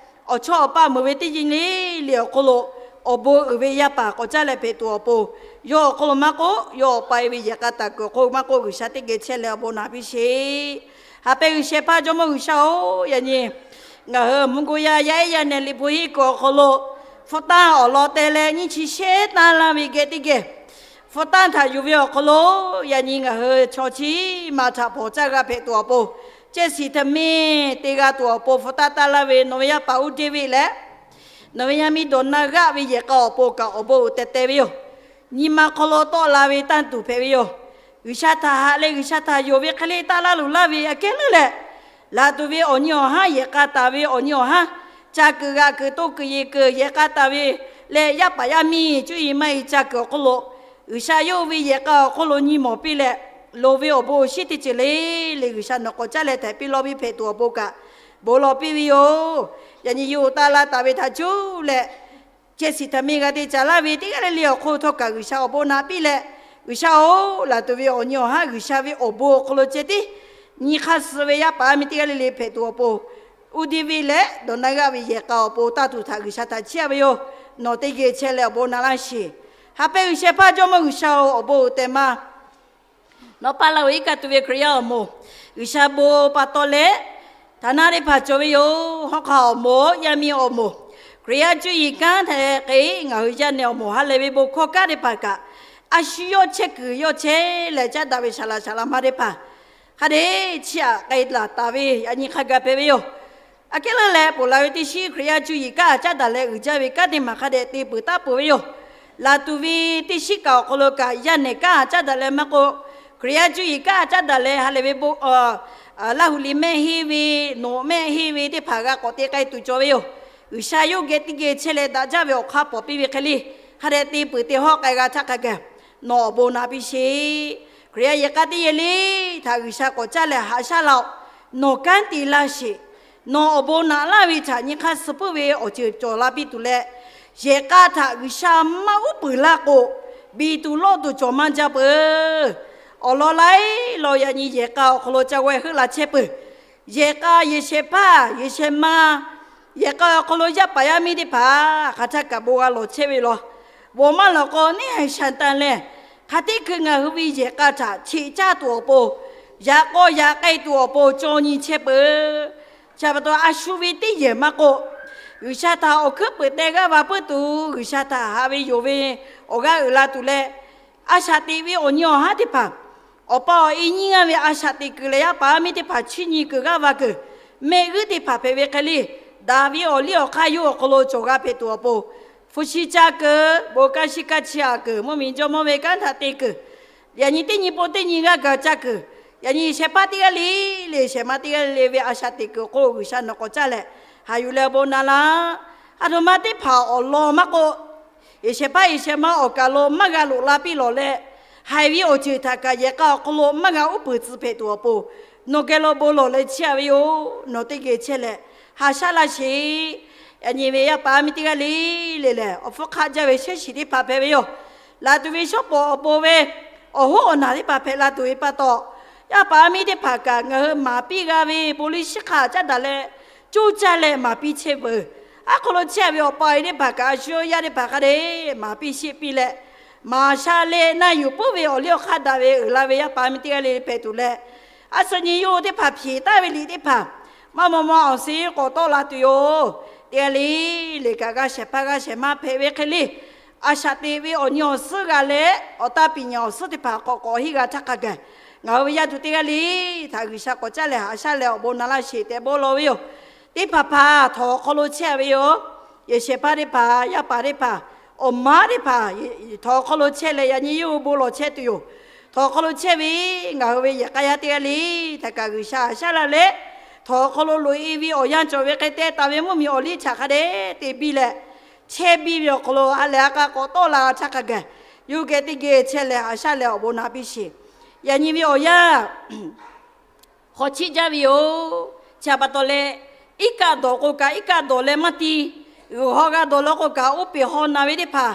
awˬ chawˇ awˬ paˇ meuˍ ve teˇ nyi le le awˬ hk'aw lo awˬ bon uiˍ ve yaˇ paˍ k'awꞈ caˇ leh hpehꞈ tuˬ awˬ pon, yawˇ awˬ hk'aw lo maˇ k'oˆ, yawˇ awˬ pa e ve yehˬ k'a taˍ kuiˬ awˬ hk'oˆ maˇ k'oˆ, G'uiˬsha teˇ geh chehˇ leh awˬ bon na piˇ sheˍ. Haꞈ pehˇ G'uiˬsha shehˍ hpaˇ Jawˇmawˇ G'uiˬsha-oˬ, yaꞈ nyi ngaˬ hui mvuhˇ g'uˇ yaˇ yaˇ ehˉ yaˇ nehˬ liꞈ hpu henˇ kuiˬ awˬ hk'aw lo hpu tanˇ awˬ lawn teh leh nyiˇ chi shehˉ tanˇ laˇ ve geh teˇ geh, hpu tanˇ htaꞈ yuˬ ve awˬ hk'aw lo yaꞈ nyi ngaˬ hui chaw chi maˬ htaꞈ hpawnˬ caˇ g'a hpehꞈ tuˬ awˬ pon, cehˇ shiˍ htaꞈ miˇ te g'a tuˬ awˬ pon hpu tanˇ tanˇ laˇ ve nawˬ ve yaˇ paˍ uˉ deˇ ve leh, nawˬ ve yaˇ miˇ dawˬ na g'aˆ ve yehˬ k'a awˬ pon kaꞈ awˬ bon uiˍ teh teh ve yoˬ. Nyi ma hk'aw lo tawˆ la ve tanˇ tuˬ hpehꞈ ve yoˬ. G'uiˬsha htaꞈ haꞈ leh G'uiˬsha htaꞈ yonˍ ve hk'e le taˇ laˇ luˬ laˇ ve aꞈ kehˉ leuˉ leh, laˬ tuˬ ve awˬ nyi awˬ haˉ yehˬ k'a taˍ ve awˬ nyi awˬ haˉ, ca kuiˬ g'aꞈ kuiˬ to kuiˬ yeˬ kuiˬ yehˬ k'a taˍ ve leh yaˇ paˍ yaˇ miˇ cuˇ yiˍ maˇ yiˍ ca kuiˬ awˬ hk'aw lo, G'uiˬsha yawˇ hui ve yehˬ k'a awˬ hk'aw lo nyi mawˬ piˇ leh, loˍ ve awˬ bon awˬ shinˉ teˇ ceuˬ le le G'uiˬsha nawˬ k'awꞈ caˇ leh htaiˍ piˇ lawˇ piˇ hpehꞈ tuˬ awˬ pon kaꞈ bon lawˬ piˇ ve yoˬ. Yaꞈ nyi yawˇ hui taˇ laˇ taˍ ve htaꞈ cuˇ leh, cehˇ shiˍ htaꞈ miˇ g'a te caˍ laˇ ve teˇ g'aˇ le le awˬ hk'oˆ htawˇ kaꞈ G'uiˬsha awˬ bon na piˇ leh, G'uiˬsha-oˬ, laˬ tuˬ ve awˬ nyi awˬ haˉ G'uiˬsha ve awˬ bon awˬ hk'aw lo ceh tiˉ Nyi hk'aˇ suh ve yaˇ paˍ yaˇ miˇ teˇ g'aˇ le le hpehꞈ tuˬ awˬ pon, uˇ deˇ ve leh dawˬ na g'aˇ ve yehˬ k'a awˬ pon tanˇ tuˬ htaꞈ G'uiˬsha htaꞈ chiˇ aꞈ ve yoˬ. Nawˬ teˇ geh chehˇ leh awˬ bon na laˇ sheˍ. Haꞈ pehˇ G'uiˬsha hpaˇ Jawˇmawˇ G'uiˬsha-oˬ, awˬ bon uiˍ tehꞈ ma. Nawˬ pa la-oˬ, iˉ kaˆ tuˬ ve Hkriꞈ yaˇ awˬ moˍ, G'uiˬsha bon pa taw leh htaˍ naˆ teˇ hpaˍ cawˬ ve yoˬ. Hawˉ hk'aˆ awˬ moˍ, yaˇ miˇ awˬ moˍ, Hkriꞈ yaˇ cuˇ yiˍ kanˉ htaꞈ hk'e ngaˬ hui yaˇ nehˬ awˬ moˍ ha lehˬ ve bon hkawˇ kanˉ teˇ hpaˍ kaꞈ, a shu yawˇ chehˇ kuiˬ yawˇ chehˇ leh caˉ daꞈ ve saˍ laꞈ saˍ laꞈ ma teˇ hpaˍ hk'a dehꞈ chiˇ aꞈ k'ai laˬ taˍ ve yaꞈ nyi hk'a gaˬ hpehꞈ ve yoˬ. Aꞈ kehˉ leuˉ leh ponˬ la ve teˇ shiˉ Hkriꞈ yaˇ cuˇ yiˍ kanˉ caˉ daꞈ leh uiˍ jaˇ ve kanˉ teˇ maˬ hk'a dehꞈ te peuˬ taˍ peuˬ ve yoˬ. Laˬ tuˬ ve teˇ shiˉ kaꞈ awˬ hk'aw lo kaꞈ yaˇ nehˬ kanˉ caˉ daꞈ leh maˇ k'oˆ, Hkriꞈ yaˇ cuˇ yiˍ kanˉ caˉ daꞈ leh ha lehˬ ve bon Laˇ hu liꞈ mehˆ henˇ ve, nawˬ mehˆ henˇ ve teˇ hpaˍ g'a k'awꞈ te k'ai tuˬ cawˬ ve yoˬ. G'uiˬsha yawˇ geh teˇ geh chehˇ leh daꞈ jaˇ ve awˬ hk'aˇ pawˍ piˇ ve hk'e le, hk'a dehꞈ te peuˬ te hawˉ k'ai g'a htaˇ hk'a gaˬ, nawˬ awˬ bon na piˇ sheˍ. Hkriꞈ yaˇ yehˬ k'a teˇ yehˬ le htaꞈ G'uiˬsha k'awꞈ caˇ leh haꞈ shaˉ laˇ-oˆ. Nawˬ kanˉ te laˇ sheˍ. Nawˬ awˬ bon naꞈ laˇ ve htaꞈ nyi hk'aˇ suh puiˉ ve awˬ ceuˬ cawˬ la piˇ tuˬ leh, yehˬ k'a htaꞈ G'uiˬsha maˇ uˉ peunˍ laˇ k'o, biˬ tuˬ lawˆ tuˬ cawˬ maˇ jaˇ peuˬ. Awˬ lawn laiˉ lawn yaꞈ nyi yehˬ k'a awˬ hk'aw lo ca g'aw heuˆ la chehˇ peuˬ. Yehˬ k'a yehˬ shehˍ hpaˇ yehˬ shehˍ ma, yehˬ k'a awˬ hk'aw lo yaˇ paˍ yaˇ miˇ teˇ hpaˍ hk'aˬ htaˇ kaꞈ bon g'a lawˬ chehˇ ve yoˬ. Bon maˇ lawˬ k'o neˇ haiˬ shaˍ tanˍ leh, hk'aˬ teˇ hkui ngaˬ hui ve yehˬ k'a htaꞈ cheꞈ caˇ tuˬ awˬ pon, yaꞈ k'aw yaꞈ k'ai tuˬ awˬ pon caw nyi chehˇ peuˬ. Chi pa taw a shu ve teˇ yehˬ maˇ k'oˆ, G'uiˬsha htaꞈ awˬ hkuiˉ peuˍ teh g'aˇ va puiˉ tuˬ, G'uiˬsha htaꞈ haꞈ ve yonˍ ve awˬ g'aˇ uiˍ la tuˬ leh, a shaꞈ teꞈ ve awˬ nyi awˬ haˉ teˇ hpaˍ, awˬ pa awˬ e nyiˇ g'aˇ ve a shaꞈ teꞈ kuiˬ leh yaˇ paˍ yaˇ miˇ teˇ hpaˍ chiˇ nyi kuiˬ g'aˇ va kuiˬ, mehˆ g'uiˇ teˇ hpaˍ hpehꞈ ve hk'e le, daꞈ ve awˬ liˇ awˬ hk'aˇ yawˇ awˬ hk'aw lo cawˬ g'a hpehꞈ tuˬ awˬ pon, hpu shi ca kuiˬ, bon kanˇ shiˉ kanˇ chi aꞈ kuiˬ, mvuhˇmiˬ jawˇmawˇ ve kanˉ htaꞈ te kuiˬ, yaꞈ nyi teˇ nyi pon teˇ nyi g'aˇ gaˬ ca kuiˬ, yaꞈ nyi shehˍ hpaˇ teˇ g'aˇ le le shehˍ ma teˇ g'aˇ le le ve a shaꞈ teꞈ kuiˬ awˬ hk'oˆ G'uiˬsha nawˬ k'awꞈ caˇ leh, haꞈ yuˬ leh awˬ bon na laˇ. A htoꞈ ma teˇ hpaˍ awˬ lawn maˇ k'oˆ, yehˬ shehˍ hpaˇ yehˬ shehˍ ma awˬ kaˬ lo maˇ g'a loꞈ la piˇ lawˬ leh, haiˬ ve awˬ ceuˬ htaꞈ kaꞈ yehˬ k'a awˬ hk'aw lo maˇ g'a uˉ peunˍ tcuh hpehꞈ tuˬ awˬ pon, nawˬ geh lo bon lawˬ leh chiˇ aꞈ ve yoˬ. Nawˬ teˇ geh chehˇ leh haꞈ shaˉ laˇ sheˍ. Yaꞈ nyi ve yaˇ paˍ yaˇ miˇ teˇ g'aˇ le le lehˬ, awˬ hpfuhˇ hk'aˆ jaˇ ve shehˉ shiˍ teˇ hpaˍ hpehꞈ ve yoˬ. Laˬ tuˬ ve shawˉ pawˍ awˬ pon ve awˬ hoˉ awˬ naˬ teˇ hpaˍ hpehꞈ la tuˬ ve pa taw, yaˇ paˍ yaˇ miˇ teˇ hpaˍ kaꞈ ngaˬ hui maˍ piˇ g'a ve bon liˇ shiˉ hk'a caˉ daꞈ leh, coˇ caˇ leh maˍ piˇ chehˇ peuˬ. Aˉ hk'aw lo chehˇ ve awˬ pa awˬ e teˇ hpaˍ kaꞈ a shu yaˇ teˇ hpaˍ hk'a dehꞈ maˍ piˇ sheˆ piˇ leh, maˍ sha leh na yuˬ puiˉ ve awˬ liˇ awˬ hk'aˇ daꞈ ve uiˍ la ve yaˇ paˍ yaˇ miˇ teˇ g'aˇ le le hpehꞈ tuˬ leh, a shu nyi yawˇ hui teˇ hpaˍ hpeꞈ taˍ ve liꞈ teˇ hpaˍ maˇ maw maw awˬ suhˉ k'awꞈ tawˆ la tuˬ yoˬ. Teˇ g'aˇ le le kaꞈ g'a shehˍ hpaˇ g'a shehˍ ma hpehꞈ ve hk'e le, a shaꞈ teꞈ ve awˬ nyi awˬ suhˉ g'a leh, awˬ taˇ piˍ nyi awˬ suhˉ teˇ hpaˍ k'awꞈ k'awꞈ heˆ g'a htaˇ hk'a gaˬ, ngaˬ hui ve yaˇ tuˬ teˇ g'aˇ le htaꞈ G'uiˬsha k'awꞈ caˇ leh haꞈ shaˉ leh awˬ bon na laˇ sheˍ tehꞈ bon lawˬ ve yoˬ. Teˇ hpaˍ hpaˍ htawnˍ awˬ hk'aw lo chehˇ ve yoˬ. Yehˬ shehˍ hpaˇ teˇ hpaˍ, yaˇ paˍ teˇ hpaˍ, awˬ maˉ teˇ hpaˍ htawnˍ awˬ hk'aw lo chehˇ leh yaꞈ nyi yawˇ hui bon lawˬ chehˇ tuˬ yoˬ. Htawnˍ awˬ hk'aw lo chehˇ ve ngaˬ hui ve yehˬ k'a yaˇ teˇ g'aˇ le htaꞈ kaꞈ G'uiˬsha haꞈ shaˉ laˇ leh, htawnˍ awˬ hk'aw lo loꞈ e ve awˬ yanˇ cawˬ ve hk'e te taˍ ve mvuhˇmiˬ awˬ liˇ htaꞈ hk'a dehꞈ te biˇ leh, chehˇ biˇ ve awˬ hk'aw lo ha lehˬ ha k'a k'awꞈ tawˆ la htaˇ hk'a gaˬ, yawˇ hui geh teˇ geh chehˇ leh haꞈ shaˉ leh awˬ bon na piˇ sheˍ. Yaꞈ nyi ve awˬ yanˇ hk'aw chiˆ jaˇ ve yoˬ. Chi pa taw leh, iˉ kaˆ dawˬ k'o kaꞈ iˉ kaˆ dawˬ leh maˇ ti, g'uiˬ haw g'a dawˬ la k'o kaꞈ oˇ peˬ haw naˬ ve teˇ hpaˍ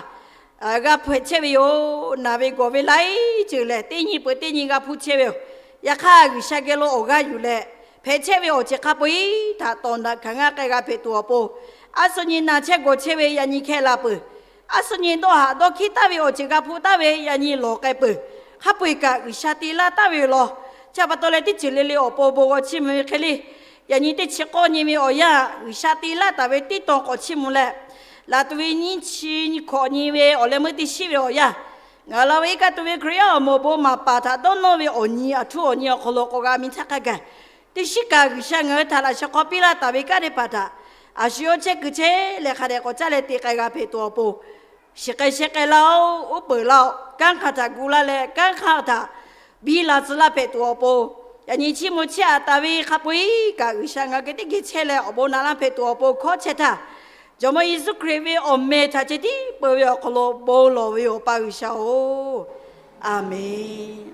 g'a hpehꞈ chehˇ ve yoˬ. Naˬ ve gawˬ ve laiˉ ceuˬ lehˬ, teˇ nyi peuˬ teˇ nyi g'a hpuˇ chehˇ ve yoˬ. Yaꞈ hk'aˇ, G'uiˬsha geh lo awˬ g'aˇ yuˬ leh hpehꞈ chehˇ ve awˬ ceuˬ hk'a peu-eˬ htaꞈ tawˍ naꞈ hkanˍ ngaˇ k'ai g'a hpehꞈ tuˬ awˬ pon, a shu nyi naˬ chehˇ gawˬ chehˇ ve yaꞈ nyi hkeh la peuˬ. A shu nyi dawˇ haꞈ dawˇ hkiˉ taˍ ve awˬ ceuˬ g'a hpuˇ taˍ ve yaꞈ nyi lawˬ k'ai peuˬ. Hk'a peu-eˬ kaꞈ G'uiˬsha te laˇ taˍ ve yoˬ law. Chi pa taw leh teˇ ceuˬ le le awˬ pon bon g'aw chiˇ mvuh ve hk'e le, yaꞈ nyi teˇ chi k'awˇ nyi ve awˬ yanˇ G'uiˬsha te laˇ taˍ ve tiˉ taw k'awꞈ chiˇ mvuh leh, laˬ tuˬ ve nyiˇ chi nyi hkawꞈ nyi ve awˬ leh meuˇ teˇ shiˉ ve awˬ yanˇ, ngaˬ la ve iˉ kaˆ tuˬ ve Hkriꞈ yaˇ awˬ moˍ bon maˍ paˍ htaꞈ dawˇ nawˇ ve awˬ nyi aˬ htuˉ awˬ nyi awˬ hk'aw lo k'awꞈ g'a mi htaˇ hk'a gaˬ, teˇ shiˉ kaꞈ G'uiˬsha ngaˬ hui htaꞈ laꞈ sheh hk'aw piˇ laˇ taˍ ve kanˉ teˇ hpaˍ htaꞈ a shu yawˇ chehˇ kuiˬ chehˇ leh hk'a dehꞈ k'awꞈ caˇ leh te k'ai g'a hpehꞈ tuˬ awˬ pon, shiˍ k'ai sheh k'ai laˇ-oˆ. Uˉ peunˍ laˇ-oˆ. Kanˉ hk'aˇ htaꞈ gu laˇ leh kanˉ hk'aˇ htaꞈ biˇ la tcuh laˇ hpehꞈ tuˬ awˬ pon, yaꞈ nyi chiˇ mvuh chehˇ aꞈ taˍ ve hk'a peu-eˬ kaꞈ G'uiˬsha ngaˬ hui geh teˇ geh chehˇ leh awˬ bon naꞈ laˇ hpehꞈ tuˬ awˬ pon hkawˇ chehˇ htaˇ, Jawˇmawˇ Yeˍsuˆ Hkriꞈ ve awˬ meh htaꞈ ceh tiˉ peu ve awˬ hk'aw lo bon lawˬ ve yoˬ, Awˬ pa G'uiˬsha-oˬ, Aˍmenˍ.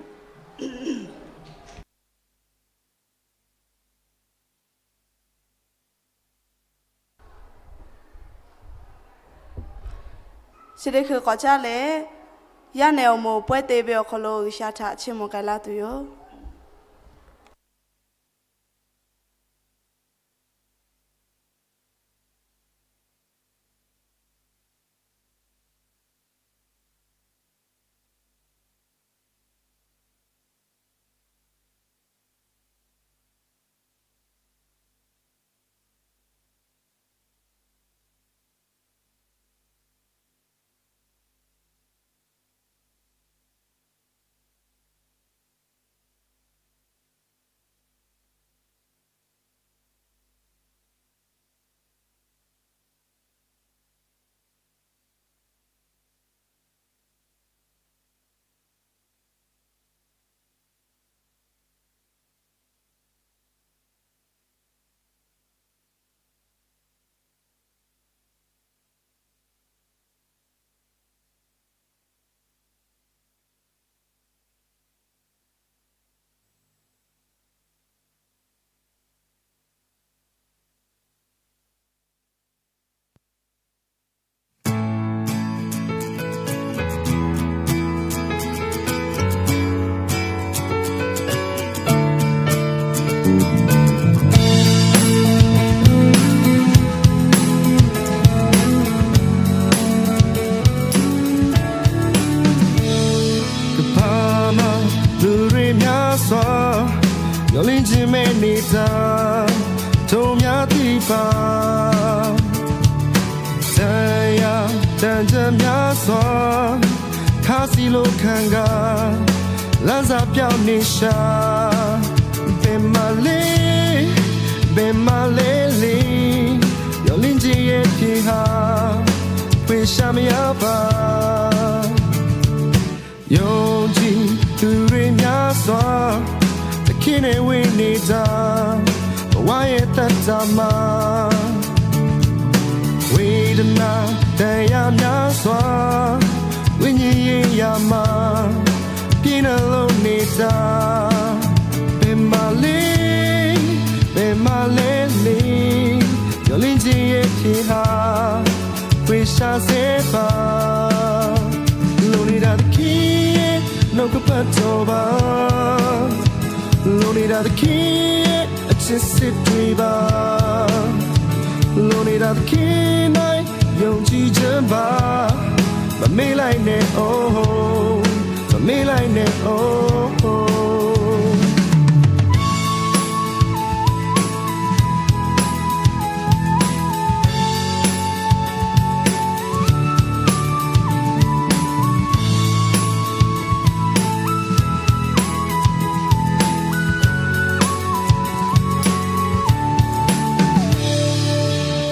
Chi teˇ hkui k'awꞈ caˉ leh, yaˇ nehˬ awˬ moˍ pawehˇ te ve awˬ hk'aw lo G'uiˬsha htaꞈ chiˇ mvuh k'ai laˇ tuˬ yoˬ. ကမ္ဘာမှာ လူတွေများစွာ မျှော်လင့်ခြင်းမဲ့နေတတ် ထိုမျှသည့်ပါ ဒဏ်ရာဒဏ်ချက်များစွာ ခါးစည်းလို့ခံကာ လမ်းစပြောင်းနေရှာ ဘယ်မှာလဲ ဘယ်မှာလဲလဲ မျှော်လင့်ခြင်းရဲ့ဖြေဟာ ခွေရှာမရပါ ယုံကြည်သူတွေများစွာ သခင်နဲ့ဝေးနေတာ ဘဝရဲ့သက်တာမှာ ဝေဒနာဒဏ်ရာများစွာ ဝိညာဉ်ရေးရာမှာ ပြင်းထန်လို့နေတာ ဘယ်မှာလဲ ဘယ်မှာလဲလဲ မျှော်လင့်ခြင်းရဲ့ဖြေဟာ ခွေရှာဆဲပါ လိုနေတာသခင်ရဲ့ နှုတ်ကပတ်တော်ပါ လိုနေတာသခင်ရဲ့ အချစ်စစ်တွေပါ လိုနေတာသခင်၌ ယုံကြည်ခြင်းပါ မမေ့လိုက်နဲ့ oh မမေ့လိုက်နဲ့ oh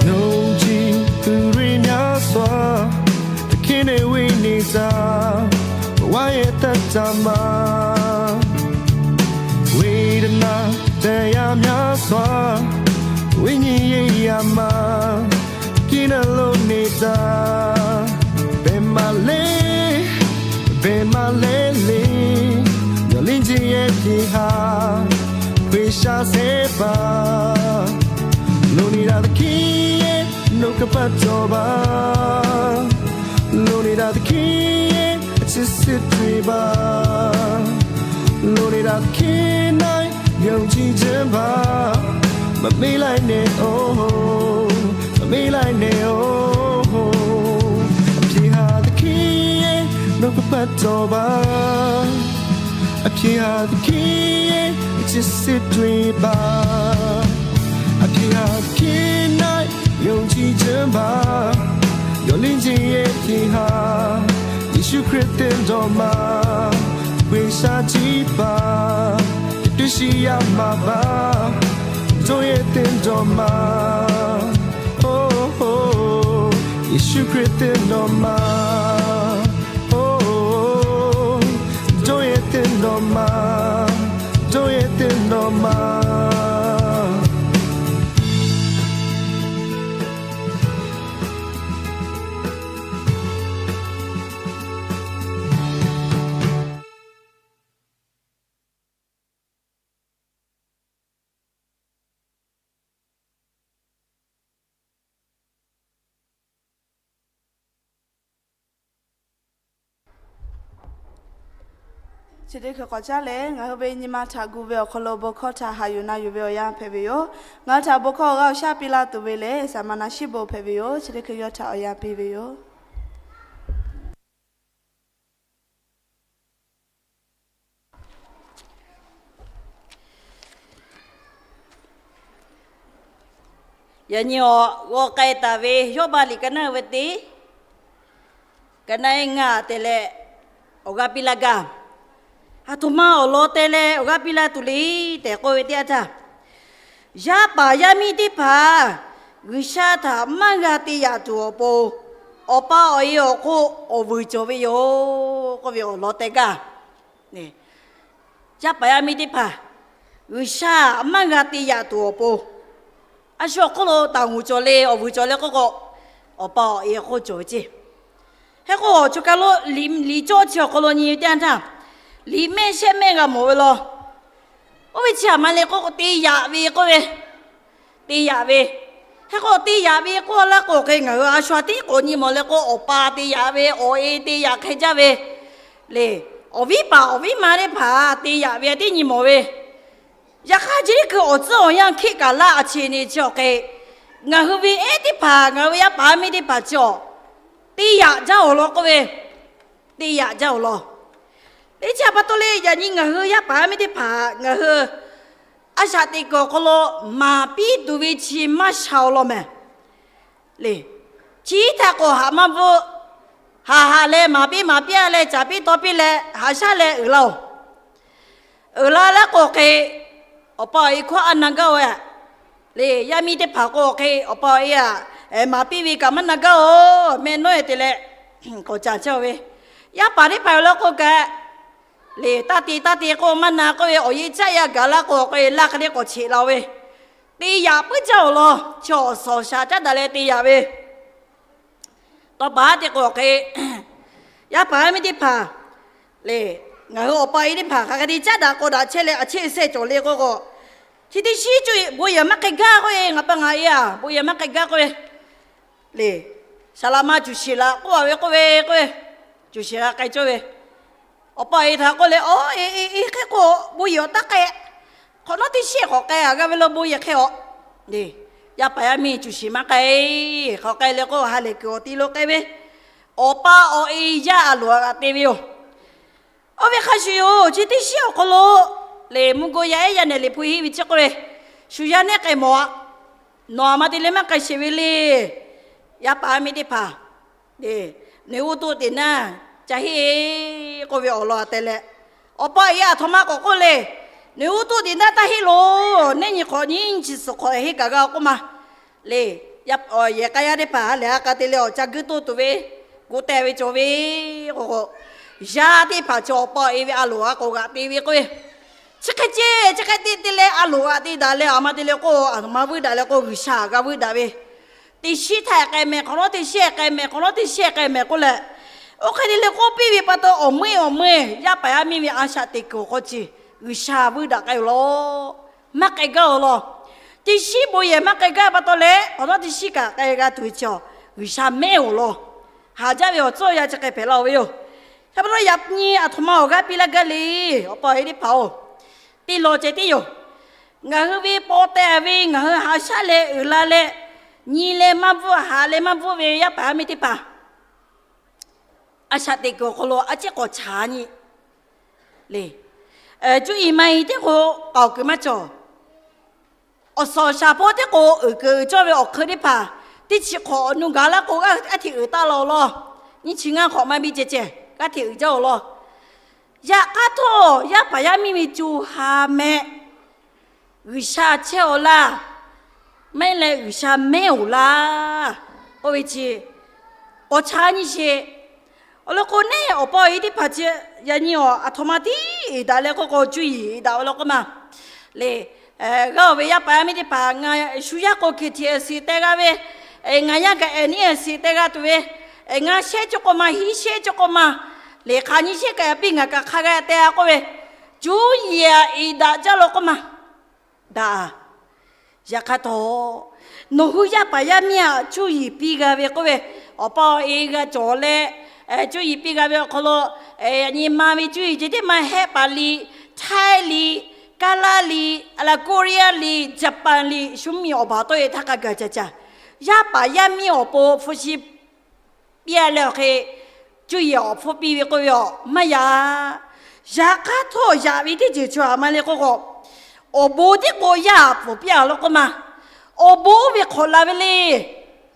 ယုံကြည်သူတွေများစွာ သခင်နဲ့ဝေးနေတတ် ဘဝရဲ့သက်တာမှာ ဝေဒနာဒဏ်ရာများစွာ ဝိညာဉ်ရေးရာမှာ ပြင်းထန်လို့နေတာ ဘယ်မှာလဲ ဘယ်မှာလဲလဲ မျှော်လင့်ခြင်းရဲ့ဖြေဟာ ခွေရှာဆဲပါ လိုနေတာသခင်ရဲ့ နှုတ်ကပတ်တော်ပါ လိုနေတာသခင်ရဲ့ အချစ်စစ်တွေပါ လိုနေတာသခင်၌ ယုံကြည်ခြင်းပါ မမေ့လိုက်နဲ့ oh မမေ့လိုက်နဲ့ oh အဖြေဟာသခင်ရဲ့ နှုတ်ကပတ်တော်ပါ အဖြေဟာသခင်ရဲ့ အချစ်စစ်တွေပါ အဖြေဟာသခင်၌ ယုံကြည်ခြင်းပါ မျှော်လင့်ခြင်းရဲ့ဖြေဟာ ယေရှုခရစ်သင်တော်မှာ ခွေရှာကြည့်ပါ တွေ့ရှိရမှာပါ တို့ရဲ့သင်တော်မှာ oh ယေရှုခရစ်သင်တော်မှာ oh တို့ရဲ့သင်တော်မှာ တို့ရဲ့သင်တော်မှာ Chi teˇ hkui k'awꞈ caˉ leh, ngaˬ hui ve nyi ma htaꞈ gu ve awˬ hk'aw lo bon hkawˇ htaꞈ haꞈ yuˬ na yuˬ ve awˬ yanˇ hpehꞈ ve yoˬ. Ngaˬ hui htaꞈ bon hkawˇ awˬ g'aˇ awˬ shaˉ piˇ laˇ tuˬ ve lehˬ, Saˍmaˍnaˍ shiˉ bon hpehꞈ ve yoˬ. Chi teˇ hkui yawˇ htaꞈ awˬ yanˇ piˇ ve yoˬ. Yaꞈ nyi awˬ g'aw k'ai taˍ ve Yawˇbaˆ liꞈ ka naˆ ve teˇ, ka naˆ ngaˇ te leh awˬ g'aˇ piˇ laˇ gaˇ. Aˬ htoꞈ ma awˬ lawn te leh awˬ g'aˇ piˇ laˇ tuˬ le tehꞈ k'oˆ ve teˇ yanˇ htaˇ, yaˇ paˍ yaˇ miˇ teˇ hpaˍ G'uiˬsha htaꞈ maˇ g'a te yaꞈ tuˬ awˬ pon, awˬ pa awˬ e awˬ hk'oˆ awˬ vuiˬ cawˬ ve yoˬ k'oˆ ve awˬ lawn teh gaˇ. Yaˇ paˍ yaˇ miˇ teˇ hpaˍ G'uiˬsha maˇ g'a te yaꞈ tuˬ awˬ pon, a shu awˬ hk'oˆ lo taˍ nguˬ cawˬ le, awˬ vuiˬ cawˬ le k'oˆ k'o, awˬ pa awˬ e awˬ hk'oˆ cawˬ ve ceˇ. Hk'e k'o, awˬ cawˬ kaˬ lo liꞈ cawˇ chi awˬ hk'aw lo nyi ve teˇ yanˇ htaˇ, liꞈ mehˆ shehˆ mehˆ g'a mawˬ ve law. Oˇ ve chi aˬ ma le k'oˆ k'o, te yaꞈ ve k'oˆ ve, te yaꞈ ve. Hk'e k'o, te yaꞈ ve k'oˆ laˇ k'o, hk'e ngaˬ hui a shu a tiˉ k'awꞈ nyi mawˬ leh k'o, awˬ pa te yaꞈ ve, awˬ e te yaꞈ hk'e jaˇ ve le. Awˬ viˉ paˍ awˬ viˉ ma teˇ hpaˍ te yaꞈ ve a tiˉ nyi mawˬ ve. Yaꞈ hk'aˇ, chi teˇ hkui awˬ tcuhˉ awˬ yanˇ hkiˆ kaꞈ laˇ a cheꞈ ne chi awˬ hk'e, ngaˬ hui ve ehˉ teˇ hpaˍ, ngaˬ hui ve yaˇ paˍ yaˇ miˇ teˇ hpaˍ chi awˬ te yaꞈ jaˇ-oˬ law k'oˆ ve, te yaꞈ jaˇ-oˬ law. Teˇ chi pa taw le, yaꞈ nyi ngaˬ hui yaˇ paˍ yaˇ miˇ teˇ hpaˍ ngaˬ hui a shaꞈ teꞈ kuiˬ awˬ hk'aw lo maˍ piˇ tuˬ ve chi maˇ sha-oˬ law mehˍ. Le, chi htaꞈ k'awꞈ haꞈ maˇ bvuhˆ. Haꞈ haꞈ leh maˍ piˇ maˍ piˇ-a leh caˍ piˇ taw piˇ leh haꞈ shaˉ leh uiˍ la-oˬ. Uiˍ la leh k'o hk'e, awˬ pa awˬ e hkawˇ a na gaˇ-oˬ. Le, yaˇ miˇ teˇ hpaˍ k'o hk'e, awˬ pa awˬ e-a, maˍ piˇ ve kaꞈ maˇ na gaˇ-oˬ. Meh nawˉ-e te leh k'awꞈ caˍ chehˇ-oˬ ve, yaˇ paˍ teˇ hpaˍ-oˬ law k'o kaꞈ, le, taˇ te taˇ te k'o maˇ na k'oˆ ve, awˬ yeˇ caˆ yaˇ gaˬ la k'o k'e, laˇ hk'e le k'awꞈ cheꞈ la-oˬ ve, te yaꞈ puiˉ jaˇ-oˬ law. Chi awˬ suhˍ awˬ shaˍ caˉ daꞈ leh te yaꞈ ve, tawˇ paˍ te k'o hk'e, yaˇ paˍ yaˇ miˇ teˇ hpaˍ le, ngaˬ hui awˬ pa awˬ e teˇ hpaˍ hk'aˬ hk'e te caˉ daꞈ k'awꞈ daꞈ chehˇ leh a cheˇ sehˇ cawˬ le k'oˆ k'o, chi teˇ shiˉ cuˇ bon yehˬ maˇ k'ai gaˇ k'oˆ ve, ngaˬ pa ngaˬ e-a, bon yehˬ maˇ k'ai gaˇ k'oˆ ve, le, saˍ laꞈ ma cuˬ shiˍ la k'oˆ a ve k'oˆ ve k'oˆ ve, cuˬ shiˍ la k'ai cawˇ ve, awˬ pa awˬ e htaꞈ k'oˆ leh, Aw, e e e hk'e k'o bon yehˬ awˬ taˇ k'ai. Hk'awꞈ nawˉ teˇ shiˉ k'awꞈ k'ai-a g'a ve lo bon yehˬ hk'e-a. Le, yaˇ paˍ yaˇ miˇ cuˬ shiˍ maˇ k'ai. Hk'awꞈ k'ai le k'o ha lehˬ kuiˬ awˬ ti lo k'ai ve, awˬ pa awˬ e yaˇ a loˍ a g'aꞈ te ve yoˬ. Oˇ ve hk'a shuˍ yoˬ, chi teˇ shiˉ awˬ hk'aw lo le, mvuhˇ go yaˇ ehˉ yaˇ nehˬ liꞈ hpu henˇ ve chi k'oˆ ve, shu yaˇ nehˉ k'ai mawˬ-a. Nawˬ a ma te leh maˇ k'ai sheˍ ve le. Yaˇ paˍ yaˇ miˇ teˇ hpaˍ, le, nawˬ g'uˇ toˆ teꞈ naˇ ca heˆ k'oˆ ve awˬ lawn a te leh, awˬ pa awˬ e aˬ htoꞈ ma k'awꞈ k'oˆ le. Nawˬ g'uˇ toˆ teꞈ naˇ taˇ heˆ loˬ. Neˇ nyi hk'awꞈ nyi chi suhˍ hk'awꞈ heˆ kaꞈ g'a k'oˆ ma. Le, yehˬ k'a yaˇ teˇ hpaˍ ha lehˬ ha k'a te leh awˬ ca guiˇ toˆ tuˬ ve, gu teh ve cawˬ ve k'o k'o, yaˇ teˇ hpaˍ chi awˬ pa awˬ e ve a loˍ a k'awꞈ g'aꞈ te ve k'oˆ ve, chi hk'e ce, chi hk'e te te leh a loˍ g'aꞈ te daꞈ leh a ma te leh k'o, a ma vuiˇ daꞈ leh k'o, G'uiˬsha g'a vuiˇ daꞈ ve, teˇ shiˉ htaꞈ k'ai mehˍ, hk'awꞈ nawˉ teˇ shiˉ k'ai mehˍ, hk'awꞈ nawˉ teˇ shiˉ k'ai mehˍ k'oˆ leh, oˇ hk'e te leh k'oˆ piˇ ve pa taw, awˬ meuˇ awˬ meuˇ yaˇ paˍ yaˇ miˇ ve a shaꞈ teꞈ kuiˬ awˬ hk'aw chi G'uiˬsha vuiˇ daꞈ k'ai-oˬ law. Maˇ k'ai gaˇ-oˬ law. Teˇ shiˉ bon yehˬ maˇ k'ai gaˇ pa taw leh, hk'awꞈ nawˉ teˇ shiˉ kaꞈ k'ai g'a tuˬ ve chi awˬ, G'uiˬsha mehˉ-oˬ law. Haˍ jaˇ ve awˬ tcuhˉ awˬ yanˇ chi hk'e hpehꞈ la-oˬ ve yoˬ. Hk'e pa taw yaꞈ nyi aˬ htoꞈ ma awˬ g'aˇ piˇ laˇ gaˇ le. Awˬ pa awˬ e teˇ hpaˍ-oˬ, teˇ law ceh tiˉ yoˬ. Ngaˬ hui ve paw teh ve ngaˬ hui haꞈ shaˉ leh uiˍ la leh, nyi leh maˇ bvuhˆ, haꞈ leh maˇ bvuhˆ ve yaˇ paˍ yaˇ miˇ teˇ hpaˍ, a shaꞈ teꞈ kuiˬ awˬ hk'aw lo a ciˉ k'awꞈ chaꞈ nyi le. Cuˇ yiˍ ma yiˍ teˇ k'o k'aoˍ kuiˬ maˇ cawˬ. Awˬ suhˍ awˬ shaˍ hpawˇ teˇ k'o uiˍ kuiˬ uiˍ cawˇ ve awˬ hk'eun teˇ hpaˍ, teˇ chi hk'awꞈ awˬ nu gaˬ laˇ k'o, g'aˇ hteꞈ uiˍ taˍ la-oˬ law. Nyiˇ chi ngaˇ hk'awꞈ maˇ biˇ ceh ceh g'aˇ hteꞈ uiˍ jaˇ-oˬ law. Yaꞈ hk'aˇ htawˇ, yaˇ paˍ yaˇ miˇ ve co ha meh G'uiˬsha chehˇ-oˬ laˇ, maˇ heˆ leh G'uiˬsha mehˉ-oˬ laˇ k'oˆ ve chi k'awꞈ chaꞈ nyi sheˍ. Awˬ lawn k'o, neˇ awˬ pa awˬ e teˇ hpaˍ chi yaꞈ nyi awˬ aˬ htoꞈ ma tiˉ uiˍ daꞈ leh k'oˆ k'o, cuˇ yiˍ uiˍ daꞈ ve law k'oˆ ma le. G'a-oˬ ve yaˇ paˍ yaˇ miˇ teˇ hpaˍ, ngaˬ shu yaˇ k'o hk'e htiꞈ shiˍ teh g'a ve, ngaˬ yaˇ kaꞈ ehˍ niˉ shiˍ teh g'a tuˬ ve, ngaˬ shehˉ cawˇ k'oˆ ma, hiˉ shehˉ cawˇ k'oˆ ma, le hk'aˬ nyi shehˉ kaꞈ yaꞈ piˇ ngaˬ kaꞈ hk'a g'a teh-a k'oˆ ve, cuˇ yiˍ-a uiˍ daꞈ jaˇ law k'oˆ ma. Daꞈ-a. Yaꞈ hk'aˇ htawˇ, nawˬ hui yaˇ paˍ yaˇ miˇ-a cuˇ yiˍ piˇ g'a ve k'oˆ ve, awˬ pa awˬ e g'a cawˬ leh, cuˇ yiˍ piˇ g'a ve awˬ hk'aw lo, yaꞈ nyi ma ve cuˇ yiˍ ceh tiˉ maˇ heˆ, Hpehꞈ liꞈ, Htaiˇ liꞈ, Kaˇlaˇ liꞈ, a la Koˇreˇyaˇ liꞈ, Jaˍpaˍ liꞈ, shu miˬ awˬ baˬ tawˇ e htaˇ hk'a gaˬ caˍ caˍ, yaˇ paˍ yaˇ miˇ awˬ pon hpu shi piˇ-a leh awˬ hk'e, cuˇ yiˍ awˬ hpfuhˇ piˇ ve k'oˆ ve aˬ maˇ yaꞈ. Yaꞈ hk'aˇ htawˇ, yaꞈ ve teˇ ceuˬ chi aˬ ma le k'oˆ k'o, awˬ bon tiˉ k'o yaˇ aꞈ pfuhˍ piˇ-a law k'oˆ ma. Awˬ bon oˇ ve hk'awꞈ la ve le.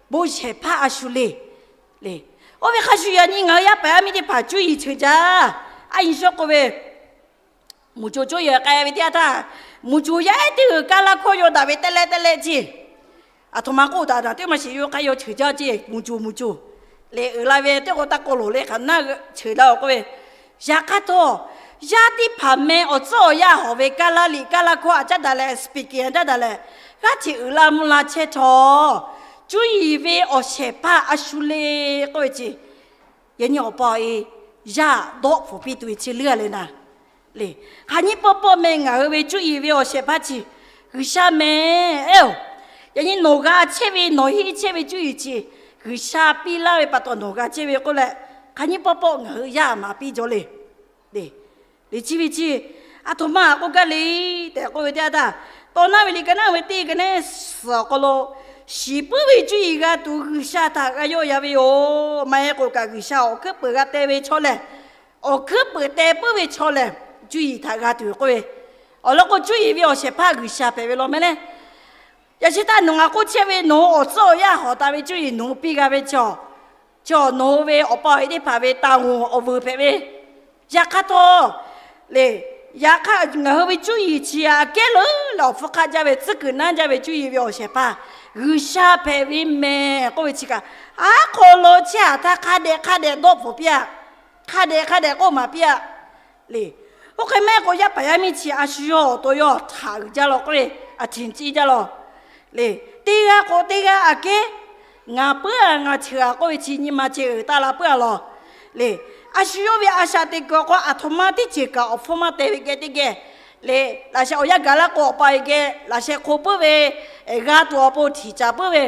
Bon shehˍ hpaˇ a shu le. Le, oˇ ve hk'a shuˍ yaꞈ nyi ngaˬ hui yaˇ paˍ yaˇ miˇ teˇ hpaˍ cuˇ yiˍ ceuˬ jaˇ. A nyi shawˉ k'oˆ ve, muˬ coˬ coˇ yehˬ k'ai ve teˇ yanˇ htaˇ, muˬ coˬ yaˇ ehˉ teˇ g'uiˬ kaˇ laˇ hkawˇ yaw daꞈ ve teh leh teh leh ce. Aˬ htoꞈ ma k'oˆ daꞈ daꞈ teˇ maˇ shiˍ, yaw k'ai yaw ceuˬ jaˇ ce, muˬ coˬ muˬ coˬ le, uiˍ la ve teˇ k'o taˇ k'aw loˬ le, hk'aˬ naˆ ceuˬ la-oˬ k'oˆ ve. Yaꞈ hk'aˇ htawˇ, yaˇ teˇ hpaˍ meh awˬ tcuhˉ awˬ yanˇ hawˬ ve kaˇ laˇ liꞈ kaˇ laˇ hkawˇ aꞈ caˉ daꞈ leh, speaking aꞈ caˉ daꞈ leh, g'aˇ hteꞈ uiˍ la mvuh la chehˇ htawˇ, cuˇ yiˍ ve awˬ shehˍ hpaˇ a shu le k'oˆ ve ce. Yaꞈ nyi awˬ pa awˬ e yaˇ dawˆ pfuhˍ piˇ tuˬ ve chi leuˉ-a leh naˍ le. Hk'aˬ nyi pawˆ pawˆ meh ngaˬ hui ve cuˇ yiˍ ve awˬ shehˍ hpaˇ chi G'uiˬsha meh ehˉ-oˬ. Yaꞈ nyi nawˬ g'a chehˇ ve, nawˬ heˆ chehˇ ve cuˇ yiˍ chi G'uiˬsha piˇ laˇ ve pa taw nawˬ g'a chehˇ ve k'oˆ leh, hk'aˬ nyi pawˆ pawˆ ngaˬ hui yaˇ maˍ piˇ jaw le. Le, chi ve chi Aˬ htoꞈ ma k'oˆ gaˇ le tehꞈ k'oˆ ve teˇ yanˇ htaˇ, taw naˇ ve liꞈ ka naˉ ve teˇ ka neˉ suhˍ awˬ hk'aw lo, shiˍ puiˉ ve cuˇ yiˍ g'a tuˬ G'uiˬsha htaꞈ g'a yawˆ yan ve yoˬ. Maˇ heˆ k'o kaꞈ G'uiˬsha awˬ hkuiˉ peuˍ g'a teh ve chaw lehˬ, awˬ hkuiˉ peuˍ teh puiˉ ve chaw lehˬ, cuˇ yiˍ htaꞈ g'a tuˬ k'oˆ ve, awˬ lawn k'o cuˇ yiˍ ve awˬ shehˍ hpaˇ G'uiˬsha hpehꞈ ve law meh leh, yaꞈ sheh htaˇ nawˬ ngaˬ k'oˆ chehˇ ve nawˬ hui awˬ tcuhˉ awˬ yanˇ hawˍ taˍ ve cuˇ yiˍ nawˬ hui piˇ g'a ve chaw, chaw nawˬ hui ve awˬ pa awˬ e teˇ hpaˍ ve taˍ g'oˍ awˬ vuiˬ hpehꞈ ve, yaꞈ hk'aˇ htawˇ le, yaꞈ hk'aˇ ngaˬ hui ve cuˇ yiˍ chi aꞈ kehˉ leuˉ leh awˬ hpfuhˇ hk'aˆ jaˇ ve tcuhˉ kuiˬ naˉ jaˇ ve cuˇ yiˍ ve awˬ shehˍ hpaˇ G'uiˬsha hpehꞈ ve mehˍ k'oˆ ve chi kaꞈ, aˉ hk'aw lo chehˇ haˍ htaˇ hk'a dehꞈ hk'a dehꞈ dawˆ pfuhˍ piˇ-aˆ, hk'a dehꞈ hk'a dehꞈ k'oˆ maˍ piˇ-aˆ le. Oˇ hk'e maˇ heˆ k'o yaˇ paˍ yaˇ miˇ chi a shu yawˇ awˬ to yawˇ htaꞈ g'uiˬ jaˇ law k'oˆ ve, a htiꞈ ciˇ jaˇ law le. Teˇ g'aˇ k'o teˇ g'aˇ aꞈ kehˉ, ngaˬ puiˉ-a ngaˬ ceuˬ-a k'oˆ ve chi nyi ma ceh uiˍ taˍ la puiˉ-a law le. A shu yawˇ ve a shaꞈ teꞈ kuiˬ awˬ hk'aw aˬ htoꞈ ma teˇ ceuˬ kaꞈ awˬ hpfuhˇ maˇ te ve geh teˇ geh le, laꞈ sheh awˬ yanˇ gaˬ laˇ k'o awˬ pa e geh laꞈ sheh hk'o puiˉ ve, g'a tuˬ awˬ pon htiꞈ caˍ puiˉ ve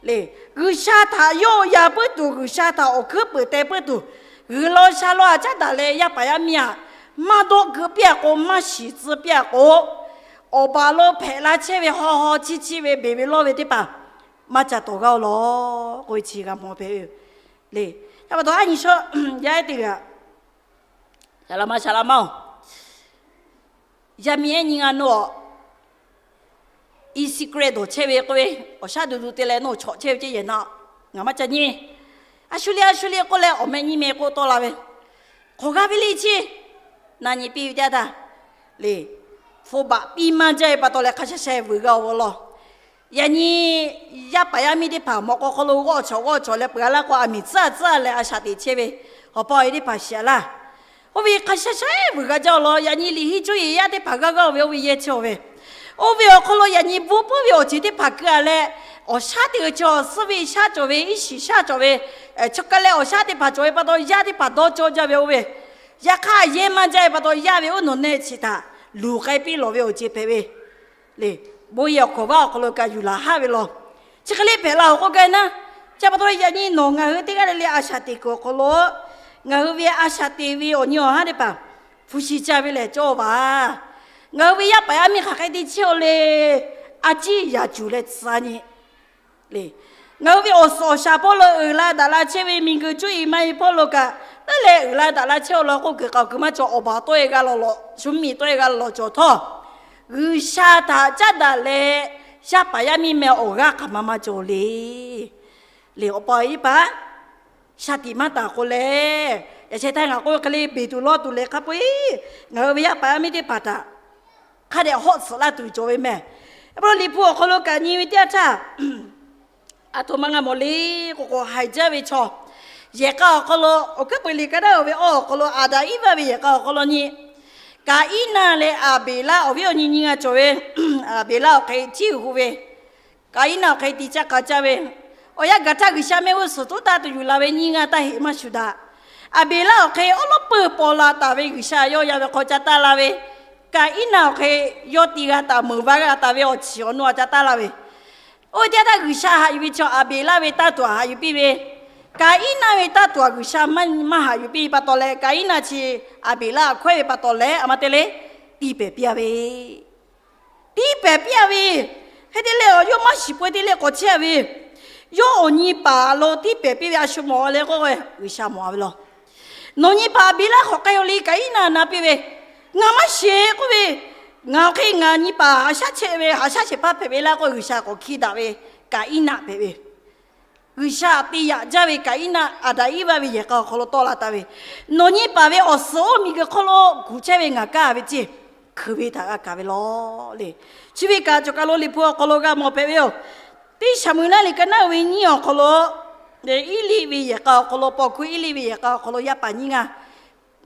le, G'uiˬsha htaꞈ yawˆ yan puiˉ tuˬ, G'uiˬsha htaꞈ awˬ hkuiˉ peuˍ teh puiˉ tuˬ, g'uiˬ law sha law-a caˉ daꞈ leh yaˇ paˍ yaˇ miˇ-aꞈ maˇ dawˆ geuꞈ piˇ-a k'o, maˇ shiˍ tcuh piˇ-a k'o, awˬ baˬ lo hpehꞈ la chehˇ ve haw haw chiˇ chiˇ ve beˬ ve lawˇ ve teˇ hpaˍ maˇ ca tawˍ g'aˇ-oˬ law k'oˆ ve chi g'a mawˬ hpehꞈ ve le. Yaˇ pa taw a nyi shawˉ yaˇ ehˉ teˇ g'aˇ, shaˍ laꞈ ma shaˍ laꞈ ma-oˬ, yaˇ miˇ ehˉ nyi ngaˬ nawˬ-aꞈ, i secret dawˬ chehˇ ve k'oˆ ve, awˬ shaˉ duˬ duˬ te leh nawˬ chawꞈ chehˇ ve ceˇ yehˬ na, ngaˬ maˇ ca nyi. A shu le a shu le k'oˆ leh awˬ meh nyi meh k'oˆ tawˆ la ve, hk'awꞈ g'a ve le chi, na nyi piˇ ve teˇ yanˇ htaˇ le, hpu baꞈ piˇ maˇ jaˇ ve pa taw leh hk'a sha sha vuiˬ g'a-oˬ law. Yaꞈ nyi yaˇ paˍ yaˇ miˇ teˇ hpaˍ mawꞈ k'aw hk'aw lo g'awˇ cawˬ g'awˇ cawˬ leh peuˬ g'a laˇ k'o, aˬ miˍ tcuhˉ tcuhˉ leh a shaꞈ teꞈ chehˇ ve, awˬ pa awˬ e teˇ hpaˍ shiˍ-a laˇ. Oˇ ve hk'a sha sha vuiˬ g'a jaˇ-oˬ law. Yaꞈ nyi liꞈ henˇ cuˇ yiˍ yaˇ teˇ hpaˍ g'aˇ g'aˇ-oˬ ve oˇ ve yehˇ chehˇ-oˬ ve, oˇ ve awˬ hk'aw lo yaꞈ nyi bvuhˇ puiˉ ve awˬ ceuˬ teˇ hpaˍ keu-a leh, awˬ shaˉ teꞈ ve chaw, suhˉ ve shaˉ cawˬ ve, iˉ shiˍ shaˉ cawˬ ve, chaw ka leh awˬ shaˉ teˇ hpaˍ cawˬ ve pa taw, yaˇ teˇ hpaˍ dawˇ cawˇ jaˇ ve oˇ ve, yaꞈ hk'aˇ yehˇ maˇ jaˇ ve pa taw, yaˇ ve uˉ nawˬ nehˇ chi htaꞈ luˬ k'ai piˇ lawˬ ve awˬ ceuˬ hpehꞈ ve le. Bon yehˬ awˬ hkawˍ vaˇ awˬ hk'aw lo kaꞈ yuˬ laˬ haˉ ve law. Chi hk'e le hpehꞈ la-oˬ k'oˆ gaˇ naˉ. Chi pa taw yaꞈ nyi nawˬ ngaˬ hui teˇ g'aˇ le le a shaꞈ teꞈ kuiˬ awˬ hk'aw lo, ngaˬ hui ve a shaꞈ teꞈ ve awˬ nyi awˬ haˉ teˇ hpaˍ hpu shi caˇ ve lehˬ cawˇ vaˬ. Ngaˬ hui ve yaˇ paˍ yaˇ miˇ hk'aˬ hk'e te chehˇ-oˬ le. A ciˉ yaˍ cuˬ leh tcuh nyi le. Ngaˬ hui ve awˬ suhˍ awˬ shaˍ hpawˇ lo uiˍ la daꞈ la chehˇ ve miˬguiˬ cuˇ yiˍ ma e hpawˇ lo kaꞈ, teˇ leh uiˍ la daꞈ la chehˇ-oˬ law k'oˆ kuiˬ k'a kuiˬ maˇ cawˬ. Awˬ baˬ tawˆ-e g'a law law, shu miˬ tawˆ-e g'a law law cawˬ htawˇ, G'uiˬsha htaꞈ caˉ daꞈ leh yaˇ paˍ yaˇ miˇ meh awˬ g'aˇ hk'aˬ ma maˇ cawˬ le. Le awˬ pa awˬ e teˇ hpaˍ shaˍ tiꞈ maˇ taˍ k'o leh, yaꞈ sheh htaˇ ngaˬ k'oˆ ve hk'e le beˬ tuˬ lawˇ tuˬ leh hk'a peu-eˬ ngaˬ hui ve yaˇ paˍ yaˇ miˇ teˇ hpaˍ htaꞈ hk'a dehꞈ hawˆ tsuhꞈ laˇ tuˬ cawˬ ve mehˬ. Awˬ pa taw Liꞈ hpu awˬ hk'aw lo kaꞈ nyi ve teˇ yanˇ htaˇ, aˬ htoꞈ ma g'a mawˬ le k'o k'o, haiˬ jaˇ ve chaw yehˬ k'a awˬ hk'aw lo, Awˬ hkuiˉ peuˍ liꞈ ka daˇ-oˬ ve awˬ hk'aw lo Aˍdanˍ Iˉvaˆ ve yehˬ k'a awˬ hk'aw lo nyi, Kaˍiˉnaˆ leh Aˍbeˍlaˆ awˬ viˉ awˬ nyi nyi g'a cawˬ ve, Aˍbeˍlaˆ awˬ hk'e htiˇ g'uˬ ve, Kaˍiˉnaˆ awˬ hk'e tiꞈ caˇ k'a caˇ ve, awˬ yanˇ gaˬ htaˇ G'uiˬsha mehˆ g'uˇ suhˍ toˉ taˇ tuˬ yuˬ la ve nyiˇ g'aˇ taˇ heꞈ maˇ shuˍ daꞈ. Aˍbeˍlaˆ awˬ hk'e awˉ lawˉ peuˬ paw la taˍ ve G'uiˬsha yawˇ yan ve hk'aw ca taˇ la ve, Kaˍiˉnaˆ awˬ hk'e yawˇ ti g'a taˍ meuˍ va g'a taˍ ve awˬ chiˬ awˬ nu aꞈ ca taˇ la ve. Oˇ ve teˇ yanˇ htaˇ G'uiˬsha haꞈ yuˬ ve chaw Aˍbeˍlaˆ ve taˇ tuˬ aꞈ haꞈ yuˬ piˇ ve, Kaˍiˉnaˆ ve taˇ tuˬ aꞈ G'uiˬsha maˇ haꞈ yuˬ piˇ ve pa taw leh, Kaˍiˉnaˆ chi Aˍbeˍlaˆ aꞈ hkawehˇ ve pa taw leh, a ma te le, tiˇ pehˍ piˇ-a ve tiˇ pehˍ piˇ-a ve, hk'e te leh yawˇ maˇ shiˍ peuˬ te leh k'awꞈ chehˇ-a ve, yawˇ awˬ nyi paˍ lo tiˇ pehˍ piˇ ve a shu mawˬ le k'oˆ ve, G'uiˬsha mawˬ-a ve law. Nawˬ nyi paˍ Aˍbeˍlaˆ hk'awꞈ k'ai-o le, Kaˍiˉnaˆ na piˇ ve, ngaˬ maˇ shiˍ k'oˆ ve, ngaˬ awˬ hk'e ngaˬ nyi paˍ haꞈ shaˉ chehˇ ve, haꞈ shaˉ shehˍ hpaˇ hpehꞈ ve laˇ k'oˆ, G'uiˬsha k'awꞈ hkiˇ daꞈ ve Kaˍiˉnaˆ hpehꞈ ve. G'uiˬsha te yaꞈ jaˇ ve Kaˍiˉnaˆ Aˍdanˍ Iˉvaˆ ve yehˬ k'a awˬ hk'aw lo tawˆ la taˍ ve, nawˬ nyi paˍ ve awˬ suhˍ oˇ miˬguiˬ hk'oˆ lo kuˬ chehˇ ve ngaˬ kaˇ ve ceˇ, hkui ve htaꞈ g'a kaˍ ve law le. Chi ve kaꞈ cawˬ kaˬ lo Liꞈ hpu awˬ hk'aw lo g'a mawˬ hpehꞈ ve yoˬ. Teˇ Saˍmo-eˍlaˆ liꞈ ka naˉ ve nyiˇ awˬ hk'aw lo, Eˇliˆ ve yehˬ k'a awˬ hk'aw lo, paw hkuˇ Eˇliˆ ve yehˬ k'a awˬ hk'aw lo yaˇ paˍ nyiˇ g'aˇ,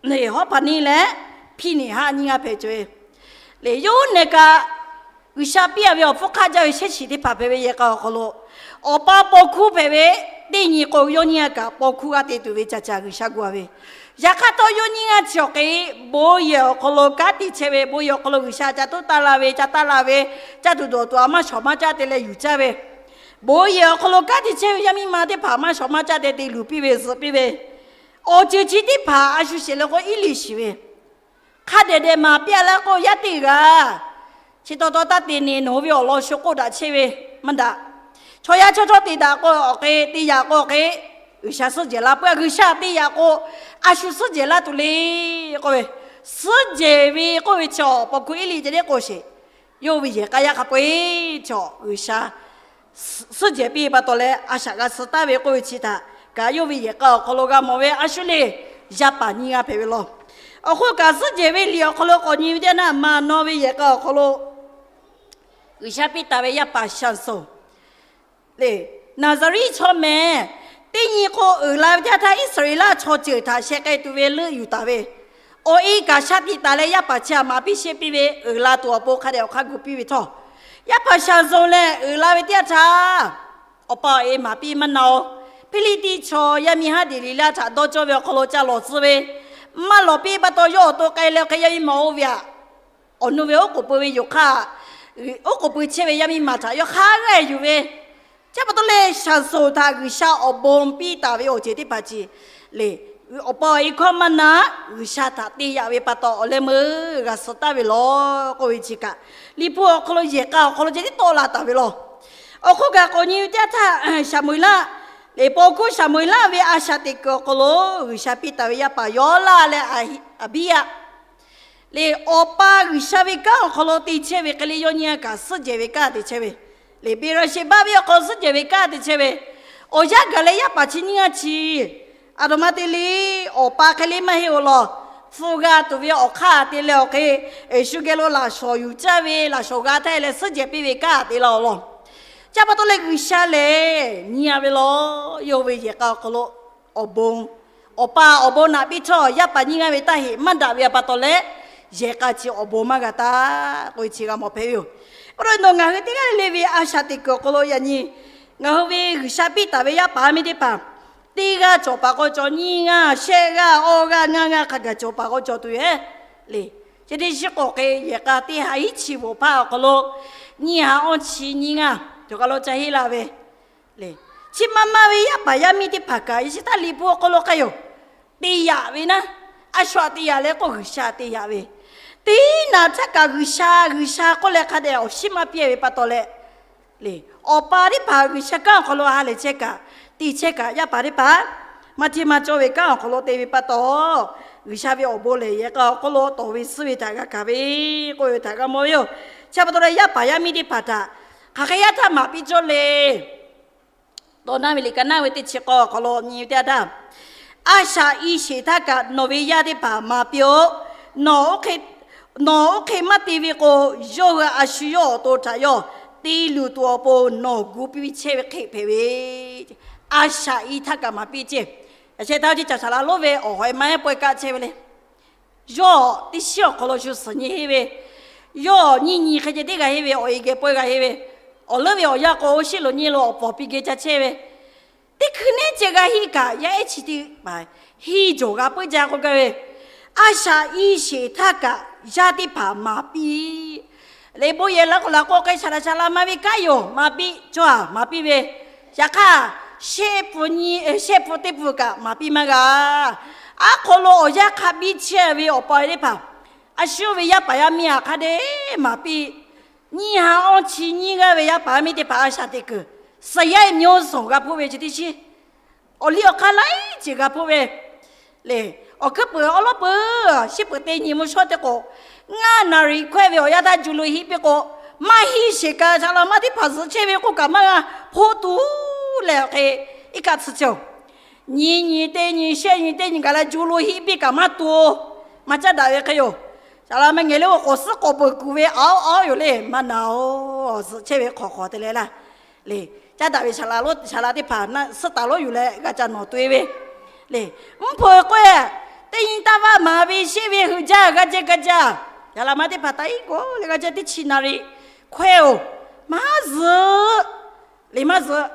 Hawˉhpaˍniˆ leh Hpiˇneˍhaˆ nyiˇ g'aˇ hpehꞈ cawˬ ve le. Yawˇ nehˬ kaꞈ G'uiˬsha piˇ-a ve awˬ hpfuhˇ hk'aˆ jaˇ ve shehˉ shiˍ teˇ hpaˍ hpehꞈ ve yehˬ k'a awˬ hk'aw lo, awˬ pa paw hkuˇ hpehꞈ ve, teˇ nyi k'o yawˇ nyiˇ g'aˇ kaꞈ paw hkuˇ g'aˇ te tuˬ ve ca ca G'uiˬsha gu-a ve. Yaꞈ hk'aˇ htawˇ yawˇ nyiˇ g'aˇ chi awˬ hk'e bon yehˬ awˬ hk'aw lo kanˉ te chehˇ ve, bon yehˬ awˬ hk'aw lo G'uiˬsha ca toˉ taˇ la ve, ca taˇ la ve, caˇ tuˬ dawˬ tuˬ a maˇ shawˍ maˇ caˇ te leh yuˬ caˇ ve, bon yehˬ awˬ hk'aw lo kanˉ te chehˇ ve yaˇ miˇ ma teˇ hpaˍ maˇ shawˍ maˇ caˇ te te luˬ piˇ ve zuhꞈ piˇ ve, awˬ ceuˬ chi teˇ hpaˍ a shu sheˍ le k'o Eˇliˆ shiˍ ve, Hk'a dehꞈ dehꞈ maˍ piˇ-a laˇ k'oˆ, yaˇ teˇ g'aˇ chi taw taw taˇ te ne, nawˬ hui ve awˬ lawn shu k'oˆ daꞈ chehˇ ve maˇ daꞈ. Chaw yaˇ chawˇ chawˇ te daꞈ k'o awˬ hk'e, te yaꞈ k'o awˬ hk'e, G'uiˬsha suhˉ jehˬ laˇ peuˬ. G'uiˬsha te yaꞈ k'o, a shu suhˉ jehˬ laˇ tuˬ le k'oˆ ve, suhˉ jehˬ ve k'oˆ ve chi awˬ pa hku iˉ liˇ ceh teˇ k'o sheˍ, yawˇ ve yehˬ k'a yaˇ hk'a peu-eˬ chaw G'uiˬsha suhˉ jehˬ piˇ ve pa taw leh, a shaꞈ g'a suh taˍ ve k'oˆ ve chi htaꞈ kaꞈ yawˇ ve yehˬ k'a awˬ hk'aw lo g'a mawˬ ve, a shu le yaˇ paˍ nyi g'a hpehꞈ ve law. Awˬ hk'oˆ kaꞈ suhˉ jehˬ ve liꞈ awˬ hk'aw lo k'awꞈ nyi ve teˇ yanˇ, maˍ nawˬ ve yehˬ k'a awˬ hk'aw lo G'uiˬsha piˇ taˍ ve yaˇ paˍ Shaˍsonˍ le, Naˍzaˍriˆ chaw mehˍ, teˇ nyi k'o uiˍ la ve teˇ yanˇ htaˇ, Iˉsaˍreˍlaˆ chaw ceuˬ htaꞈ sheh k'ai tuˬ ve leuˆ yuˬ taˍ ve, awˬ e kaꞈ shaˉ hkiˆ taˍ leh yaˇ paˍ chi htaꞈ maˍ piˇ sheˆ piˇ ve, uiˍ la tuˬ awˬ pon hk'a dehꞈ awˬ hk'aˇ gu piˇ ve htawˇ, yaˇ paˍ Shaˍsonˍ lehˬ uiˍ la ve teˇ yanˇ htaˇ, awˬ pa awˬ e maˍ piˇ maˇ na-oˬ. Hpiˇliˇtiˆ chaw yaˇ miˇ Haˉdeˍleˍlaˆ htaꞈ dawˇ cawˇ ve awˬ hk'aw lo ca lawˬ tcuh ve, maˇ lawˬ piˇ pa taw yawˇ awˬ to k'ai leh awˬ hk'e yaˇ miˇ ma oˇ ve aꞈ, awˬ nu ve oˉ k'oˍ pui ve yoˬ hk'aˇ, oˉ k'oˍ pui chehˇ ve yaˇ miˇ ma htaꞈ yawˇ hk'aˇ g'aˇ yuˬ ve, chi pa taw leh Shaˍsonˍ htaꞈ G'uiˬsha awˬ bon piˇ taˍ ve awˬ ceuˬ teˇ hpaˍ chi le, awˬ pa awˬ e hkawˇ maˇ na, G'uiˬsha htaꞈ te yaꞈ ve pa taw awˬ leh meuˇ g'a suh taˍ ve law k'oˆ ve chi kaꞈ, Liꞈ hpu awˬ hk'aw lo yehˬ k'a awˬ hk'aw lo ceh tiˉ tawˆ la taˍ ve law. Awˬ hk'oˆ kaꞈ k'awꞈ nyi ve teˇ yanˇ htaˇ, Saˍmo-eˍlaˆ, liꞈ paw hkuˇ Saˍmo-eˍlaˆ ve a shaꞈ teꞈ kuiˬ awˬ hk'aw lo G'uiˬsha piˇ taˍ ve yaˇ paˍ Yawˇlaˆ leh Aˍbiˇyaˆ le, awˬ pa G'uiˬsha ve kanˉ awˬ hk'aw lo te chehˇ ve hk'e le, yawˇ nyiˇ g'aˇ kaꞈ suhˉ jehˬ ve kanˉ te chehˇ ve le, Beˍraˍsheˍbaˆ ve awˬ hk'aw lo suhˉ jehˬ ve kanˉ te chehˇ ve, awˬ yanˇ gaˬ leh yaˇ paˍ chi nyiˇ g'aˇ chi aˬ htoꞈ ma te le, awˬ pa hk'e le maˇ heˆ-oˬ law. Hpu g'a tuˬ ve awˬ hk'aˇ te leh awˬ hk'e, Yeˍsuˆ geh lo laꞈ shawˍ yuˬ caˇ ve, laꞈ shawˍ g'a htaˇ leh suhˉ jehˬ piˇ ve kanˉ te laˇ-oˬ law. Chi pa taw leh G'uiˬsha lehˬ nyi-a ve law. Yawˇ ve yehˬ k'a awˬ hk'aw lo awˬ bon, awˬ pa awˬ bon naꞈ piˇ htawˇ, yaˇ paˍ nyiˇ g'aˇ ve taˇ heꞈ maˇ daꞈ ve pa taw leh, yehˬ k'a chi awˬ bon maˇ g'a taˍ k'oˆ ve chi g'a mawˬ hpehꞈ ve yoˬ. Pa taw nawˬ ngaˬ hui teˇ g'aˇ le le ve a shaꞈ teꞈ kuiˬ awˬ hk'aw lo yaꞈ nyi ngaˬ hui ve G'uiˬsha piˇ taˍ ve yaˇ paˍ yaˇ miˇ teˇ hpaˍ teˇ g'aˇ cawˬ paˍ k'aw cawˬ, nyiˇ g'aˇ, shehˆ g'aˇ, awˇ g'aˇ, ngaˇ g'aˇ hk'a gaˬ cawˬ paˍ k'aw cawˬ tuˬ yoˬ le. Chi teˇ shiˉ k'awꞈ hk'e yehˬ k'a teˇ ha iˉ chi bvuhꞈ hpaˇ awˬ hk'aw lo nyiˇ ha awˇ chi nyiˇ g'aˇ cawˬ k'a lo ca heˆ laˇ ve le. Chi ma ma ve yaˇ paˍ yaˇ miˇ teˇ hpaˍ kaꞈ yehˬ chi htaˇ Liꞈ hpu awˬ hk'aw lo k'ai yoˬ. Te yaꞈ ve naˉ, a shu htaꞈ te yaꞈ leh k'o G'uiˬsha te yaꞈ ve, teˇ naꞈ htaˇ kaꞈ G'uiˬsha G'uiˬsha k'oˆ leh hk'a dehꞈ awˬ shiˉ maˇ piˇ ve pa taw leh le, awˬ pa teˇ hpaˍ G'uiˬsha kanˉ awˬ hk'aw lo ha lehˬ chehˇ kaꞈ, te chehˇ kaꞈ, yaˇ paˍ teˇ hpaˍ maˇ hteˇ maˇ cawˇ ve kanˉ awˬ hk'aw lo te ve pa taw, G'uiˬsha ve awˬ bon lehˬ yehˬ k'a awˬ hk'aw lo tawˍ ve suhˉ ve htaꞈ g'a hkanˍ ve k'oˆ ve htaꞈ g'a mawˬ ve yoˬ. Chi pa taw leh yaˇ paˍ yaˇ miˇ teˇ hpaˍ htaꞈ hk'aˬ hk'e yaˇ htaˇ maˍ piˇ cawˇ le. Dawˇ naˇ ve liꞈ ka naˇ ve teˇ chi k'awˇ awˬ hk'aw lo nyi ve teˇ yanˇ htaˇ, a shaꞈ i sheˍ htaˇ kaꞈ nawˬ ve yaˇ teˇ hpaˍ maˍ piˇ-oˆ. Nawˬ, nawˬ oˇ hk'e maˇ te ve k'o, yawˇ hui a shu yawˇ awˬ to htaꞈ yawˇ te luˬ tuˬ awˬ pon nawˬ gu piˇ chehˇ ve hk'e hpehꞈ ve. A shaꞈ i htaˇ kaꞈ maˍ piˇ ceˇ. Yaꞈ sheh htaˇ chi caˬ shaˍ la lonˉ ve awˬ hawˍ e ma ehˉ pawehˇ kaˆ chehˇ ve le. Yawˇ teˇ shiˉ awˬ hk'aw lo shu suhˍ nyi henˇ ve, yawˇ nyiˇ nyi hk'e ceh teˇ g'aˇ henˇ ve, awˬ e geh pawehˇ g'a henˇ ve, awˬ leuˉ ve awˬ yanˇ k'o oˇ shiˉ lo nyi lo awˬ pfuhˍ piˇ geh ca chehˇ ve, teˇ hkui neˉ ceh g'a henˇ kaꞈ yaˇ ehˉ chi teˇ hpaˍ henˇ jawˬ g'a puiˉ jaˇ k'oˆ gaˇ ve, a shaꞈ i sheˍ htaˇ kaꞈ yaˇ teˇ hpaˍ maˍ piˇ le. Bon yehˬ la k'o la k'o hk'e shaˍ laꞈ shaˍ laꞈ ma ve kanˉ yoˬ, maˍ piˇ cawˇ a maˍ piˇ ve. Yaꞈ hk'aˇ, shehˆ hpu nyi, shehˆ hpu teˇ hpu kaꞈ maˍ piˇ maˇ g'a. Aˉ hk'aw lo awˬ yanˇ hk'a biˇ chehˇ ve awˬ pa teˇ hpaˍ, a shu ve yaˇ paˍ yaˇ miˇ htaꞈ hk'a dehꞈ maˍ piˇ. Nyiˇ ha awˇ chi nyiˇ g'aˇ ve yaˇ paˍ yaˇ miˇ teˇ hpaˍ a shaꞈ teꞈ kuiˬ, suhˍ yaˇ miˇ oˇ suhˍ g'a hpoˆ ve chi teˇ shiˉ, awˬ liˇ awˬ hk'aˇ laiˉ ceuˬ g'a hpoˆ ve le. Awˬ hkuiˉ peuˍ awˉ lawˉ peuˬ, shiˉ peuˍ teˇ nyi mvuhˇ shawˉ teˇ k'o, ngaˇ naˍriˍ hkawehˇ ve awˬ yanˇ htaˇ ju lo hiˆ piˇ k'o, maˇ hiˆ sheˍ kaꞈ shaˍ laꞈ ma teˇ hpaˍ zuhꞈ chehˇ ve k'oˆ kaꞈ maˇ g'a hpoˆ tuˬ leh awˬ hk'e iˉ kaˆ tsuhˇ chehˇ-oˬ. Nyi nyi teˇ nyi, shehˆ nyi teˇ nyi gaˬ leh ju lo hiˆ piˇ kaꞈ maˇ tuˬ, maˇ caˉ daꞈ ve hk'e yoˬ. Shaˍ laꞈ ma ngehˬ le k'o k'awꞈ suhˉ k'awꞈ peuˬ kuˬ ve, aoˉ aoˉ yoˬ le, maˇ na-oˬ, zuhꞈ chehˇ ve hk'awꞈ hk'awꞈ te leh laˇ le. Caˉ daꞈ ve shaˍ laꞈ lonˉ, shaˍ laꞈ teˇ hpaˍ suhˉ taˍ lonˉ yuˬ leh g'a ca nawˬ to-e ve le. Mvuhˇ hpeuꞈ k'oˆ-e, teˇ nyi taˇ vaˇ maˍ ve sheˆ ve heuꞈ jaˇ g'a ceh g'a jaˇ. Shaˍ laꞈ ma teˇ hpaˍ taˇ iˉ k'o leh g'a ceh teˇ chi naˍriˍ hkawehˇ-oˬ, maˇ zuhꞈ le, maˇ zuhꞈ.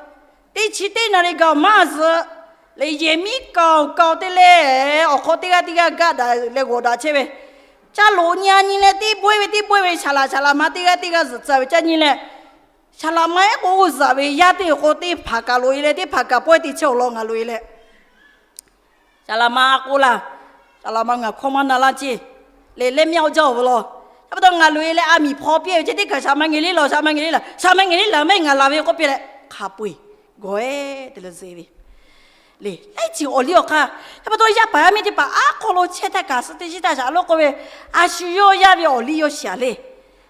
Teˇ chi teˇ naˍriˍ gaˬ-oˬ, maˇ zuhꞈ le. Yehˬ miˉ kaoˬ kaoˬ te leh awˬ hk'aw teˇ g'aˇ teˇ g'aˇ gaˆ daꞈ leh g'awˬ daꞈ chehˇ ve, ca loꞈ nyi-a nyi leh teˇ bawehˇ ve teˇ bawehˇ ve shaˍ laꞈ shaˍ laꞈ ma teˇ g'aˇ teˇ g'aˇ zuhꞈ tcuh ve caˇ nyi leh, shaˍ laꞈ ma ehˉ k'o oˇ zaꞈ ve yaˇ teˇ k'o teˇ hpaˍ kaꞈ loꞈ-e leh teˇ hpaˍ kaꞈ pawehˇ te chehˇ-oˬ law ngaˬ loꞈ-e leh, shaˍ laꞈ ma a k'oˆ laˇ, shaˍ laꞈ ma ngaˬ hkawˇ maˇ na laˇ ceˇ. Leh leh myaˇ awˬ jaˇ awˬ ve law. Yaˇ pa taw ngaˬ loꞈ e leh a miˍ hpaw piˇ ve ceh teˇ kaˬ shaˍ ma ngehˬ le law, shaˍ ma ngehˬ le laˬ, shaˍ ma ngehˬ le laˬ mehˆ ngaˬ laˬ ve k'oˆ piˇ leh hk'a peu eˬ gawˬ e te leh zeꞈ ve. Leh laiˉ ceuˬ awˬ liˇ awˬ hk'aˇ, yaˇ pa taw yaˇ paˍ yaˇ miˇ teˇ hpaˍ aˉ hk'aw lo chehˇ htaˇ kaꞈ suh teˇ shiˉ htaˇ shaˍ lo k'oˆ ve, a shu yawˇ yaˇ ve awˬ liˇ yawˇ shiˍ a le.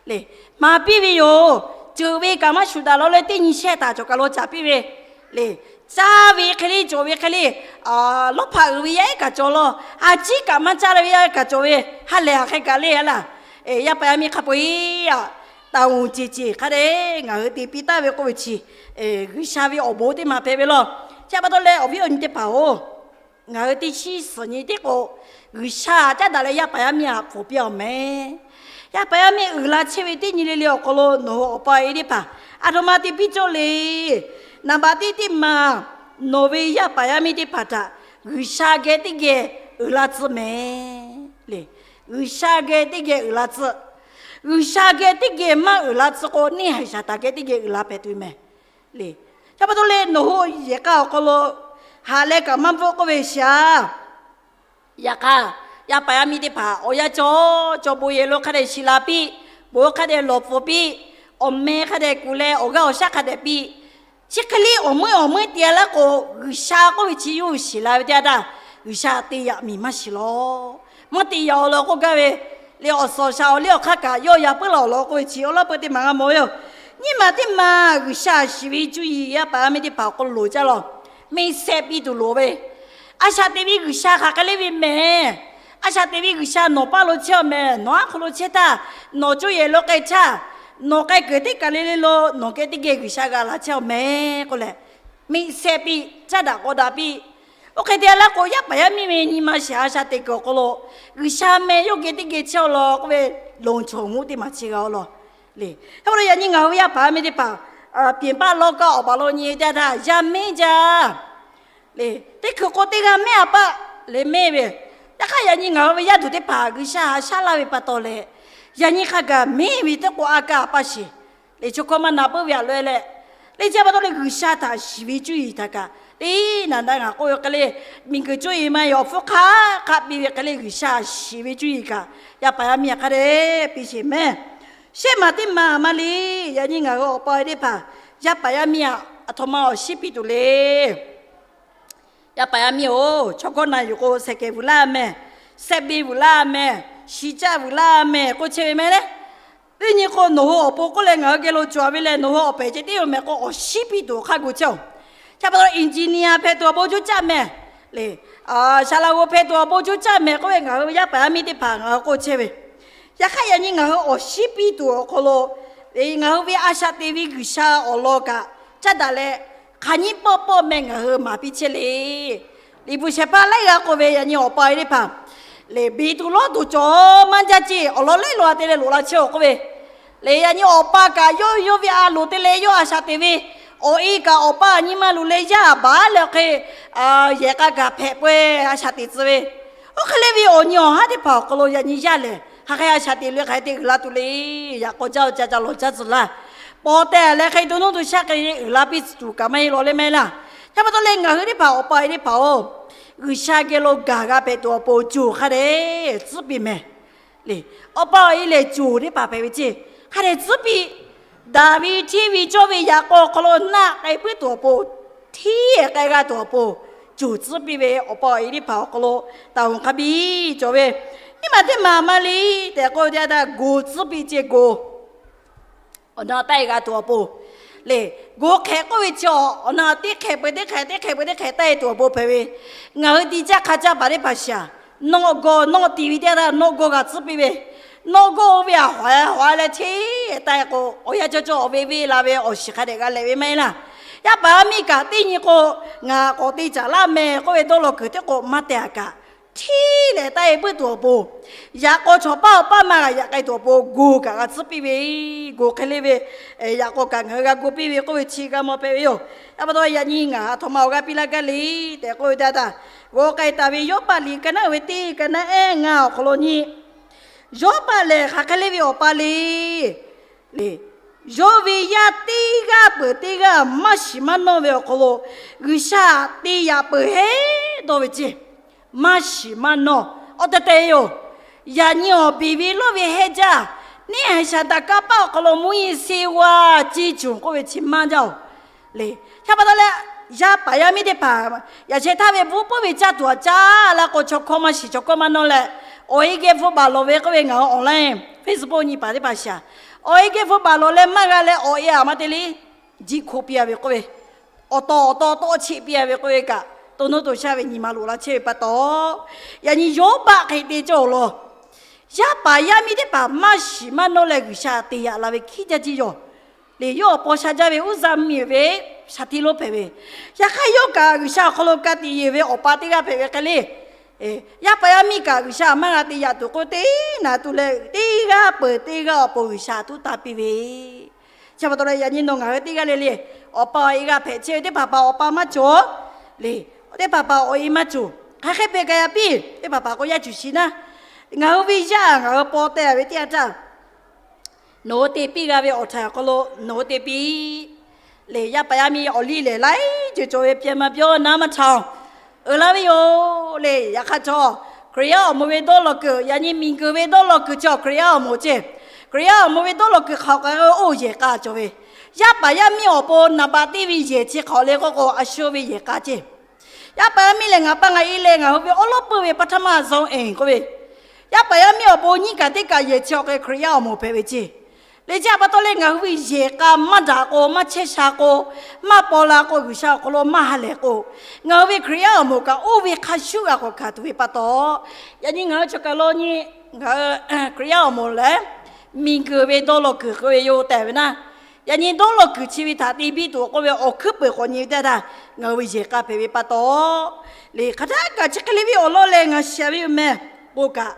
Leh maˍ piˇ ve yoˬ. Ceuˬ ve kaꞈ maˇ shuˍ daꞈ law leh teˇ nyi shehˆ taˍ cawˬ kaˬ lo caˍ piˇ ve. Leh caˇ ve hk'e le cawˬ ve hk'e le, lawˇ hpaꞈ uiˍ ve yaˇ ehˉ kaꞈ cawˬ law, a ciˉ kaꞈ maˇ caˇ leh ve yaˇ ehˉ kaꞈ cawˬ ve, ha lehˬ hk'e kaꞈ le a laˇ. Yaˇ paˍ yaˇ miˇ hk'a peu eˬ a, taˍ uˍ ceˬ ceˬ hk'a dehꞈ ngaˬ hui te piˇ taˍ ve k'oˆ ve chi G'uiˬsha ve awˬ bon teˇ maˬ hpehꞈ ve law. Chi pa taw leh awˬ viˉ awˬ nyi teˇ hpaˍ-oˬ, ngaˬ hui teˇ shiˉ suhˍ nyi tiˉ k'o, G'uiˬsha caˉ daꞈ leh yaˇ paˍ yaˇ miˇ htaꞈ pfuhˍ piˇ-a mehˍ. Yaˇ paˍ yaˇ miˇ uiˍ la chehˇ ve teˇ nyi le le awˬ hk'aw lo nawˬ hui awˬ pa awˬ e teˇ hpaˍ aˬ htoꞈ ma te piˇ cawˇ le. Naˍ baꞈ teˇ teˇ maˬ, nawˬ ve yaˇ paˍ yaˇ miˇ teˇ hpaˍ htaꞈ G'uiˬsha geh teˇ geh uiˍ la tcuh mehˍ le. G'uiˬsha geh teˇ geh uiˍ la tcuh. G'uiˬsha geh teˇ geh maˇ uiˍ la tcuh k'o, neˇ haiˬ shaˍ taˍ geh teˇ geh uiˍ la hpehꞈ tuˬ mehˍ le. Chi pa taw leh nawˬ hui yehˬ k'a awˬ hk'aw lo haꞈ leh kaꞈ maˇ bvuhˆ k'oˆ ve shiˍ a. Yaꞈ hk'aˇ, yaˇ paˍ yaˇ miˇ teˇ hpaˍ awˬ yanˇ cawˬ cawˬ bon yehˬ lo hk'a dehꞈ shiˍ la piˇ, bon hk'a dehꞈ lawˬ pfuhˍ piˇ, awˬ meh hk'a dehꞈ kuˬ leh awˬ g'aˇ awˬ shaˉ hk'a dehꞈ piˇ. Chi hk'e le awˬ meuˇ awˬ meuˇ te a laˇ k'o, G'uiˬsha k'oˆ ve chi yawˇ hui shiˍ la ve teˇ yanˇ htaˇ, G'uiˬsha te yaꞈ miˬ maˇ shiˍ law. Maˇ te yaꞈ-oˬ law k'oˆ gaˇ ve, leh awˬ suhˍ shaˍ awˬ liˇ awˬ hk'aˇ kaꞈ yawˇ ya puiˉ la awˬ lawn k'oˆ ve chi awˬ lawn peu teˇ maˬ g'a mawˬ ve yoˬ. Nyiˇ maˬ teˇ maˬ G'uiˬsha shiˍ ve cuˇ yiˍ yaˇ paˍ yaˇ miˇ teˇ hpaˍ awˬ hk'aw lo loˍ jaˇ law. Miˬ shehˍ piˇ tuˬ loˍ ve, a shaꞈ teꞈ ve G'uiˬsha hk'aˬ hk'e le ve mehˍ. A shaꞈ teꞈ ve G'uiˬsha nawˬ paˇ lo chehˇ-a mehˍ. Nawˬ aˉ hk'aw lo chehˇ htaˇ, nawˬ cuˇ yiˍ lo k'ai htaˇ, nawˬ k'ai kuiˬ teˇ kaˬ le le lo nawˬ geh teˇ geh G'uiˬsha g'a la chehˇ-a mehˍ k'oˆ leh, miˬ shehˍ piˇ, caˇ daꞈ k'aw daꞈ piˇ. Oˇ hk'e te a laˇ k'o, yaˇ paˍ yaˇ miˇ ve nyi ma shiˍ a shaꞈ teꞈ kuiˬ awˬ hk'aw lo G'uiˬsha meh yawˇ geh teˇ geh chehˇ-a law k'oˆ ve, lonˬ chawˬ mvuhˇ teˇ maˬ chi g'a-a law. Leh hk'e k'o leh yaꞈ nyi ngaˬ hui ve yaˇ paˍ yaˇ miˇ teˇ hpaˍ, piˍ paˆ lawˇ kaˆ awˬ baˬ lo nyi ve teˇ yanˇ htaˇ, yaˇ mehˉ jaˇ leh teˇ hkui k'o teˇ g'aˇ mehˉ a paˆ leh mehˉ ve. Yaꞈ hk'aˇ yaꞈ nyi ngaˬ hui ve yaˇ tuˬ teˇ hpaˍ G'uiˬsha haꞈ shaˉ laˇ ve pa taw leh, yaꞈ nyi hk'a gaˬ mehˉ ve teˇ k'o a kaˇ a paˇ sheˍ. Leh chaw hkawˇ maˇ na puiˉ ve a loꞈ-e leh, leh chi pa taw leh G'uiˬsha htaꞈ shiˍ ve cuˇ yiˍ htaꞈ kaꞈ, teˇ naˍ daꞈ ngaˬ k'oˆ ve hk'e le, miˬguiˬ cuˇ yiˍ maˇ heˆ awˬ hpfuhˇ hk'aˆ hk'aˆ piˇ ve hk'e le G'uiˬsha shiˍ ve cuˇ yiˍ kaꞈ, yaˇ paˍ yaˇ miˇ htaꞈ hk'a dehꞈ piˇ sheˍ mehˍ. Shehˆ maˬ teˇ maˬ maˇ le, yaꞈ nyi ngaˬ hui awˬ pa awˬ e teˇ hpaˍ yaˇ paˍ yaˇ miˇ htaꞈ aˬ htoꞈ ma awˬ shiˉ piˇ tuˬ le. Yaˇ paˍ yaˇ miˇ-oˬ, chaw hkawˇ na yuˬ k'o, shehˍ kehˬ vuiˬ laˇ mehˍ, shehˆ beˇ vuiˬ laˇ mehˍ, shi caˆ vuiˬ laˇ mehˍ k'oˆ chehˇ ve mehˍ leh, teˇ nyi k'o nawˬ hui awˬ pon k'oˆ leh ngaˬ hui geh lo cawˬ ve leh, nawˬ hui awˬ pehˍ ceh tiˉ yoˬ mehˍ k'o, awˬ shiˉ piˇ tuˬ awˬ hk'aˇ gu chehˇ-oˬ. Chi pa taw injiniya hpehꞈ tuˬ awˬ pon cuˇ caˆ mehˍ le, saˍ laꞈ g'oˍ hpehꞈ tuˬ awˬ pon cuˇ caˆ mehˍ k'oˆ ve ngaˬ hui ve yaˇ paˍ yaˇ miˇ teˇ hpaˍ ngaˬ hui k'oˆ chehˇ ve. Yaꞈ hk'aˇ yaꞈ nyi ngaˬ hui awˬ shiˉ piˇ tuˬ awˬ hk'aw lo, ngaˬ hui ve a shaꞈ teꞈ ve G'uiˬsha awˬ lawn kaꞈ caˇ daꞈ leh, hk'aˬ nyi pawˆ pawˆ meh ngaˬ hui maˍ piˇ chehˇ le. Liꞈ bvuhꞈ shehˍ hpaˇ laiˉ g'aˇ k'oˆ ve, yaꞈ nyi awˬ pa e teˇ hpaˍ lehˬ, beˬ tuˬ lawˉ tuˬ cawˬ maˇ jaˇ ceˇ, awˬ lawn lehˉ law a te leh loꞈ la chehˇ-oˬ k'oˆ ve, lehˬ yaꞈ nyi awˬ pa kaꞈ yawˇ yawˇ ve a loˍ te leh yawˇ a shaꞈ teꞈ ve, awˬ e kaꞈ awˬ pa nyi ma loˍ leh yaˇ baˬ leh hk'e, yehˬ k'a kaꞈ hpehꞈ pawehˇ a shaꞈ teꞈ tcuh ve. Oˇ hk'e le ve awˬ nyi awˬ haˉ teˇ hpaˍ awˬ hk'aw lo yaꞈ nyi yaˇ lehˬ, hk'aˬ hk'e a shaꞈ teꞈ le hk'aˬ hk'e te uiˍ la tuˬ le. Yaꞈ k'aw caˇ caˇ caˇ lawˬ caˇ tcuh laˇ, paw tehˬ leh hk'e to nuˇ to shaˆ hk'e uiˍ la piˇ tuˬ kaꞈ maˇ heˆ law leh mehˍ laˇ. Chi pa taw leh ngaˬ hui teˇ hpaˍ awˬ pa e teˇ hpaˍ-oˬ, G'uiˬsha geh lo gaˬ g'a hpehꞈ tuˬ awˬ pon coˬ hk'a dehꞈ tcuhˉ piˇ mehˍ le. Awˬ pa awˬ e lehˬ coˬ teˇ hpaˍ hpehꞈ ve ceˇ, hk'a dehꞈ tcuhˉ piˇ. Daꞈ ve hteˇ ve cawˇ ve yaꞈ k'aw awˬ hk'aw lo naˆ k'ai puiˉ tuˬ awˬ pon, hteˇ k'ai g'a tuˬ awˬ pon, coˬ tcuhˉ piˇ ve awˬ pa awˬ e teˇ hpaˍ awˬ hk'aw lo taˍ hoˍ hk'a biˇ cawˬ ve. Nyiˇ maˬ teˇ maˬ maˇ le tehꞈ k'oˆ ve teˇ yanˇ htaˇ, goˬ tcuhˉ piˇ ceˇ goˬ. Awˬ na taˆ e g'a tuˬ awˬ pon lehˬ, goˬ hk'ehꞈ k'oˆ ve chi awˬ na teˇ hk'ehꞈ peuˬ teˇ hk'ehꞈ teˇ hk'ehꞈ peuˬ teˇ hk'ehꞈ taˆ e tuˬ awˬ pon hpehꞈ ve. Ngaˬ hui ti caˇ hk'a caˇ paˍ teˇ hpaˍ shaˍ, nawˆ gawˇ nawˆ tiˍ ve teˇ yanˇ htaˇ nawˆ gawˇ g'a tcuhˉ piˇ ve. Nawˆ gawˇ ve a hawˍ a hawˍ a leh hteˇ taˆ e k'o, awˬ yanˇ cawˇ cawˇ awˬ ve venˇ la ve awˬ shiˍ hk'a dehꞈ g'a lehꞈ ve maˇ heˆ laˇ. Yaˇ paˍ yaˇ miˇ kaꞈ teˇ nyi k'o, ngaˬ k'awꞈ te caˍ laˇ mehˍ k'oˆ ve dawˇ law kuiˬ teˇ k'o maˇ tehˬ a kaꞈ, hteˇ leh taˆ e puiˉ tuˬ awˬ pon, yaꞈ k'aw chaw paˇ awˬ paˇ maˇ g'a yaꞈ k'ai tuˬ awˬ pon goˬ kaꞈ g'a tcuhˉ piˇ ve, goˬ hk'e le ve, yaꞈ k'aw kaꞈ ngaˬ hui g'a goˬ piˇ ve k'oˆ ve chi g'a mawˬ hpehꞈ ve yoˬ. Yaˇ pa taw yaꞈ nyi ngaˬ aˬ htoꞈ ma awˬ g'aˇ piˇ laˇ gaˇ le tehꞈ k'oˆ ve teˇ yanˇ htaˇ, g'aw k'ai taˍ ve Yawˇbaˆ liꞈ ka naˉ ve teˇ ka naˉ ehˉ ngaˇ awˬ hk'aw lo nyi, Yawˇbaˆ lehˬ hk'aˬ hk'e le ve awˬ pa le. Lehˬ, yawˇ ve yaˇ teˇ g'aˇ peuˬ teˇ g'aˇ maˇ shiˍ maˇ nawˇ ve awˬ hk'aw lo, G'uiˬsha te yaꞈ peuˬ heˉ dawˇ ve ceˇ, maˇ shiˍ maˇ nawˇ. Awˬ tehˬ tehˬ yoˬ. Yaꞈ nyi awˬ beˬ ve lawˇ ve hehˆ jaˇ. Neˇ haiˬ shaˍ daꞈ kanˇ paˆ awˬ hk'aw lo mvuhˇ yeˇ seˇ g'aˇ ciˇ cuˬ k'oˆ ve chi maˇ jaˇ-oˬ le. Yaꞈ pa taw leh, yaˇ paˍ yaˇ miˇ teˇ hpaˍ yaꞈ sheh htaˇ ve bvuhˆ peuˬ ve caˇ tuˬ aꞈ caˇ la k'o, chaw hkawˇ maˇ shiˍ, chaw hkawˇ maˇ nawˇ leh, awˬ e geh hpu baˬ lawˬ ve k'oˆ ve ngaˬ hui online Facebook nyi paˍ teˇ hpaˍ shiˍ. Awˬ e geh hpu baˬ lawˬ leh maˇ g'a leh awˬ e aꞈ maˇ te le, jiˆ hkoˆ piˇ a ve k'oˆ ve, awˬ taw awˬ taw tawˆ cheˆ piˇ a ve k'oˆ ve kaꞈ, to nuˇ to shaˆ ve nyi ma loꞈ la chehˇ ve pa taw, yaꞈ nyi yawˇ baˆ hk'e te cawˇ law. Yaˇ paˍ yaˇ miˇ teˇ hpaˍ maˇ shiˍ maˇ nawˇ leh G'uiˬsha te yaꞈ la ve hkiˉ jaˇ jiˇ yoˬ. Leˬ yawˇ awˬ paw sha jaˇ ve uˉ zaˇ miˬ ve shaˍ tiꞈ lonˉ hpehꞈ ve, yaꞈ hk'aˇ yawˇ kaꞈ G'uiˬsha awˬ hk'aw lo ka tiꞈ yeˬ ve awˬ pa teˇ g'aˇ hpehꞈ ve hk'e le. Yaˇ paˍ yaˇ miˇ kaꞈ G'uiˬsha maˇ g'a te yaꞈ tuˬ k'o, teˇ naˍ tuˬ leh teˇ g'aˇ peuˬ teˇ g'aˇ awˬ pon G'uiˬsha tuˉ taˇ piˇ ve, chi pa taw leh yaꞈ nyi nawˬ ngaˬ hui teˇ g'aˇ le le, awˬ pa awˬ e g'a hpehꞈ chehˇ ve teˇ hpaˍ hpaˍ awˬ pa maˇ cawˬ le, teˇ hpaˍ hpaˍ awˬ e maˇ cawˬ. Hk'aˬ hk'e hpehꞈ kaꞈ yaꞈ piˇ, teˇ hpaˍ hpaˍ k'o yaˇ cuˬ shi naˇ, ngaˬ hui ve yaˇ ngaˬ hui paw teh ve teˇ yanˇ htaˇ, nawˬ hui te piˇ g'a ve awˬ htaiˍ awˬ hk'aw lo nawˬ hui te piˇ. Leˬ yaˇ paˍ yaˇ miˇ awˬ liˇ lehˬ laiˉ ceuˬ cawˬ ve เปลี่ยนมาပြောน้ำมะนาว uiˍ la ve yoˬ le. Yaꞈ hk'aˇ chaw Hkriꞈ yaˇ awˬ moˍ ve dawˇ law kuiˬ, yaꞈ nyi miˬguiˬ ve dawˇ law kuiˬ chi Hkriꞈ yaˇ awˬ moˍ ceˇ. Hkriꞈ yaˇ awˬ moˍ ve dawˇ law kuiˬ hk'aˬ k'ai oˇ yehˬ k'a cawˬ ve, yaˇ paˍ yaˇ miˇ awˬ pon naˍ baꞈ teˇ ve yehˬ chi hk'awꞈ le k'oˆ k'o, a shu ve yehˬ k'a ceˇ. Yaˇ paˍ yaˇ miˇ lehˬ ngaˬ pa ngaˬ e leh ngaˬ hui ve awˉ lawˉ peuˇ ve ปฐมสองเอง k'oˆ ve, yaˇ paˍ yaˇ miˇ awˬ pon nyiˇ kaꞈ teˇ kaꞈ yehˬ chi awˬ hk'e Hkriꞈ yaˇ awˬ moˍ hpehꞈ ve ceˇ. Leh chi pa taw leh ngaˬ hui ve yehˬ k'a maˇ daꞈ k'o, maˇ chehˇ sha k'o, maˇ paw la k'o, G'uiˬsha awˬ hk'aw lo maˇ ha lehˬ k'o, ngaˬ hui ve Hkriꞈ yaˇ awˬ moˍ kaꞈ oˇ ve hk'a shuˉ g'a k'awꞈ hkanˍ tuˬ ve pa taw, yaꞈ nyi ngaˬ hui chaw kaˬ lo nyi ngaˬ hui Hkriꞈ yaˇ awˬ moˍ lehˬ, miˬguiˬ ve dawˇ law kuiˬ k'oˆ ve yoˬ tehꞈ ve naˇ, yaꞈ nyi dawˇ law kuiˬ chi ve htaꞈ te biˇ tuˬ k'oˆ ve awˬ hkuiˉ peuˬ k'awꞈ nyi ve teˇ htaˇ, ngaˬ hui ve yehˬ k'a hpehꞈ ve pa taw, leˬ hk'aˬ htaˇ kaꞈ chi hk'e le ve awˬ lawn leh ngaˬ shiˍ ve yoˬ meh k'oˆ kaꞈ,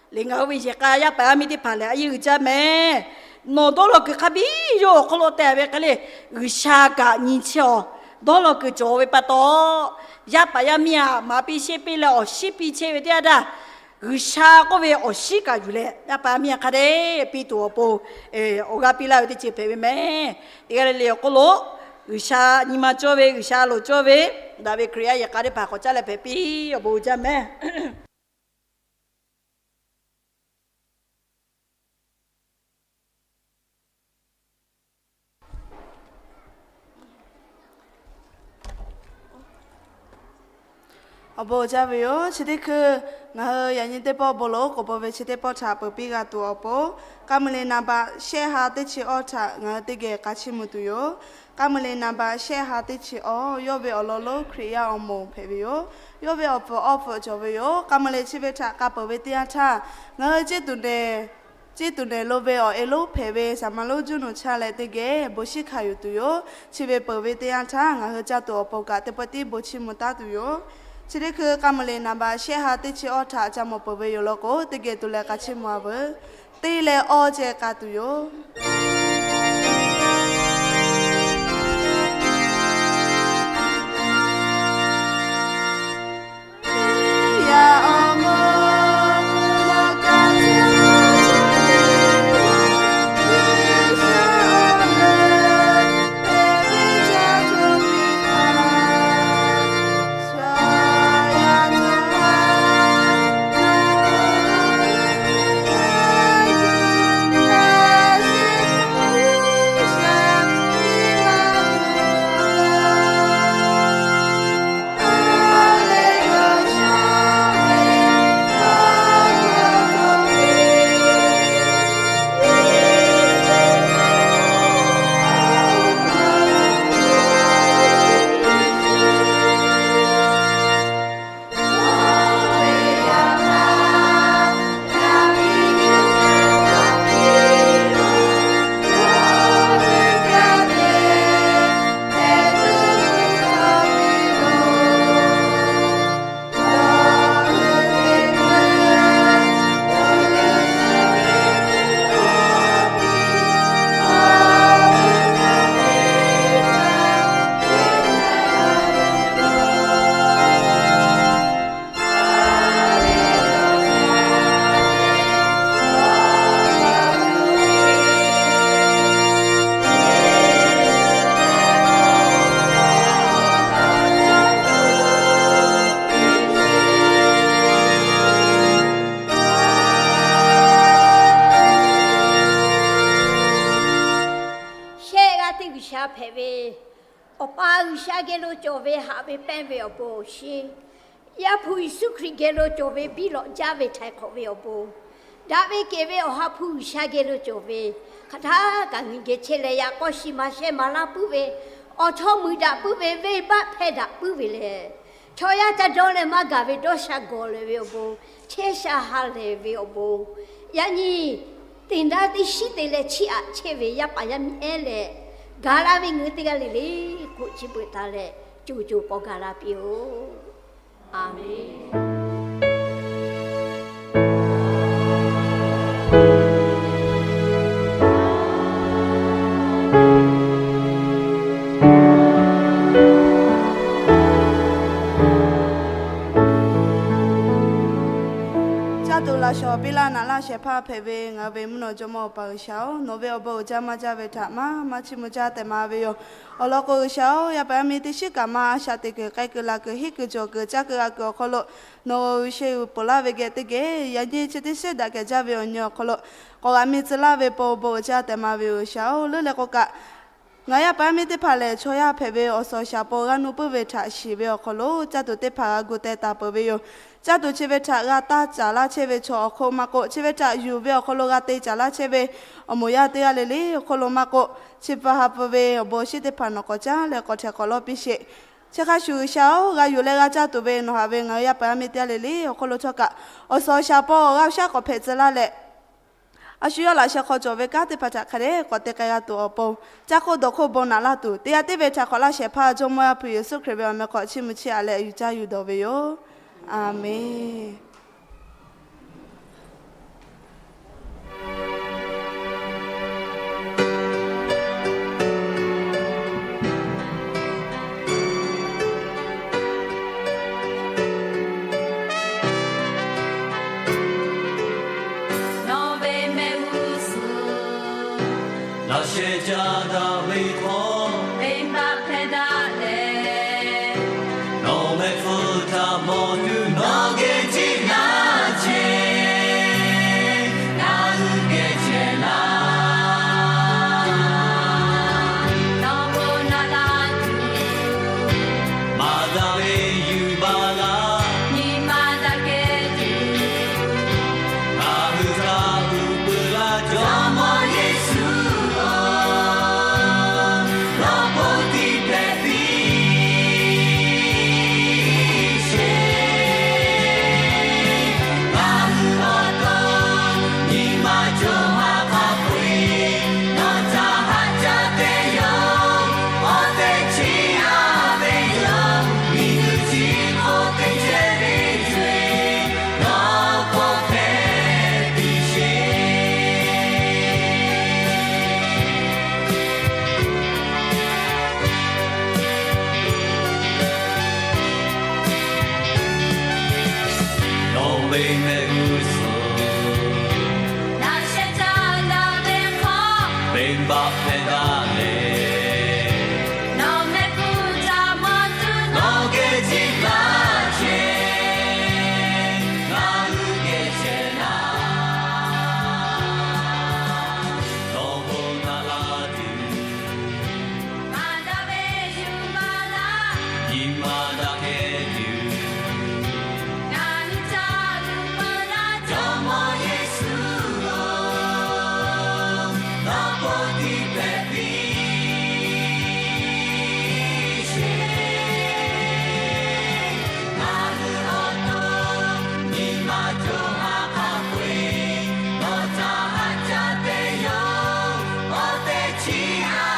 leˬ ngaˬ hui ve yehˬ k'a yaˇ paˍ yaˇ miˇ teˇ hpaˍ lehˬ a yeˇ uiˍ jaˇ meh. Nawˬ dawˇ law kuiˬ hk'a biˇ yawˇ awˬ hk'aw lo tehꞈ ve hk'e le, G'uiˬsha kaꞈ nyi chehˇ awˬ dawˇ law kuiˬ cawˬ ve pa taw, yaˇ paˍ yaˇ miˇ aꞈ maˍ piˇ sheˆ piˇ leh awˬ shiˉ piˇ chehˇ ve teˇ yanˇ htaˇ, G'uiˬsha k'oˆ ve awˬ shiˉ kaꞈ yuˬ leh yaˇ paˍ yaˇ miˇ hk'a dehꞈ piˇ tuˬ awˬ pon awˬ g'aˇ piˇ laˇ ve teˇ ceuˬ hpehꞈ ve meh. Teˇ g'aˇ le le awˬ hk'oˆ lo G'uiˬsha nyi ma cawˇ ve, G'uiˬsha loˍ cawˇ ve, daꞈ ve Hkriꞈ yaˇ yehˬ k'a teˇ hpaˍ k'awꞈ caˉ leh hpehꞈ piˇ awˬ bon uiˍ jaˇ meh. Awˬ bon uiˍ jaˇ ve yoˬ. Chi teˇ hkui ngaˬ hui yaꞈ nyi teˇ pawˆ bon lawˬ k'oˍ peuˬ ve chi teˇ pawˆ htaꞈ peuˬ piˇ g'a tuˬ awˬ pon, k'a muiˬ le naˍ baꞈ shehˆ ha teˇ chi awˇ htaꞈ ngaˬ hui teˇ geh k'a chiˇ mvuh tuˬ yoˬ. K'a muiˬ le naˍ baꞈ shehˆ ha teˇ chi awˇ, yawˇ ve awˬ lawn lonˉ Hkriꞈ yaˇ awˬ moˍ hpehꞈ ve yoˬ. Yawˇ ve awˬ pfuhˍ awˇ hpfuhꞈ cawˬ ve yoˬ. K'a muiˬ le chi ve htaꞈ k'a peuˬ ve teˇ yanˇ htaˇ, ngaˬ hui ceˇ tuˬ nehˬ, ceˇ tuˬ nehˬ lo ve awˬ e lonˉ hpehꞈ ve saˍ ma lonˉ juˇ nuˬ chaˇ leh teˇ geh bon shiˉ hkanˍ yuˬ tuˬ yoˬ. Chi ve peuˬ ve teˇ yanˇ htaˇ ngaˬ hui caˇ tuˬ awˬ pon kaꞈ teˇ pawˆ tiˉ bon chiˇ mvuh taˉ tuˬ yoˬ. Chi teˇ hkui k'a muiˬ le naˍ baꞈ shehˆ ha teˇ chi awˇ htaꞈ ca mawˬ peuˬ ve yoˬ law k'o, teˇ geh tuˬ leh k'a chiˇ mvuh a veuˬ. Teˇ leh awˇ ceh k'a tuˬ yoˬ. G'uiˬsha hpehꞈ ve, Awˬ pa G'uiˬsha geh lo cawˬ ve haꞈ ve pehnˇ ve awˬ bon awˬ shinˉ, Yaˇ hpu Yeˍsuˆ Hkriꞈ geh lo cawˬ ve biˇ lawꞈ jaˇ ve htaiˍ hk'awꞈ ve awˬ bon, daꞈ ve kehˬ ve Awˬ ha hpu G'uiˬsha geh lo cawˬ ve, hk'aˬ htaˇ kaꞈ ngaˬ geh chehˇ leh yaꞈ k'aw shiˍ maˍ sheh maˍ laˇ puiˉ ve, awˬ chawˇ muiˬ daꞈ puiˉ ve, venˇbaˆ hpehˇ daꞈ puiˉ ve lehˬ, chaw yaˇ ca dawˇ leh maˇ gaˬ ve dawˇ sha gawˬ lehˬ ve awˬ bon, chehˇ sha ha lehˬ ve awˬ bon, yaꞈ nyi teˇ daˇ teˇ shiˉ te leh chiˇ aꞈ chehˇ ve yaˇ paˍ yaˇ miˇ ehˉ leh, gaˬ la ve ngaˬ hui teˇ g'aˇ le le k'oˆ chi beuꞈ taˍ leh, co co k'awꞈ gaˬ la piˇ-oˆ. Aˍmenˍ. Caˇ tuˬ laꞈ shawˍ piˇ laˇ naꞈ laˇ shehˍ hpaˇ hpehꞈ ve ngaˬ hui ve mvuhˇ naw jawˇmawˇ Awˬ pa G'uiˬsha-oˬ, nawˬ ve awˬ bon uiˍ jaˇ maˇ jaˇ ve htaꞈ maˇ maˇ chiˇ mvuh caˇ tehꞈ ma ve yoˬ. Awˬ lawn k'o G'uiˬsha-oˬ, yaˇ paˍ yaˇ miˇ teˇ shiˉ kaꞈ maˇ a shaꞈ teꞈ kuiˬ k'ai kuiˬ laˬ kuiˬ hiˉ kuiˬ cawˬ kuiˬ caˇ kuiˬ g'a kuiˬ awˬ hk'aw lo nawˬ g'uiˬsha uiˍ ponˬ laˇ ve geh teˇ geh yaꞈ nyi chi teˇ shiˉ daꞈ kehˬ jaˇ ve awˬ nyi awˬ hk'aw lo k'awꞈ g'a miˇ tcuh laˇ ve pon bon uiˍ jaˇ tehꞈ ma ve yoˬ. G'uiˬsha-oˬ, leuˉ leh k'o kaꞈ ngaˬ yaˇ paˍ yaˇ miˇ teˇ hpaˍ lehˬ, chaw yaˇ hpehꞈ ve awˬ suhˍ awˬ shaˍ pon g'a nuˇ puiˉ ve htaꞈ shiˍ ve awˬ hk'aw lo caˇ tuˬ teˇ hpaˍ g'a gu teh taˍ peuˬ ve yoˬ. Caˇ tuˬ chi ve htaꞈ g'a taˇ caˍ laˇ chehˇ ve chaw awˬ hk'oˆ maˇ k'oˆ, chi ve htaꞈ yuˬ ve awˬ hk'aw lo g'a te caˍ laˇ chehˇ ve awˬ moˍ yaˇ teˇ g'aˇ le le awˬ hk'oˆ lo maˇ k'oˆ, chi pa ha peuˬ ve awˬ bon awˬ shinˉ teˇ hpaˍ nawˬ k'awꞈ caˉ leh k'awꞈ htehꞈ k'awꞈ lawˇ piˇ sheˍ. Chi hk'a shuˍ G'uiˬsha-oˬ, g'a yuˬ leh g'a caˇ tuˬ ve nawˬ haꞈ ve ngaˬ hui yaˇ paˍ yaˇ miˇ teˇ g'aˇ le le awˬ hk'oˆ lo htawˇ kaꞈ, awˬ suhˍ awˬ shaˍ pon awˬ g'aˇ awˬ shaˉ k'awꞈ hpehꞈ tcuh laˇ leh, a shu yawˇ laꞈ sheh hk'aw cawˬ ve kanˉ teˇ hpaˍ htaꞈ hk'a dehꞈ k'awꞈ te k'ai g'a tuˬ awˬ pon, caˇ hk'oˆ dawˬ hk'oˆ bon naꞈ laˇ tuˬ teˇ g'aˇ teˇ ve htaꞈ k'awꞈ laˇ shehˍ hpaˇ Jawˇmawˇ Yaˇ hpu Yeˍsuˆ Hkriꞈ ve awˬ meh hk'aw chiˇ mvuh chiˇ aꞈ leh yuˬ caˇ yuˬ dawˬ ve yoˬ. Aˍmenˍ. Nawˬ ve mehˆ g'uˇ suhˍ laꞈ sheh caˇ daꞈ ve hk'aw, venˇbaˆ hpehˇ daꞈ leh, nawˬ mehˆ hpfuhˇ htaꞈ mawˬ tuˬ nawˬ geh jiˆ laˇ chehˇ, ngaˬ hui geh chehˇ laˇ. Nawˬ bon naꞈ la tuˬ maˍ daꞈ ve yuˬ baˬ laˇ. Nyi ma daꞈ kehˬ tuˬ ngaˬ hui htaꞈ uˉ peunˍ laˇ Jawˇmawˇ Yeˍsuˆ-oˬ, nawˬ bon tiˇ hpehꞈ piˇ sheˍ. Ngaˬ hui awˬ to nyi ma co ha hk'a peu-eˬ nawˬ htaꞈ haꞈ caˇ te yoˬ. Awˬ tehˬ chi a ve yoˬ. Miˬguiˬ chi hk'oˆ teˇ cehˇ ve co-eˬ nawˬ k'awꞈ hpehꞈ piˇ sheˍ. Nawˬ ve mehˆ g'uˇ suhˍ laꞈ sheh caˇ daꞈ ve hk'aw, venˇbaˆ hpehˇ daꞈ leh, nawˬ mehˆ hpfuhˇ htaꞈ mawˬ tuˬ nawˬ geh jiˆ laˇ chehˇ, ngaˬ hui geh chehˇ laˇ. Nawˬ bon naꞈ la tuˬ maˍ daꞈ ve yuˬ baˬ laˇ. Nyi ma daꞈ kehˬ tuˬ ngaˬ hui htaꞈ uˉ peunˍ laˇ Jawˇmawˇ Yeˍsuˆ-oˬ, nawˬ bon tiˇ hpehꞈ piˇ sheˍ. Ngaˬ hui awˬ to nyi ma co ha hk'a peu-eˬ nawˬ htaꞈ haꞈ caˇ te yoˬ. Awˬ tehˬ chi a